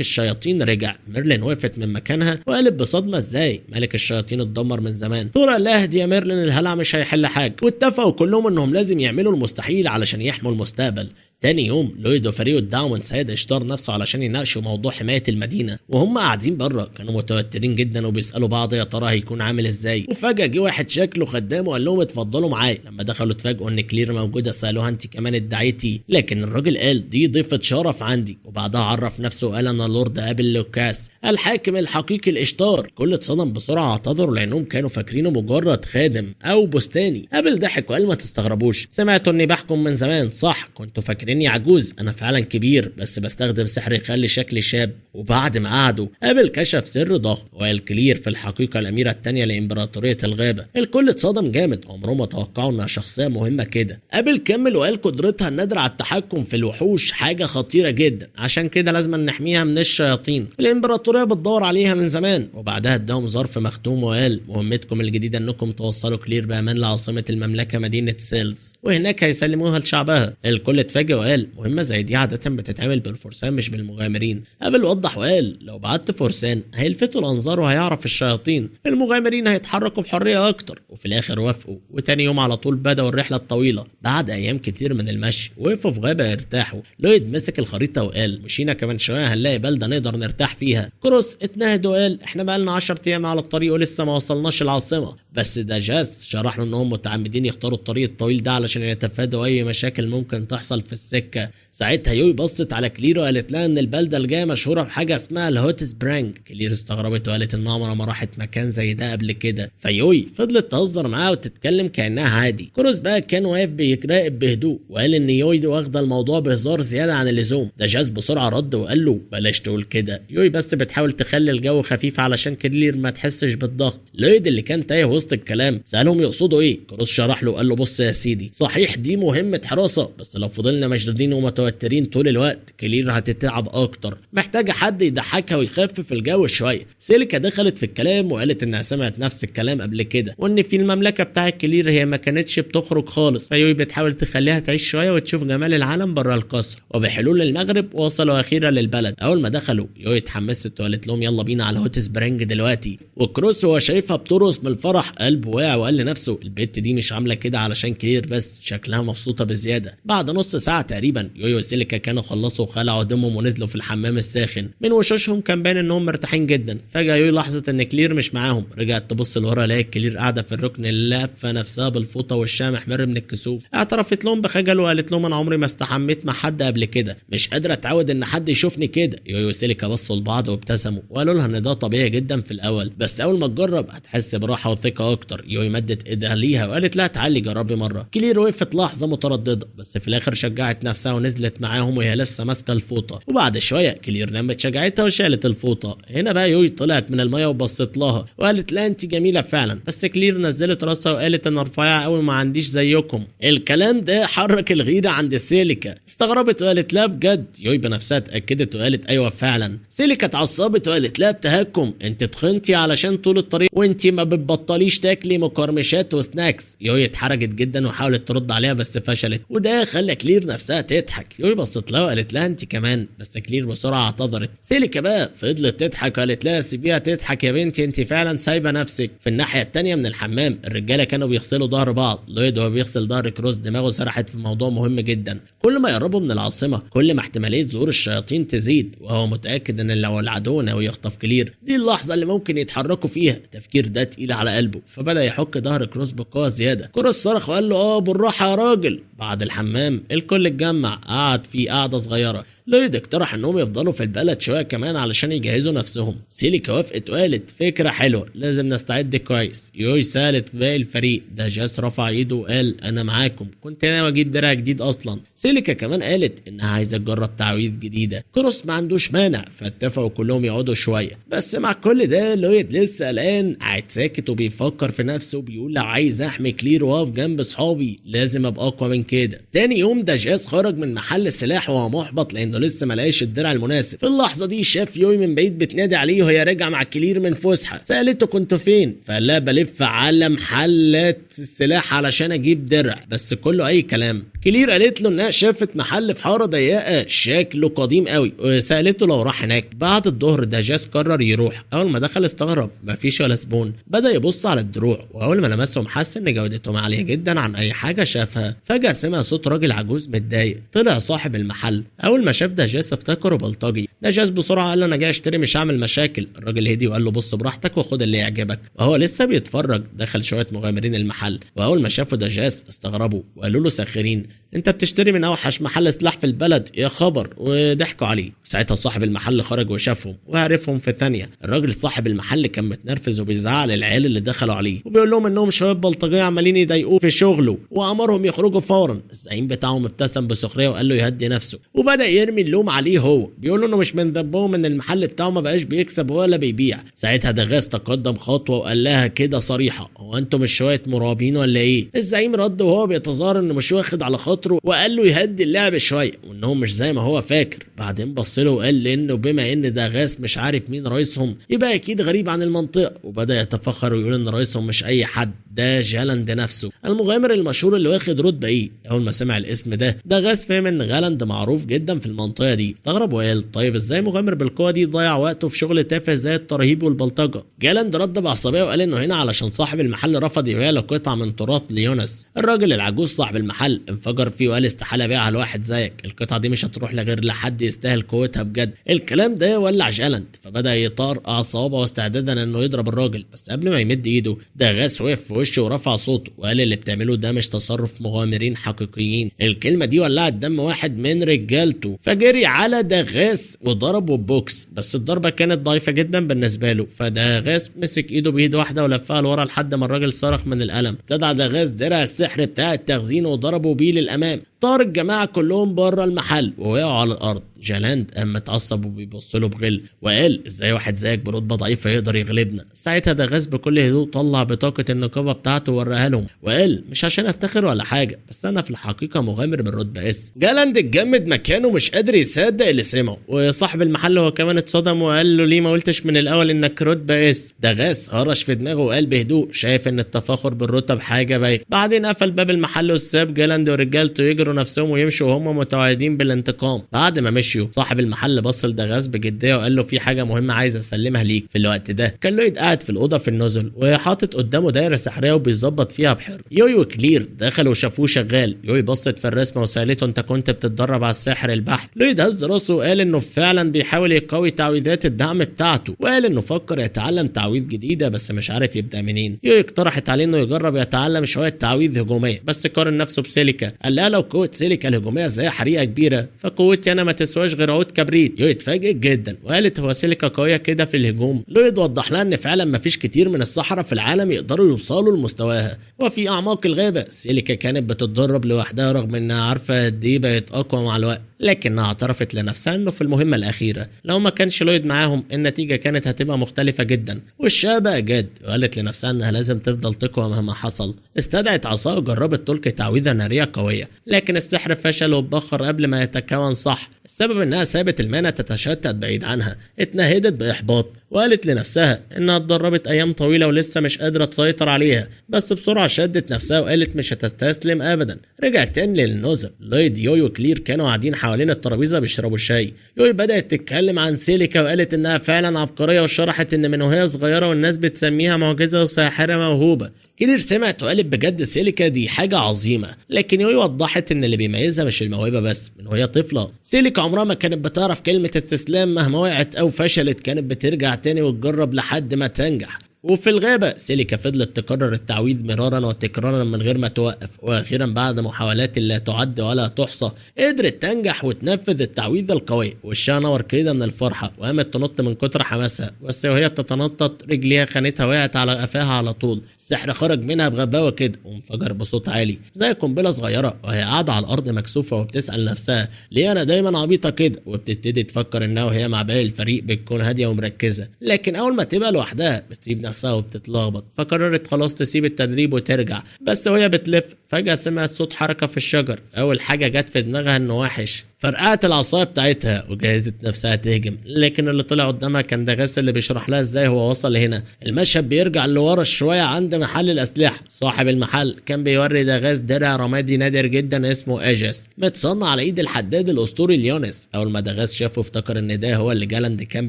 الشياطين رجع. ميرلين وقفت من مكانها وقالت بصدمة ازاي ملك الشياطين اتدمر من زمان؟ ثور قال لها اهدي يا ميرلين الهلع مش هيحل حاجة. واتفقوا كلهم انهم لازم يعملوا المستحيل علشان يحموا المستقبل. تاني يوم لويد وفريقه ادعوا من سيد اشتار نفسه علشان يناقشوا موضوع حماية المدينة، وهم قاعدين بره كانوا متوترين جدا وبيسالوا بعض يا ترى هيكون عامل ازاي. وفجاة جه واحد شكله خدام وقال لهم اتفضلوا معايا. لما دخلوا اتفاجئوا ان كلير موجودة، سالوها انت كمان ادعيتي، لكن الراجل قال دي ضيفه شرف عندي. وبعدها عرف نفسه وقال انا لورد ابل لوكاس الحاكم الحقيقي لاشتار. كل اتصدم بسرعة اعتذروا لانهم كانوا فاكرينه مجرد خادم او بستاني. ابل ضحك وقال ما تستغربوش، سمعتوا اني بحكم من زمان صح؟ كنتوا فاكرين اني عجوز، انا فعلا كبير بس بستخدم سحر يخلي شكلي شاب. وبعد ما قعدوا ابل كشف سر ضخم وقال كلير في الحقيقة الاميرة الثانية لامبراطوريه الغابة. الكل اتصدم جامد، عمرهم ما توقعوا انها شخصية مهمة كده. ابل كمل وقال قدرتها النادرة على التحكم في الوحوش حاجة خطيرة جدا، عشان كده لازم نحميها من الشياطين، الامبراطورية بتدور عليها من زمان. وبعدها اداهم ظرف مختوم وقال مهمتكم الجديدة انكم توصلوا كلير بامان لعاصمه المملكة مدينة سيلز، وهناك هيسلموها لشعبها. الكل اتفاجئ وقال مهمة زي دي عادة بتتعمل بالفرسان مش بالمغامرين. ابل وضح وقال لو بعت فرسان هيلفتوا الانظار وهيعرف الشياطين، المغامرين هيتحركوا بحرية اكتر. وفي الاخر وافقوا، وتاني يوم على طول بدأوا الرحلة الطويلة. بعد ايام كتير من المشي وقفوا في غابه يرتاحوا. لويد مسك الخريطة وقال مشينا كمان شوية هنلاقي بلده نقدر نرتاح فيها. كروس اتنهد وقال احنا بقالنا 10 ايام على الطريق ولسه ما وصلناش العاصمة. بس دجاس شرح له انهم متعمدين يختاروا الطريق الطويل ده علشان يتفادوا اي مشاكل ممكن تحصل في السكة. ساعتها يوي بصت على كلير وقالت لها ان البلدة الجاية مشهورة بحاجة اسمها ال hot spring. كلير استغربت وقالت ان عمرها ما راحت مكان زي ده قبل كده. فيوي فضلت تهزر معاها وتتكلم كانها عادي. كروس بقى كان واقف بيراقب بهدوء وقال ان يوي واخده الموضوع بهزار زيادة عن اللزوم. دجاس بسرعة رد وقال له بلاش تقول كده، يوي بس بتحاول تخلي الجو خفيف علشان كلير ما تحسش بالضغط. لويد اللي كان تايه وسط الكلام سالهم يقصدوا ايه. كروس شرح له وقال له بص يا سيدي، صحيح دي مهمة حراسة، بس لو فضلنا مشدودين ومتوترين طول الوقت كلير هتتعب اكتر، محتاجه حد يضحكها ويخفف الجو شوية. سيليكا دخلت في الكلام وقالت انها سمعت نفس الكلام قبل كده، وان في المملكة بتاعت كلير هي ما كانتش بتخرج خالص، فيوي بتحاول تخليها تعيش شوية وتشوف جمال العالم بره القصر. وبحلول المغرب وصلوا اخيرا للبلد. اول ما دخلوا يوي اتحمست وقالت لهم يلا بينا على hot spring دلوقتي. وكروس وهو شايفها بترقص من الفرح قلبه وقع وقال لنفسه البت دي مش عامله كده علشان كلير بس، شكلها مبسوطة بزيادة. بعد نص ساعة تقريبا يوي وسيليكا كانوا خلصوا وخلعوا هدومهم ونزلوا في الحمام الساخن. من وشوشهم كان باين انهم مرتاحين جدا. فجاة يوي لاحظت ان كلير مش معاهم، رجعت تبص لورا لقت كلير قاعدة في الركن لافه نفسها بالفوطه وشها محمر من الكسوف. اعترفت لهم بخجل وقالت لهم انا عمري ما استحميت مع حد قبل كده، مش قادرة اتعود ان حد يشوفني كده. يوي وسيليكا بصوا لبعض وابتسموا وقالوا لها ان ده طبيعي جدا في الاول، بس اول ما تجرب هتحس براحة وثقه اكتر. يوي مدت ايدها ليها وقالت لها تعالي جربي مرة. كلير وقفت لحظة مترددة، بس في الاخر شجعت نفسها ونزلت معاهم وهي لسه ماسكه الفوطه. وبعد شوية كلير نمت شجاعتها وشالت الفوطه. هنا بقى يوي طلعت من المية وبصت لها وقالت لا انت جميلة فعلا، بس كلير نزلت راسها وقالت انا رفيعة قوي ما عنديش زيكم. الكلام ده حرك الغيرة عند سيليكا، استغربت وقالت لا بجد. يوي بنفسها اتاكدت وقالت ايوه فعلا. سيليكا اتعصبت وقالت لا بتهكم، انت تخنتي علشان طول الطريق وانت ما بتبطليش تاكلي مقرمشات و snacks. يوي اتحرجت جدا وحاولت ترد عليها بس فشلت، وده خلى كلير نفسها تضحك. يوي بصت لها وقالت لها انت كمان، بس كلير بسرعة اعتذرت. سيليكا بقى فضلت تضحك وقالت لها سيبيها تضحك يا بنتي، انت فعلا سايبه نفسك. في الناحية الثانية من الحمام الرجالة كانوا بيغسلوا ظهر بعض. لويد وهو بيغسل ظهر كروس دماغه سرحت في موضوع مهم جدا. كل ما يقربوا من العاصمة كل ما احتمالية ظهور الشياطين تزيد، وهو متاكد ان لو العدو ناوي يخطف كلير دي اللحظة اللي ممكن يتحركوا فيها. التفكير ده تقيل على قلبه، فبدا يحك ظهر كروس بقوة زيادة. كروس صرخ وقال له بالراحة يا راجل. بعد الحمام الكل اتجمع قعد في قعدة صغيرة. لويد اقترح انهم يفضلوا في البلد شوية كمان علشان يجهزوا نفسهم. سيليكا وافقت وقالت فكرة حلوة، لازم نستعد كويس. يوي سالت باقي الفريق. دجاس رفع ايده وقال انا معاكم، كنت ناوي اجيب درع جديد اصلا. سيليكا كمان قالت انها عايزه تجرب تعويذ جديدة. كروس ما عندوش مانع، فاتفقوا كلهم يقعدوا شوية. بس مع كل ده لويد لسه قلقان، قاعد ساكت وبيفكر في نفسه وبيقول لو عايز احمي كلير واقف جنب صحابي لازم ابقى اقوى من كده. تاني يوم دجاس خرج من محل السلاح وهو محبط لانه لسه ما لقاش الدرع المناسب. في اللحظة دي شاف يوي من بعيد بتنادي عليه وهي راجعه مع كلير من فسحة. سالته كنت فين؟ فقال لها بلف على محلات السلاح علشان اجيب درع، بس كله اي كلام. كلير قالت له انها شافت محل في حارة ضيقه شكله قديم قوي، وسالته لو راح هناك. بعد الظهر دجاس قرر يروح. اول ما دخل استغرب، مفيش ولا زبون. بدا يبص على الدروع، واول ما لمسهم حس ان جودتهم عالية جدا عن اي حاجة شافها. فجاة سمع صوت راجل عجوز متضايق، طلع صاحب المحل. اول ما شاف دجاس افتكره بلطجي. دجاس بسرعة قال له انا جاي اشتري مش هعمل مشاكل. الراجل هدي وقال له بص براحتك وخد اللي يعجبك. وهو لسه بيتفرج دخل شوية مغامرين المحل، واول ما شافوا دجاس استغربوا وقالوا له ساخرين انت بتشتري من اوحش محل سلاح في البلد يا خبر، وضحكوا عليه. ساعتها صاحب المحل خرج وشافهم وعرفهم في ثانية. الراجل صاحب المحل كان متنرفز وبيزعق للعيال اللي دخلوا عليه وبيقول لهم انهم شباب بلطجيه عمالين يضايقوه في شغله، وامرهم يخرجوا فورا. الزعيم بتاعهم ابتسم بسخريه وقال له يهدي نفسه، وبدا يرمي اللوم عليه هو، بيقول له انه مش من ذنبهم ان المحل بتاعه ما بقاش بيكسب ولا بيبيع. ساعتها دغاس تقدم خطوة وقال لها كده صريحه، هو انتم مش شوية مرابين ولا ايه؟ الزعيم رد وهو بيتظاهر انه مش واخد على خاطره وقال له يهدي اللعب شوية وانهم مش زي ما هو فاكر. بعدين بص له وقال لانه بما ان دغاس مش عارف مين رئيسهم يبقى اكيد غريب عن المنطقة، وبدا يتفخر ويقول ان رئيسهم مش اي حد، ده جالاند نفسه المغامر المشهور اللي واخد رتبه ايه. اول ما سمع الاسم ده دغاس فهم ان غالاند معروف جدا في المنطقة المنطقة دي. استغرب وقال طيب ازاي مغامر بالقوة دي ضيع وقته في شغل تافه زي الترهيب والبلطجه؟ جالاند رد بعصبيه وقال انه هنا علشان صاحب المحل رفض يبيع له قطعه من تراث ليونس. الراجل العجوز صاحب المحل انفجر فيه وقال استحالة ابيعها لواحد زيك، القطعة دي مش هتروح لغير لحد يستاهل قوتها بجد. الكلام ده ولع جالاند، فبدا يطرقع صوابعه استعدادا انه يضرب الراجل، بس قبل ما يمد ايده دغاس وقف في وشه ورفع صوته وقال اللي بتعملوه ده مش تصرف مغامرين حقيقيين. الكلمة دي ولعت دم واحد من رجالته، فجري على دغاس وضربه ببوكس، بس الضربة كانت ضعيفة جدا بالنسبة له، فدغاس مسك ايده بايد واحدة ولفها لورا لحد ما الراجل صرخ من الالم. استدعى دغاس درع السحر بتاع التخزين وضربه بيه للامام، طار الجماعة كلهم بره المحل ووقعوا على الارض. جالاند قام متعصب وبيبص له بغل وقال ازاي واحد زيك برتبة ضعيفة يقدر يغلبنا؟ ساعتها دغاس بكل هدوء طلع بطاقة النقابة بتاعته ووراها لهم وقال مش عشان افتخر ولا حاجة، بس انا في الحقيقة مغامر من رتبه S. جالاند اتجمد مكانه مش قادر يصدق اللي سمعه، وصاحب المحل هو كمان اتصدم وقال له ليه ما قلتش من الاول انك رتبه S؟ دغاس هرش في دماغه وقال بهدوء شايف ان التفاخر بالرتب حاجة بايخة. بعدين قفل باب المحل وساب جالاند ورجالته يجروا نفسهم ويمشوا وهم متوعدين بالانتقام. بعد ما مشوا صاحب المحل بص لدغاس بجدية وقال له في حاجة مهمة عايز اسلمها ليك. في الوقت ده كان لويد قاعد في الاوضة في النزل وحاطط قدامه دايرة سحريه وبيظبط فيها بحر. يوي وكلير دخلوا وشافوه شغال. يوي بصت في الرسمة وسالته انت كنت بتتدرب على السحر البحت؟ لويد هز راسه وقال انه فعلا بيحاول يقوي تعويذات الدعم بتاعته، وقال انه فكر يتعلم تعويذ جديدة بس مش عارف يبدا منين. يوي اقترحت عليه انه يجرب يتعلم شوية تعويذ هجومية، بس قارن نفسه بسيليكا، قال لها لو قوة سيليكا الهجومية زي حريقة كبيرة فقوتي انا ما تسواش غير عود كبريت. يوي اتفاجئت جدا وقالت هو سيليكا قوية كده في الهجوم؟ لويد وضح لها ان فعلا ما فيش كتير من السحرة في العالم يقدروا يوصلوا لمستواها، وفي اعماق الغابة سيليكا كانت بتتدرب لوحدها رغم انها عارفه قد ايه بقت اقوى مع الوقت، لكنها اعترفت لنفسها انه في المهمة الاخيرة لو ما كانش لويد معاهم النتيجة كانت هتبقى مختلفة جدا. وشها بقى جد وقالت لنفسها انها لازم تفضل تقوى مهما حصل. استدعت عصاه وجربت تلقي تعويذه نارية قوية، لكن السحر فشل واتبخر قبل ما يتكون صح. السبب انها سابت المانا تتشتت بعيد عنها. اتنهدت باحباط وقالت لنفسها انها اتدربت ايام طويلة ولسه مش قادرة تسيطر عليها، بس بسرعة شدت نفسها وقالت مش هتستسلم ابدا. رجعت تاني للنزل. لويد يوي وكلير كانوا قاعدين حوالين الترابيزة بيشربوا شاي. يوي بدات تتكلم عن سيليكا وقالت انها فعلا عبقرية، وشرحت ان من وهي صغيرة والناس بتسميها معجزه ساحرة موهوبه. كلير سمعت وقالت بجد سيليكا دي حاجة عظيمة، لكن يوي وضحت ان اللي بيميزها مش الموهبة بس، من وهي طفله سيليكا عمرها ما كانت بتعرف كلمة استسلام، مهما وقعت او فشلت كانت بترجع تاني وتجرب لحد ما تنجح. وفي الغابة سيليكا فضلت تكرر التعويذ مرارا وتكرارا من غير ما توقف، واخيرا بعد محاولات لا تعد ولا تحصى قدرت تنجح وتنفذ التعويذة القوية. وشها نور كده من الفرحة وقامت تنط من كتر حماسها، بس وهي بتتنطط رجليها خانتها وقعت على قفاها على طول. السحر خرج منها بغباوة كده وانفجر بصوت عالي زي قنبلة صغيرة، وهي قاعدة على الأرض مكسوفة وبتسأل نفسها ليه أنا دايما عبيطة كده، وبتبتدي تفكر إنها وهي مع باقي الفريق بتكون هادية ومركزة، لكن أول ما تبقى لوحدها بتسيب نفسها وبتتلخبط. فقررت خلاص تسيب التدريب وترجع، بس وهي بتلف فجأة سمعت صوت حركة في الشجر. أول حاجة جت في دماغها إنه وحش، فرقعت العصاية بتاعتها وجهزت نفسها تهجم، لكن اللي طلع قدامها كان دغاس اللي بيشرح لها ازاي هو وصل هنا. المشهد بيرجع لورا شوية عند محل الاسلحة. صاحب المحل كان بيوري دغاس درع رمادي نادر جدا اسمه اجس، متصنع على ايد الحداد الاسطوري ليونس. اول ما دغاس شافه افتكر ان ده هو اللي جالاند كان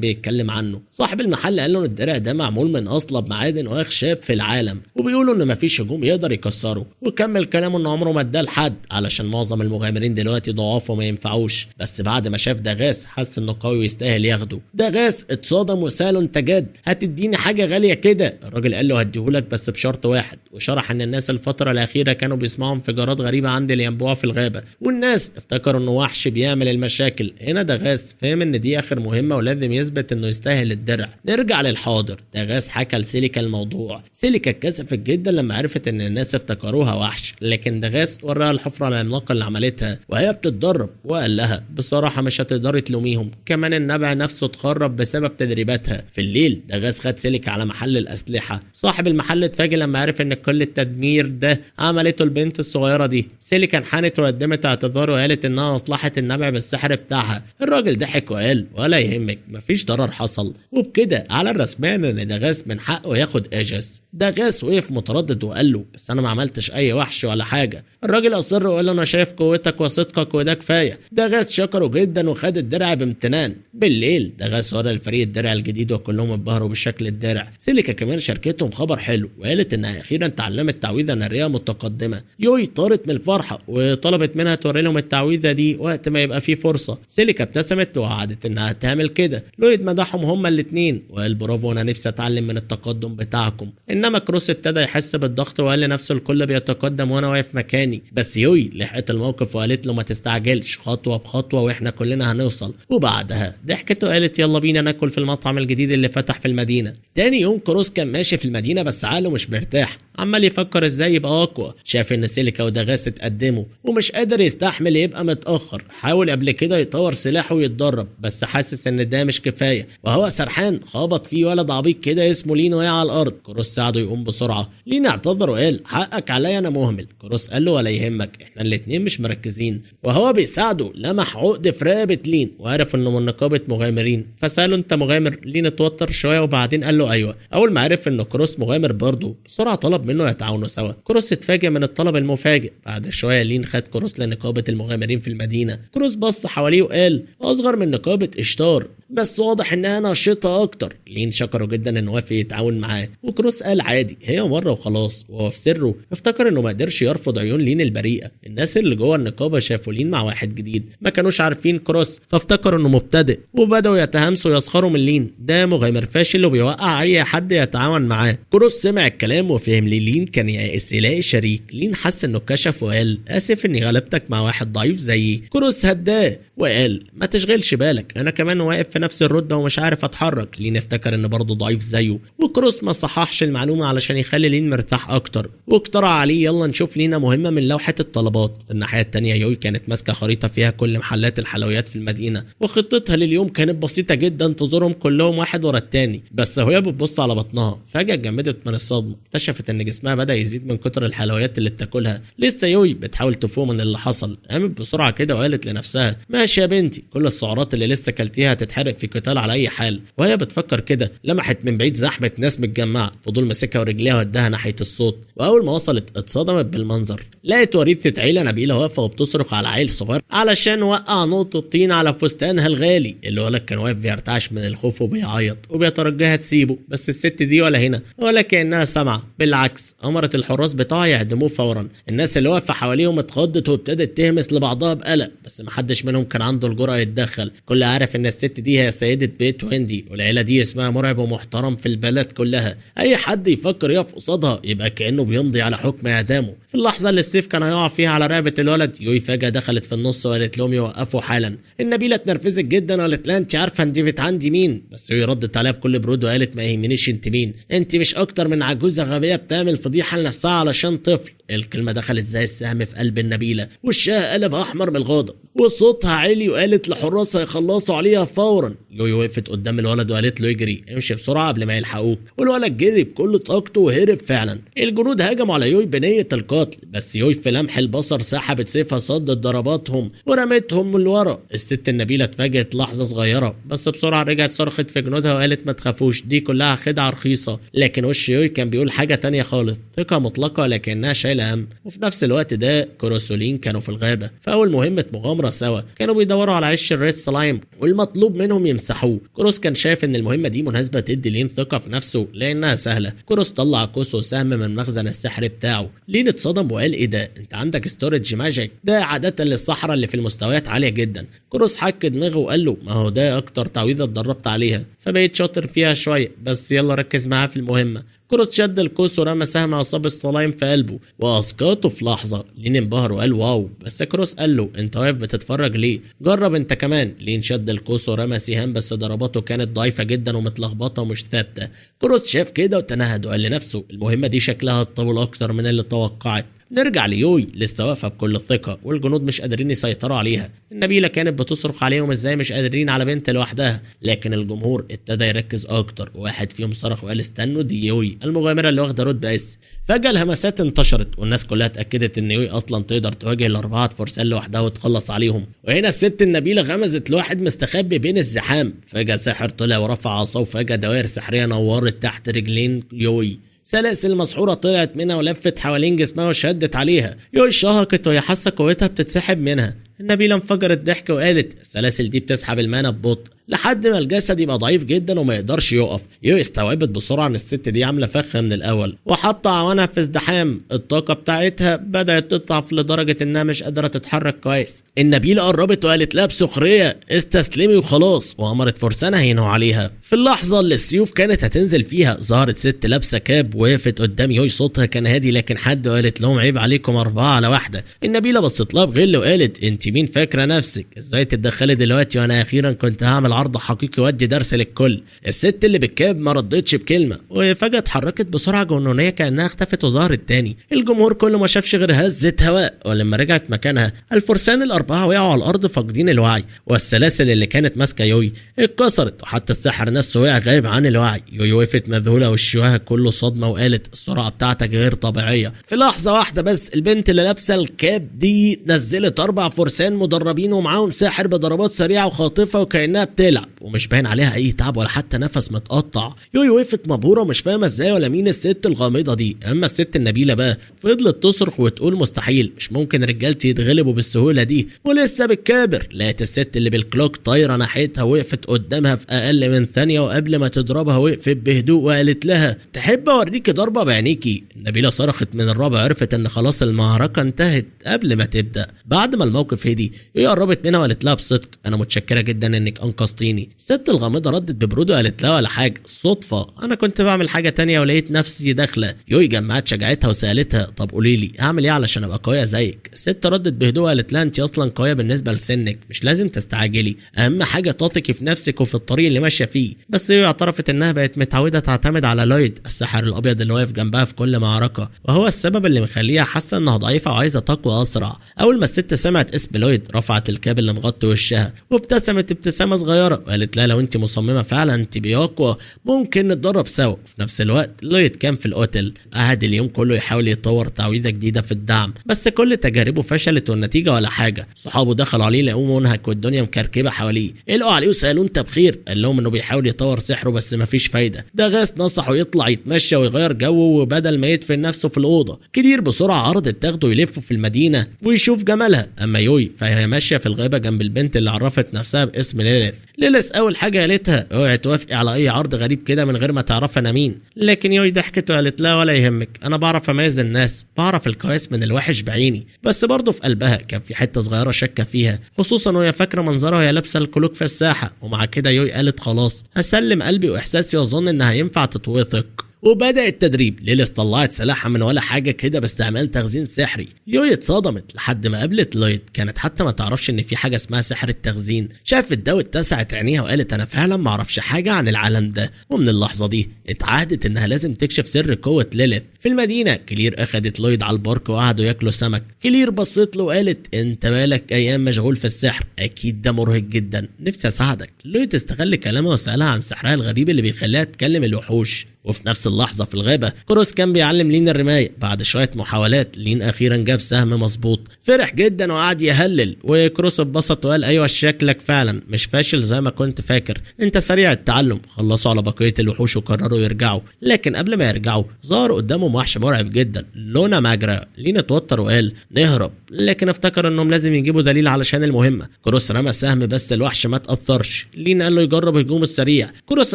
بيتكلم عنه. صاحب المحل قال له ان الدرع ده معمول من اصلب معادن واخشاب في العالم، وبيقولوا ان مفيش هجوم يقدر يكسره، وكمل كلامه ان عمره ما اداه لحد علشان معظم المغامرين دلوقتي ضعاف وما ينفعوش. بس بعد ما شاف دغاس حس انه قوي ويستاهل ياخده. دغاس اتصدم وساله انت جد هتديني حاجة غالية كده؟ الراجل قال له هديهولك بس بشرط واحد، وشرح ان الناس الفترة الاخيرة كانوا بيسمعوا انفجارات غريبة عند الينبوع في الغابة، والناس افتكروا انه وحش بيعمل المشاكل. هنا دغاس فهم ان دي اخر مهمة ولازم يثبت انه يستاهل الدرع. نرجع للحاضر. دغاس حكى لسيليكا الموضوع. سيليكا اتكسفت جدا لما عرفت ان الناس افتكروها وحش، لكن دغاس وراها الحفرة العملاقة اللي عملتها وهي بتتدرب، وقال لها بصراحة مش هتقدري تلوميهم، كمان النبع نفسه اتخرب بسبب تدريباتها. في الليل دغاس خد سيليكا على محل الأسلحة. صاحب المحل اتفاجئ لما عرف ان كل التدمير ده عملته البنت الصغيرة دي. سيليكا انحنت وقدمت اعتذار وقالت انها اصلحت النبع بالسحر بتاعها. الراجل ضحك وقال ولا يهمك مفيش ضرر حصل. وبكده على الرسميا ان دغاس من حقه حقه ياخد ايجس. دغاس وقف متردد وقال له بس انا ما عملتش اي وحش ولا حاجة. الراجل اصر وقال له انا شايف قوتك وصدقك وده كفاية. دغاس شكره جدا وخد الدرع بامتنان. بالليل دغاس ورى الفريق الدرع الجديد وكلهم انبهروا بشكل الدرع. سيليكا كمان شاركتهم خبر حلو وقالت انها اخيرا تعلمت تعويذه نارية متقدمة. يوي طارت من الفرحة وطلبت منها توري لهم التعويذه دي وقت ما يبقى فيه فرصة. سيليكا ابتسمت ووعدت انها تعمل كده. لويد مدحهم هما الاثنين وقال برافو انا نفسي اتعلم من التقدم بتاعكم. انما كروس ابتدى يحس بالضغط وقال لنفسه الكل بيتقدم وانا واقف مكاني. بس يوي لحقت الموقف وقالت له ما تستعجلش، خطوة بخطوة واحنا كلنا هنوصل. وبعدها ضحكت وقالت يلا بينا ناكل في المطعم الجديد اللي فتح في المدينة. تاني يوم كروس كان ماشي في المدينة بس عقله مش مرتاح، عمال يفكر ازاي يبقى اقوى. شاف ان سيليكا ودغاس اتقدموا ومش قادر يستحمل يبقى متاخر. حاول قبل كده يطور سلاحه ويتدرب بس حاسس ان ده مش كفاية. وهو سرحان خبط فيه ولد عبيط كده اسمه لين وقع على الارض. كروس ساعده يقوم بسرعة. لين اعتذر وقال حقك عليا انا مهمل. كروس قال له ولا يهمك احنا الاتنين مش مركزين. وهو بيساعده لمح عقد في رقبة لين وعرف انه من نقابة مغامرين، فساله انت مغامر؟ لين اتوتر شوية وبعدين قال له ايوه. اول ما عرف ان كروس مغامر برضه بسرعة طلب منه يتعاونوا سوا. كروس اتفاجئ من الطلب المفاجئ. بعد شوية لين خد كروس لنقابه المغامرين في المدينة. كروس بص حواليه وقال اصغر من نقابة اشتار بس واضح انها نشيطه اكتر. لين شكره جدا انه وافق يتعاون معاه، وكروس قال عادي هي مرة وخلاص. وهو في سره افتكر انه ما قدرش يرفض عيون لين البريئة. الناس اللي جوه النقابة شافوا لين مع واحد جديد ما كانوش عارفين كروس، فافتكروا انه مبتدئ وبداوا يتهامسوا ويسخروا من لين، ده مغامر فاشل وبيوقع اي حد يتعاون معاه. كروس سمع الكلام وفهم ليه لين كان يائس يلاقي شريك. لين حس انه اتكشف وقال اسف اني غلبتك مع واحد ضعيف زيي. كروس هداه وقال ما تشغلش بالك انا كمان واقف في نفس الرتبة ومش عارف اتحرك. لين افتكر ان برضه ضعيف زيه، وكروس ما صححش المعلومة علشان يخلي لين مرتاح اكتر واقترح عليه يلا نشوف لينا مهمة من لوحة الطلبات. في الناحية الثانية يوي كانت ماسكه خريطة فيها كل محلات الحلويات في المدينة، وخطتها لليوم كانت بسيطة جدا تزورهم كلهم واحد ورا الثاني. بس وهي بتبص على بطنها فجاة اتجمدت من الصدمة، اكتشفت ان جسمها بدا يزيد من كتر الحلويات اللي بتاكلها. لسه يوي بتحاول تفوق من اللي حصل، قامت بسرعة كده وقالت لنفسها ماشي يا بنتي كل السعرات اللي لسه كلتيها هتتحرق في قتال على اي حال. وهي بتفكر كده لمحت من بعيد زحمة ناس متجمعه، فضول مسكها ورجليها وداها ناحية الصوت. واول ما وصلت اتصدمت بالمنظر، لقت وريثه عيله نبيلة واقفة وبتصرخ على عيل صغير علشان وقع نقطة طين على فستانها الغالي. الولد كان واقف بيرتعش من الخوف وبيعيط وبيترجاها تسيبه، بس الست دي ولا هنا ولا كانها سامعه، بالعكس امرت الحراس بتاعها يعدموه فورا. الناس اللي واقفة حواليهم اتخضت وابتدت تهمس لبعضها بقلق، بس محدش منهم كان عنده الجرأة يتدخل. كل عارف ان الست دي هي سيده بيت ويندي، والعيلة دي اسمها مرعب ومحترم في البلد كلها، اي حد يفكر يقف قصادها يبقى كانه بيمضي على حكم اعدامه. في اللحظة اللي السيف كان هيقع فيها على رقبة الولد، يوي فجاة دخلت في النص وقالت لهم يوقفوا حالا. النبيلة اتنرفزت جدا وقالت لها انت عارفه انت بنت عندي مين؟ بس يوي ردت عليها بكل برود وقالت ما يهمنيش انت مين، انت مش اكتر من عجوزه غبية بتعمل فضيحة لنفسها علشان طفل. الكلمة دخلت زي السهم في قلب النبيلة، وشها قلب احمر من الغضب وصوتها عالي وقالت لحراسها يخلصوا عليها فورا. يوي وقفت قدام الولد وقالت له اجري امشي بسرعة قبل ما يلحقوك، والولد جري بكل طاقته وهرب فعلا. الجنود هجموا على يوي بنيه القتل، بس يوي في لمح البصر سحبت سيفها صدت ضرباتهم ورمتهم من ورا. الست النبيلة اتفاجئت لحظة صغيرة، بس بسرعة رجعت صرخت في جنودها وقالت ما تخافوش دي كلها خدعه رخيصة. لكن وش يوي كان بيقول حاجة تانية خالص، ثقة مطلقه لكنها شايله هم. وفي نفس الوقت ده كروس ولين كانوا في الغابة في اول مهمة مغامرة سوا، كانوا بيدوروا على عش ال red slime والمطلوب منهم يمسحوه. كروس كان شايف ان المهمة دي مناسبة تدي لين ثقة في نفسه لانها سهلة. كروس طلع قوس وسهم من مخزن السحر بتاعه. لين اتصدم وقال ايه ده، انت عندك storage magic؟ ده عادة للصحراء اللي في المستويات عالية جدا. كروس حك دماغه وقال له ما هو ده اكتر تعويذه اتدربت عليها فبقيت شاطر فيها شوية، بس يلا ركز معاه في المهمة. كروس شد القوس ورمى سهم اصاب السلايم في قلبه واسقطه في لحظة. لين انبهر وقال wow، بس كروس قال له انت واقف بتتفرج ليه؟ جرب انت كمان. لين شد القوس ورمى سهام، بس ضرباته كانت ضعيفة جدا ومتلخبطه ومش ثابتة. كروس شاف كده وتنهد وقال لنفسه المهمة دي شكلها تطول اكتر من اللي توقعت. نرجع ليوي لسه واقفة بكل ثقة والجنود مش قادرين يسيطروا عليها. النبيلة كانت بتصرخ عليهم ازاي مش قادرين على بنت لوحدها، لكن الجمهور ابتدى يركز اكتر. واحد فيهم صرخ وقال استنوا، دي يوي المغامرة اللي واخده رتبه S. فجاة الهمسات انتشرت والناس كلها اتاكدت ان يوي اصلا تقدر تواجه الاربعة فرسان لوحدها وتخلص عليهم. وهنا الست النبيلة غمزت لواحد مستخبي بين الزحام. فجاة ساحر طلع ورفع عصاه، وفجاة دوائر سحريه نورت تحت رجلين يوي. سلاسل مسحورة طلعت منها ولفت حوالين جسمها وشدت عليها. يوي شهقت وهي حاسة قوتها بتتسحب منها. النبيلة انفجرت ضحك وقالت السلاسل دي بتسحب ال mana ببطء لحد ما الجسد يبقى ضعيف جدا وما يقدرش يقف. يوي استوعبت بسرعة ان الست دي عاملة فخ من الاول وحاطة عوانها في ازدحام. الطاقة بتاعتها بدأت تضعف لدرجة انها مش قادرة تتحرك كويس. النبيلة قربت وقالت لها بسخرية استسلمي وخلاص، وامرت فرسانها ينهوا عليها. في اللحظة اللي السيوف كانت هتنزل فيها ظهرت ست لابسة كاب وقفت قدام يوي. صوتها كان هادي لكن حد، وقالت لهم عيب عليكم 4 على 1. النبيلة بصت لها بغل وقالت انت مين فاكرة نفسك؟ ازاي تتدخلي دلوقتي وانا اخيرا كنت هعمل عرض حقيقي وادي درس للكل؟ الست اللي بالكاب ما ردتش بكلمه، وفجاة اتحركت بسرعة جنونيه كانها اختفت وظهرت تاني. الجمهور كله ما شافش غير هزه هواء، ولما رجعت مكانها الفرسان الاربعة وقعوا على الارض فاقدين الوعي، والسلاسل اللي كانت ماسكه يوي اتكسرت، وحتى الساحر نفسه وقع غايب عن الوعي. يوي وقفت مذهوله وشها كله صدمة وقالت السرعة بتاعتك غير طبيعية. في لحظة واحدة بس البنت اللي لابسه الكاب دي نزلت 4 فرسان مدربين ومعاهم ساحر بضربات سريعة وخاطفه وكانها بتلعب، ومش باين عليها اي تعب ولا حتى نفس متقطع. يوي وقفت مبهوره ومش فاهمه ازاي ولا مين الست الغامضة دي. اما الست النبيلة بقى فضلت تصرخ وتقول مستحيل، مش ممكن رجالتي يتغلبوا بالسهولة دي، ولسه بتكابر. لقيت الست اللي بالكلوك طايره ناحيتها وقفت قدامها في اقل من ثانية، وقبل ما تضربها وقفت بهدوء وقالت لها تحب اوريكي ضربه بعينيكي؟ النبيلة صرخت من الرعب، عرفت ان خلاص المعركة انتهت قبل ما تبدا. بعد ما الموقف هدي هي قربت منها وقالت لها بصدق انا متشكره جدا انك انقذتيني. الست الغامضة ردت ببرود وقالت لها ولا حاجة، صدفة، انا كنت بعمل حاجة تانية ولقيت نفسي داخله. يوي جمعت شجاعتها وسالتها طب قولي لي اعمل ايه علشان ابقى قوية زيك؟ الست ردت بهدوء وقالت لها انت اصلا قوية بالنسبة لسنك، مش لازم تستعجلي، اهم حاجة تثقي في نفسك وفي الطريق اللي ماشية فيه. بس يوي اعترفت انها بقت متعوده تعتمد على لويد الساحر الابيض اللي واقف جنبها في كل معركة، وهو السبب اللي مخليها حاسه انها ضعيفة وعايزه تقوى اسرع. اول ما الست سمعت اسم لويد رفعت الكاب اللي مغطي وشها وابتسمت ابتسامة صغيرة وقالت لها لو انت مصممه فعلا تبقي اقوى ممكن نتدرب سوا. في نفس الوقت لويد كان في الاوتيل قعد اليوم كله يحاول يطور تعويذه جديدة في الدعم، بس كل تجاربه فشلت والنتيجة ولا حاجة. صحابه دخلوا عليه لقوه منهك والدنيا مكركبه حواليه، قلقوا عليه وسالوه انت بخير؟ قال لهم انه بيحاول يطور سحره بس مفيش فايده. ده غاس نصحه يطلع يتمشى ويغير جوه وبدل ما يدفن نفسه في الاوضة. كلير بسرعة عرضت تاخده يلفه في المدينة ويشوف جمالها. اما يوي فهي ماشية في الغابة جنب البنت اللي عرفت نفسها باسم ليليث. ليليث اول حاجة قالتها اوعي توافقي على اي عرض غريب كده من غير ما تعرفي انا مين، لكن يوي ضحكت وقالت لها ولا يهمك، انا بعرف اميز الناس، بعرف الكويس من الوحش بعيني. بس برضه في قلبها كان في حتة صغيرة شاكه فيها، خصوصا وهي فاكره منظرها وهي لابسه الكلوك في الساحة. ومع كده يوي قالت خلاص هسلم قلبي واحساسي واظن انها ينفع تتوثق. وبدأ التدريب. ليليث طلعت سلاحها من ولا حاجة كده باستعمال تخزين سحري. يوي اتصدمت لحد ما قابلت لويد، كانت حتى ما تعرفش ان في حاجة اسمها سحر التخزين. شافت ده واتسعت عينيها وقالت انا فعلا ما اعرفش حاجة عن العالم ده. ومن اللحظة دي اتعهدت انها لازم تكشف سر قوة ليليث. في المدينة كلير اخدت لويد على ال park وقعدوا ياكلوا سمك. كلير بصت له وقالت انت بالك ايام مشغول في السحر، اكيد ده مرهق جدا، نفسي اساعدك. لويد استغل كلامها وسألها عن سحرها الغريب اللي بيخليها تكلم الوحوش. وفي نفس اللحظة في الغابة كروس كان بيعلم لين الرماية. بعد شوية محاولات لين أخيرا جاب سهم مظبوط، فرح جدا وقعد يهلل. وكروس اتبسط وقال أيوة شكلك فعلا مش فاشل زي ما كنت فاكر، أنت سريع التعلم. خلصوا على بقية الوحوش وقرروا يرجعوا، لكن قبل ما يرجعوا ظهر قدامهم وحش مرعب جدا لونا ماجرا. لين اتوتر وقال نهرب، لكن افتكر انهم لازم يجيبوا دليل علشان المهمة. كروس رمى سهم بس الوحش ما تأثرش. لين قال له يجرب هجومه السريع، كروس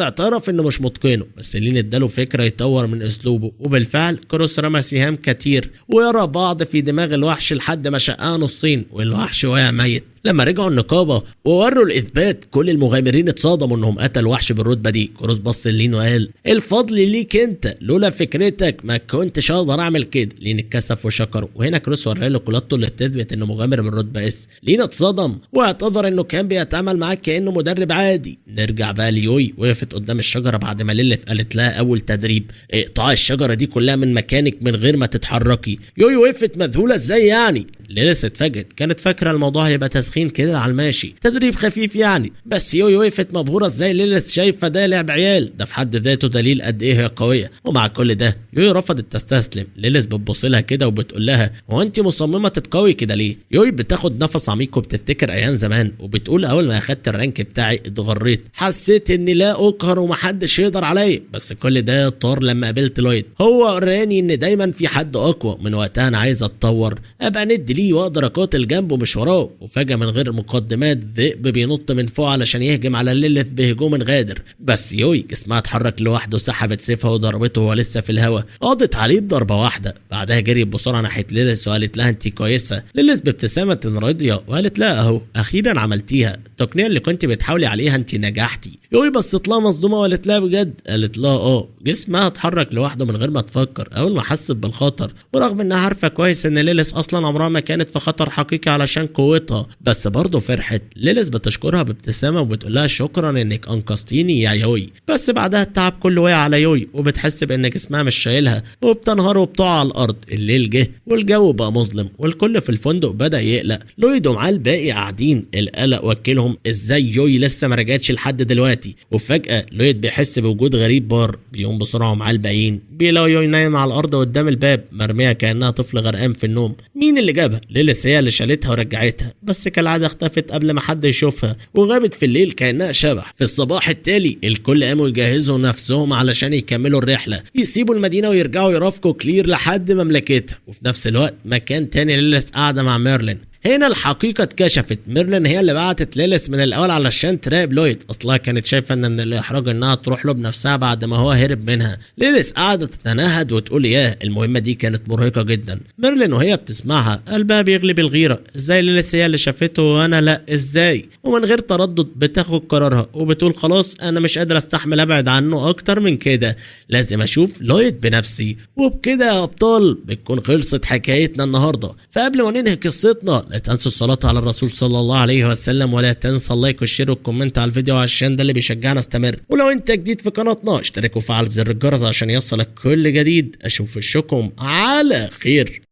اعترف انه مش متقنة، بس لين اداله فكرة يطور من اسلوبه. وبالفعل كروس رمى سهام كتير ويرى بعض في دماغ الوحش لحد ما شقاه نصين والوحش وقع ميت. لما رجعوا النقابة ووروا الاثبات كل المغامرين اتصدموا انهم قتلوا وحش بالرتبه دي. كروس بص لين وقال الفضل ليك انت، لولا فكرتك ما كنتش اقدر اعمل كده. لين اتكسف وشكره، وهنا كروس ورى له قلادته اللي بتثبت انه مغامر من رتبه S. لين اتصدم واعتذر انه كان بيتعامل معاه كانه مدرب عادي. نرجع بقى ليوي، وقفت قدام الشجرة بعد ما ليليث قالت لها اول تدريب اقطعي الشجرة دي كلها من مكانك من غير ما تتحركي. يوي وقفت مذهوله، ازاي يعني؟ ليليث اتفاجئت، كانت فاكره الموضوع هيبقى تسخين كده على الماشي، تدريب خفيف يعني. بس يوي وقفت مبهوره، ازاي ليليث شايفه ده لعب عيال؟ ده في حد ذاته دليل قد ايه هي قوية. ومع كل ده يوي رفضت تستسلم. ليليث بتبص لها كده وبتقول لها هو انت مصممه تتقوي كده ليه؟ يوي بتاخد نفس عميق وبتفتكر ايام زمان، وبتقول اول ما اخدت ال rank بتاعي اتغريت، حسيت اني لا اقهر ومحدش يقدر عليا. بس كل ده طار لما قابلت لويد، هو وراني ان دايما في حد اقوى. من وقتها انا عايز اتطور، ابقى ند ليه واقدر اقاتل جنبه مش وراه. وفجاة من غير مقدمات ذئب بينط من فوق علشان يهجم على ليليث بهجوم غادر. بس يوي جسمها اتحرك لوحده، سحبت سيفها وضربته وهو لسه في الهوا، قضت عليه بضربه واحدة. بعدها جريت بسرعة ناحية ليليث وقالت لها انت كويسة؟ ليليث بابتسامة راضية وقالت لها اهو اخيرا عملتيها، التقنية اللي كنت بتحاولي عليها انت نجحتي. يوي بصت لها مصدومة وقالت لها بجد؟ قالت لها اه. جسمها اتحرك لوحده من غير ما تفكر اول ما حست بالخطر، ورغم انها عارفه كويس ان ليليث اصلا عمرها ما كانت في خطر حقيقي علشان قوتها، بس برضه فرحت. ليليث بتشكرها بابتسامة وبتقول لها شكرا انك انقذتيني يا يوي. بس بعدها التعب كله وقع على يوي، وبتحس بان جسمها مش شايلها وبتنهار وبتقع على الارض. الليل جه والجو بقى مظلم والكل في الفندق بدا يقلق. لويد ومعاه الباقي قاعدين، القلق وكلهم ازاي يوي لسه ما رجعتش لحد دلوقتي. وفجاة لويد بيحس بوجود غريب بار، بيقوم بسرعة ومعاه الباقيين بيلاقوا يوي نايم على الارض قدام الباب، مرمية كانها طفل غرقان في النوم. مين اللي جابها؟ ليليث هي اللي شالتها ورجعتها، بس كالعادة اختفت قبل ما حد يشوفها وغابت في الليل كانها شبح. في الصباح التالي الكل قاموا يجهزوا نفسهم علشان يكملوا الرحلة، يسيبوا المدينة ويرجعوا يرافقوا كلير لحد مملكتها. وفي نفس الوقت مكان تاني ليليث قاعدة مع ميرلين. هنا الحقيقة اتكشفت، ميرلين هي اللي بعتت ليليث من الأول علشان تراقب لويد، أصلها كانت شايفة إن من الإحراج إنها تروح له بنفسها بعد ما هو هرب منها. ليليث قعدت تتنهد وتقول ياه المهمة دي كانت مرهقة جدا. ميرلين وهي بتسمعها قلبها بيغلي بالغيرة، إزاي ليليث هي اللي شافته وأنا لأ، إزاي؟ ومن غير تردد بتاخد قرارها وبتقول خلاص أنا مش قادرة أستحمل أبعد عنه أكتر من كده، لازم أشوف لويد بنفسي. وبكده يا أبطال بتكون خلصت حكايتنا النهاردة. فقبل ما ننهي قصتنا لا تنسوا الصلاة على الرسول صلى الله عليه وسلم، ولا تنسى ال like وال share وال comment على الفيديو عشان ده اللي بيشجعنا استمر. ولو انت جديد في قناتنا اشترك وفعل زر الجرس عشان يصلك كل جديد. اشوف وشكم على خير.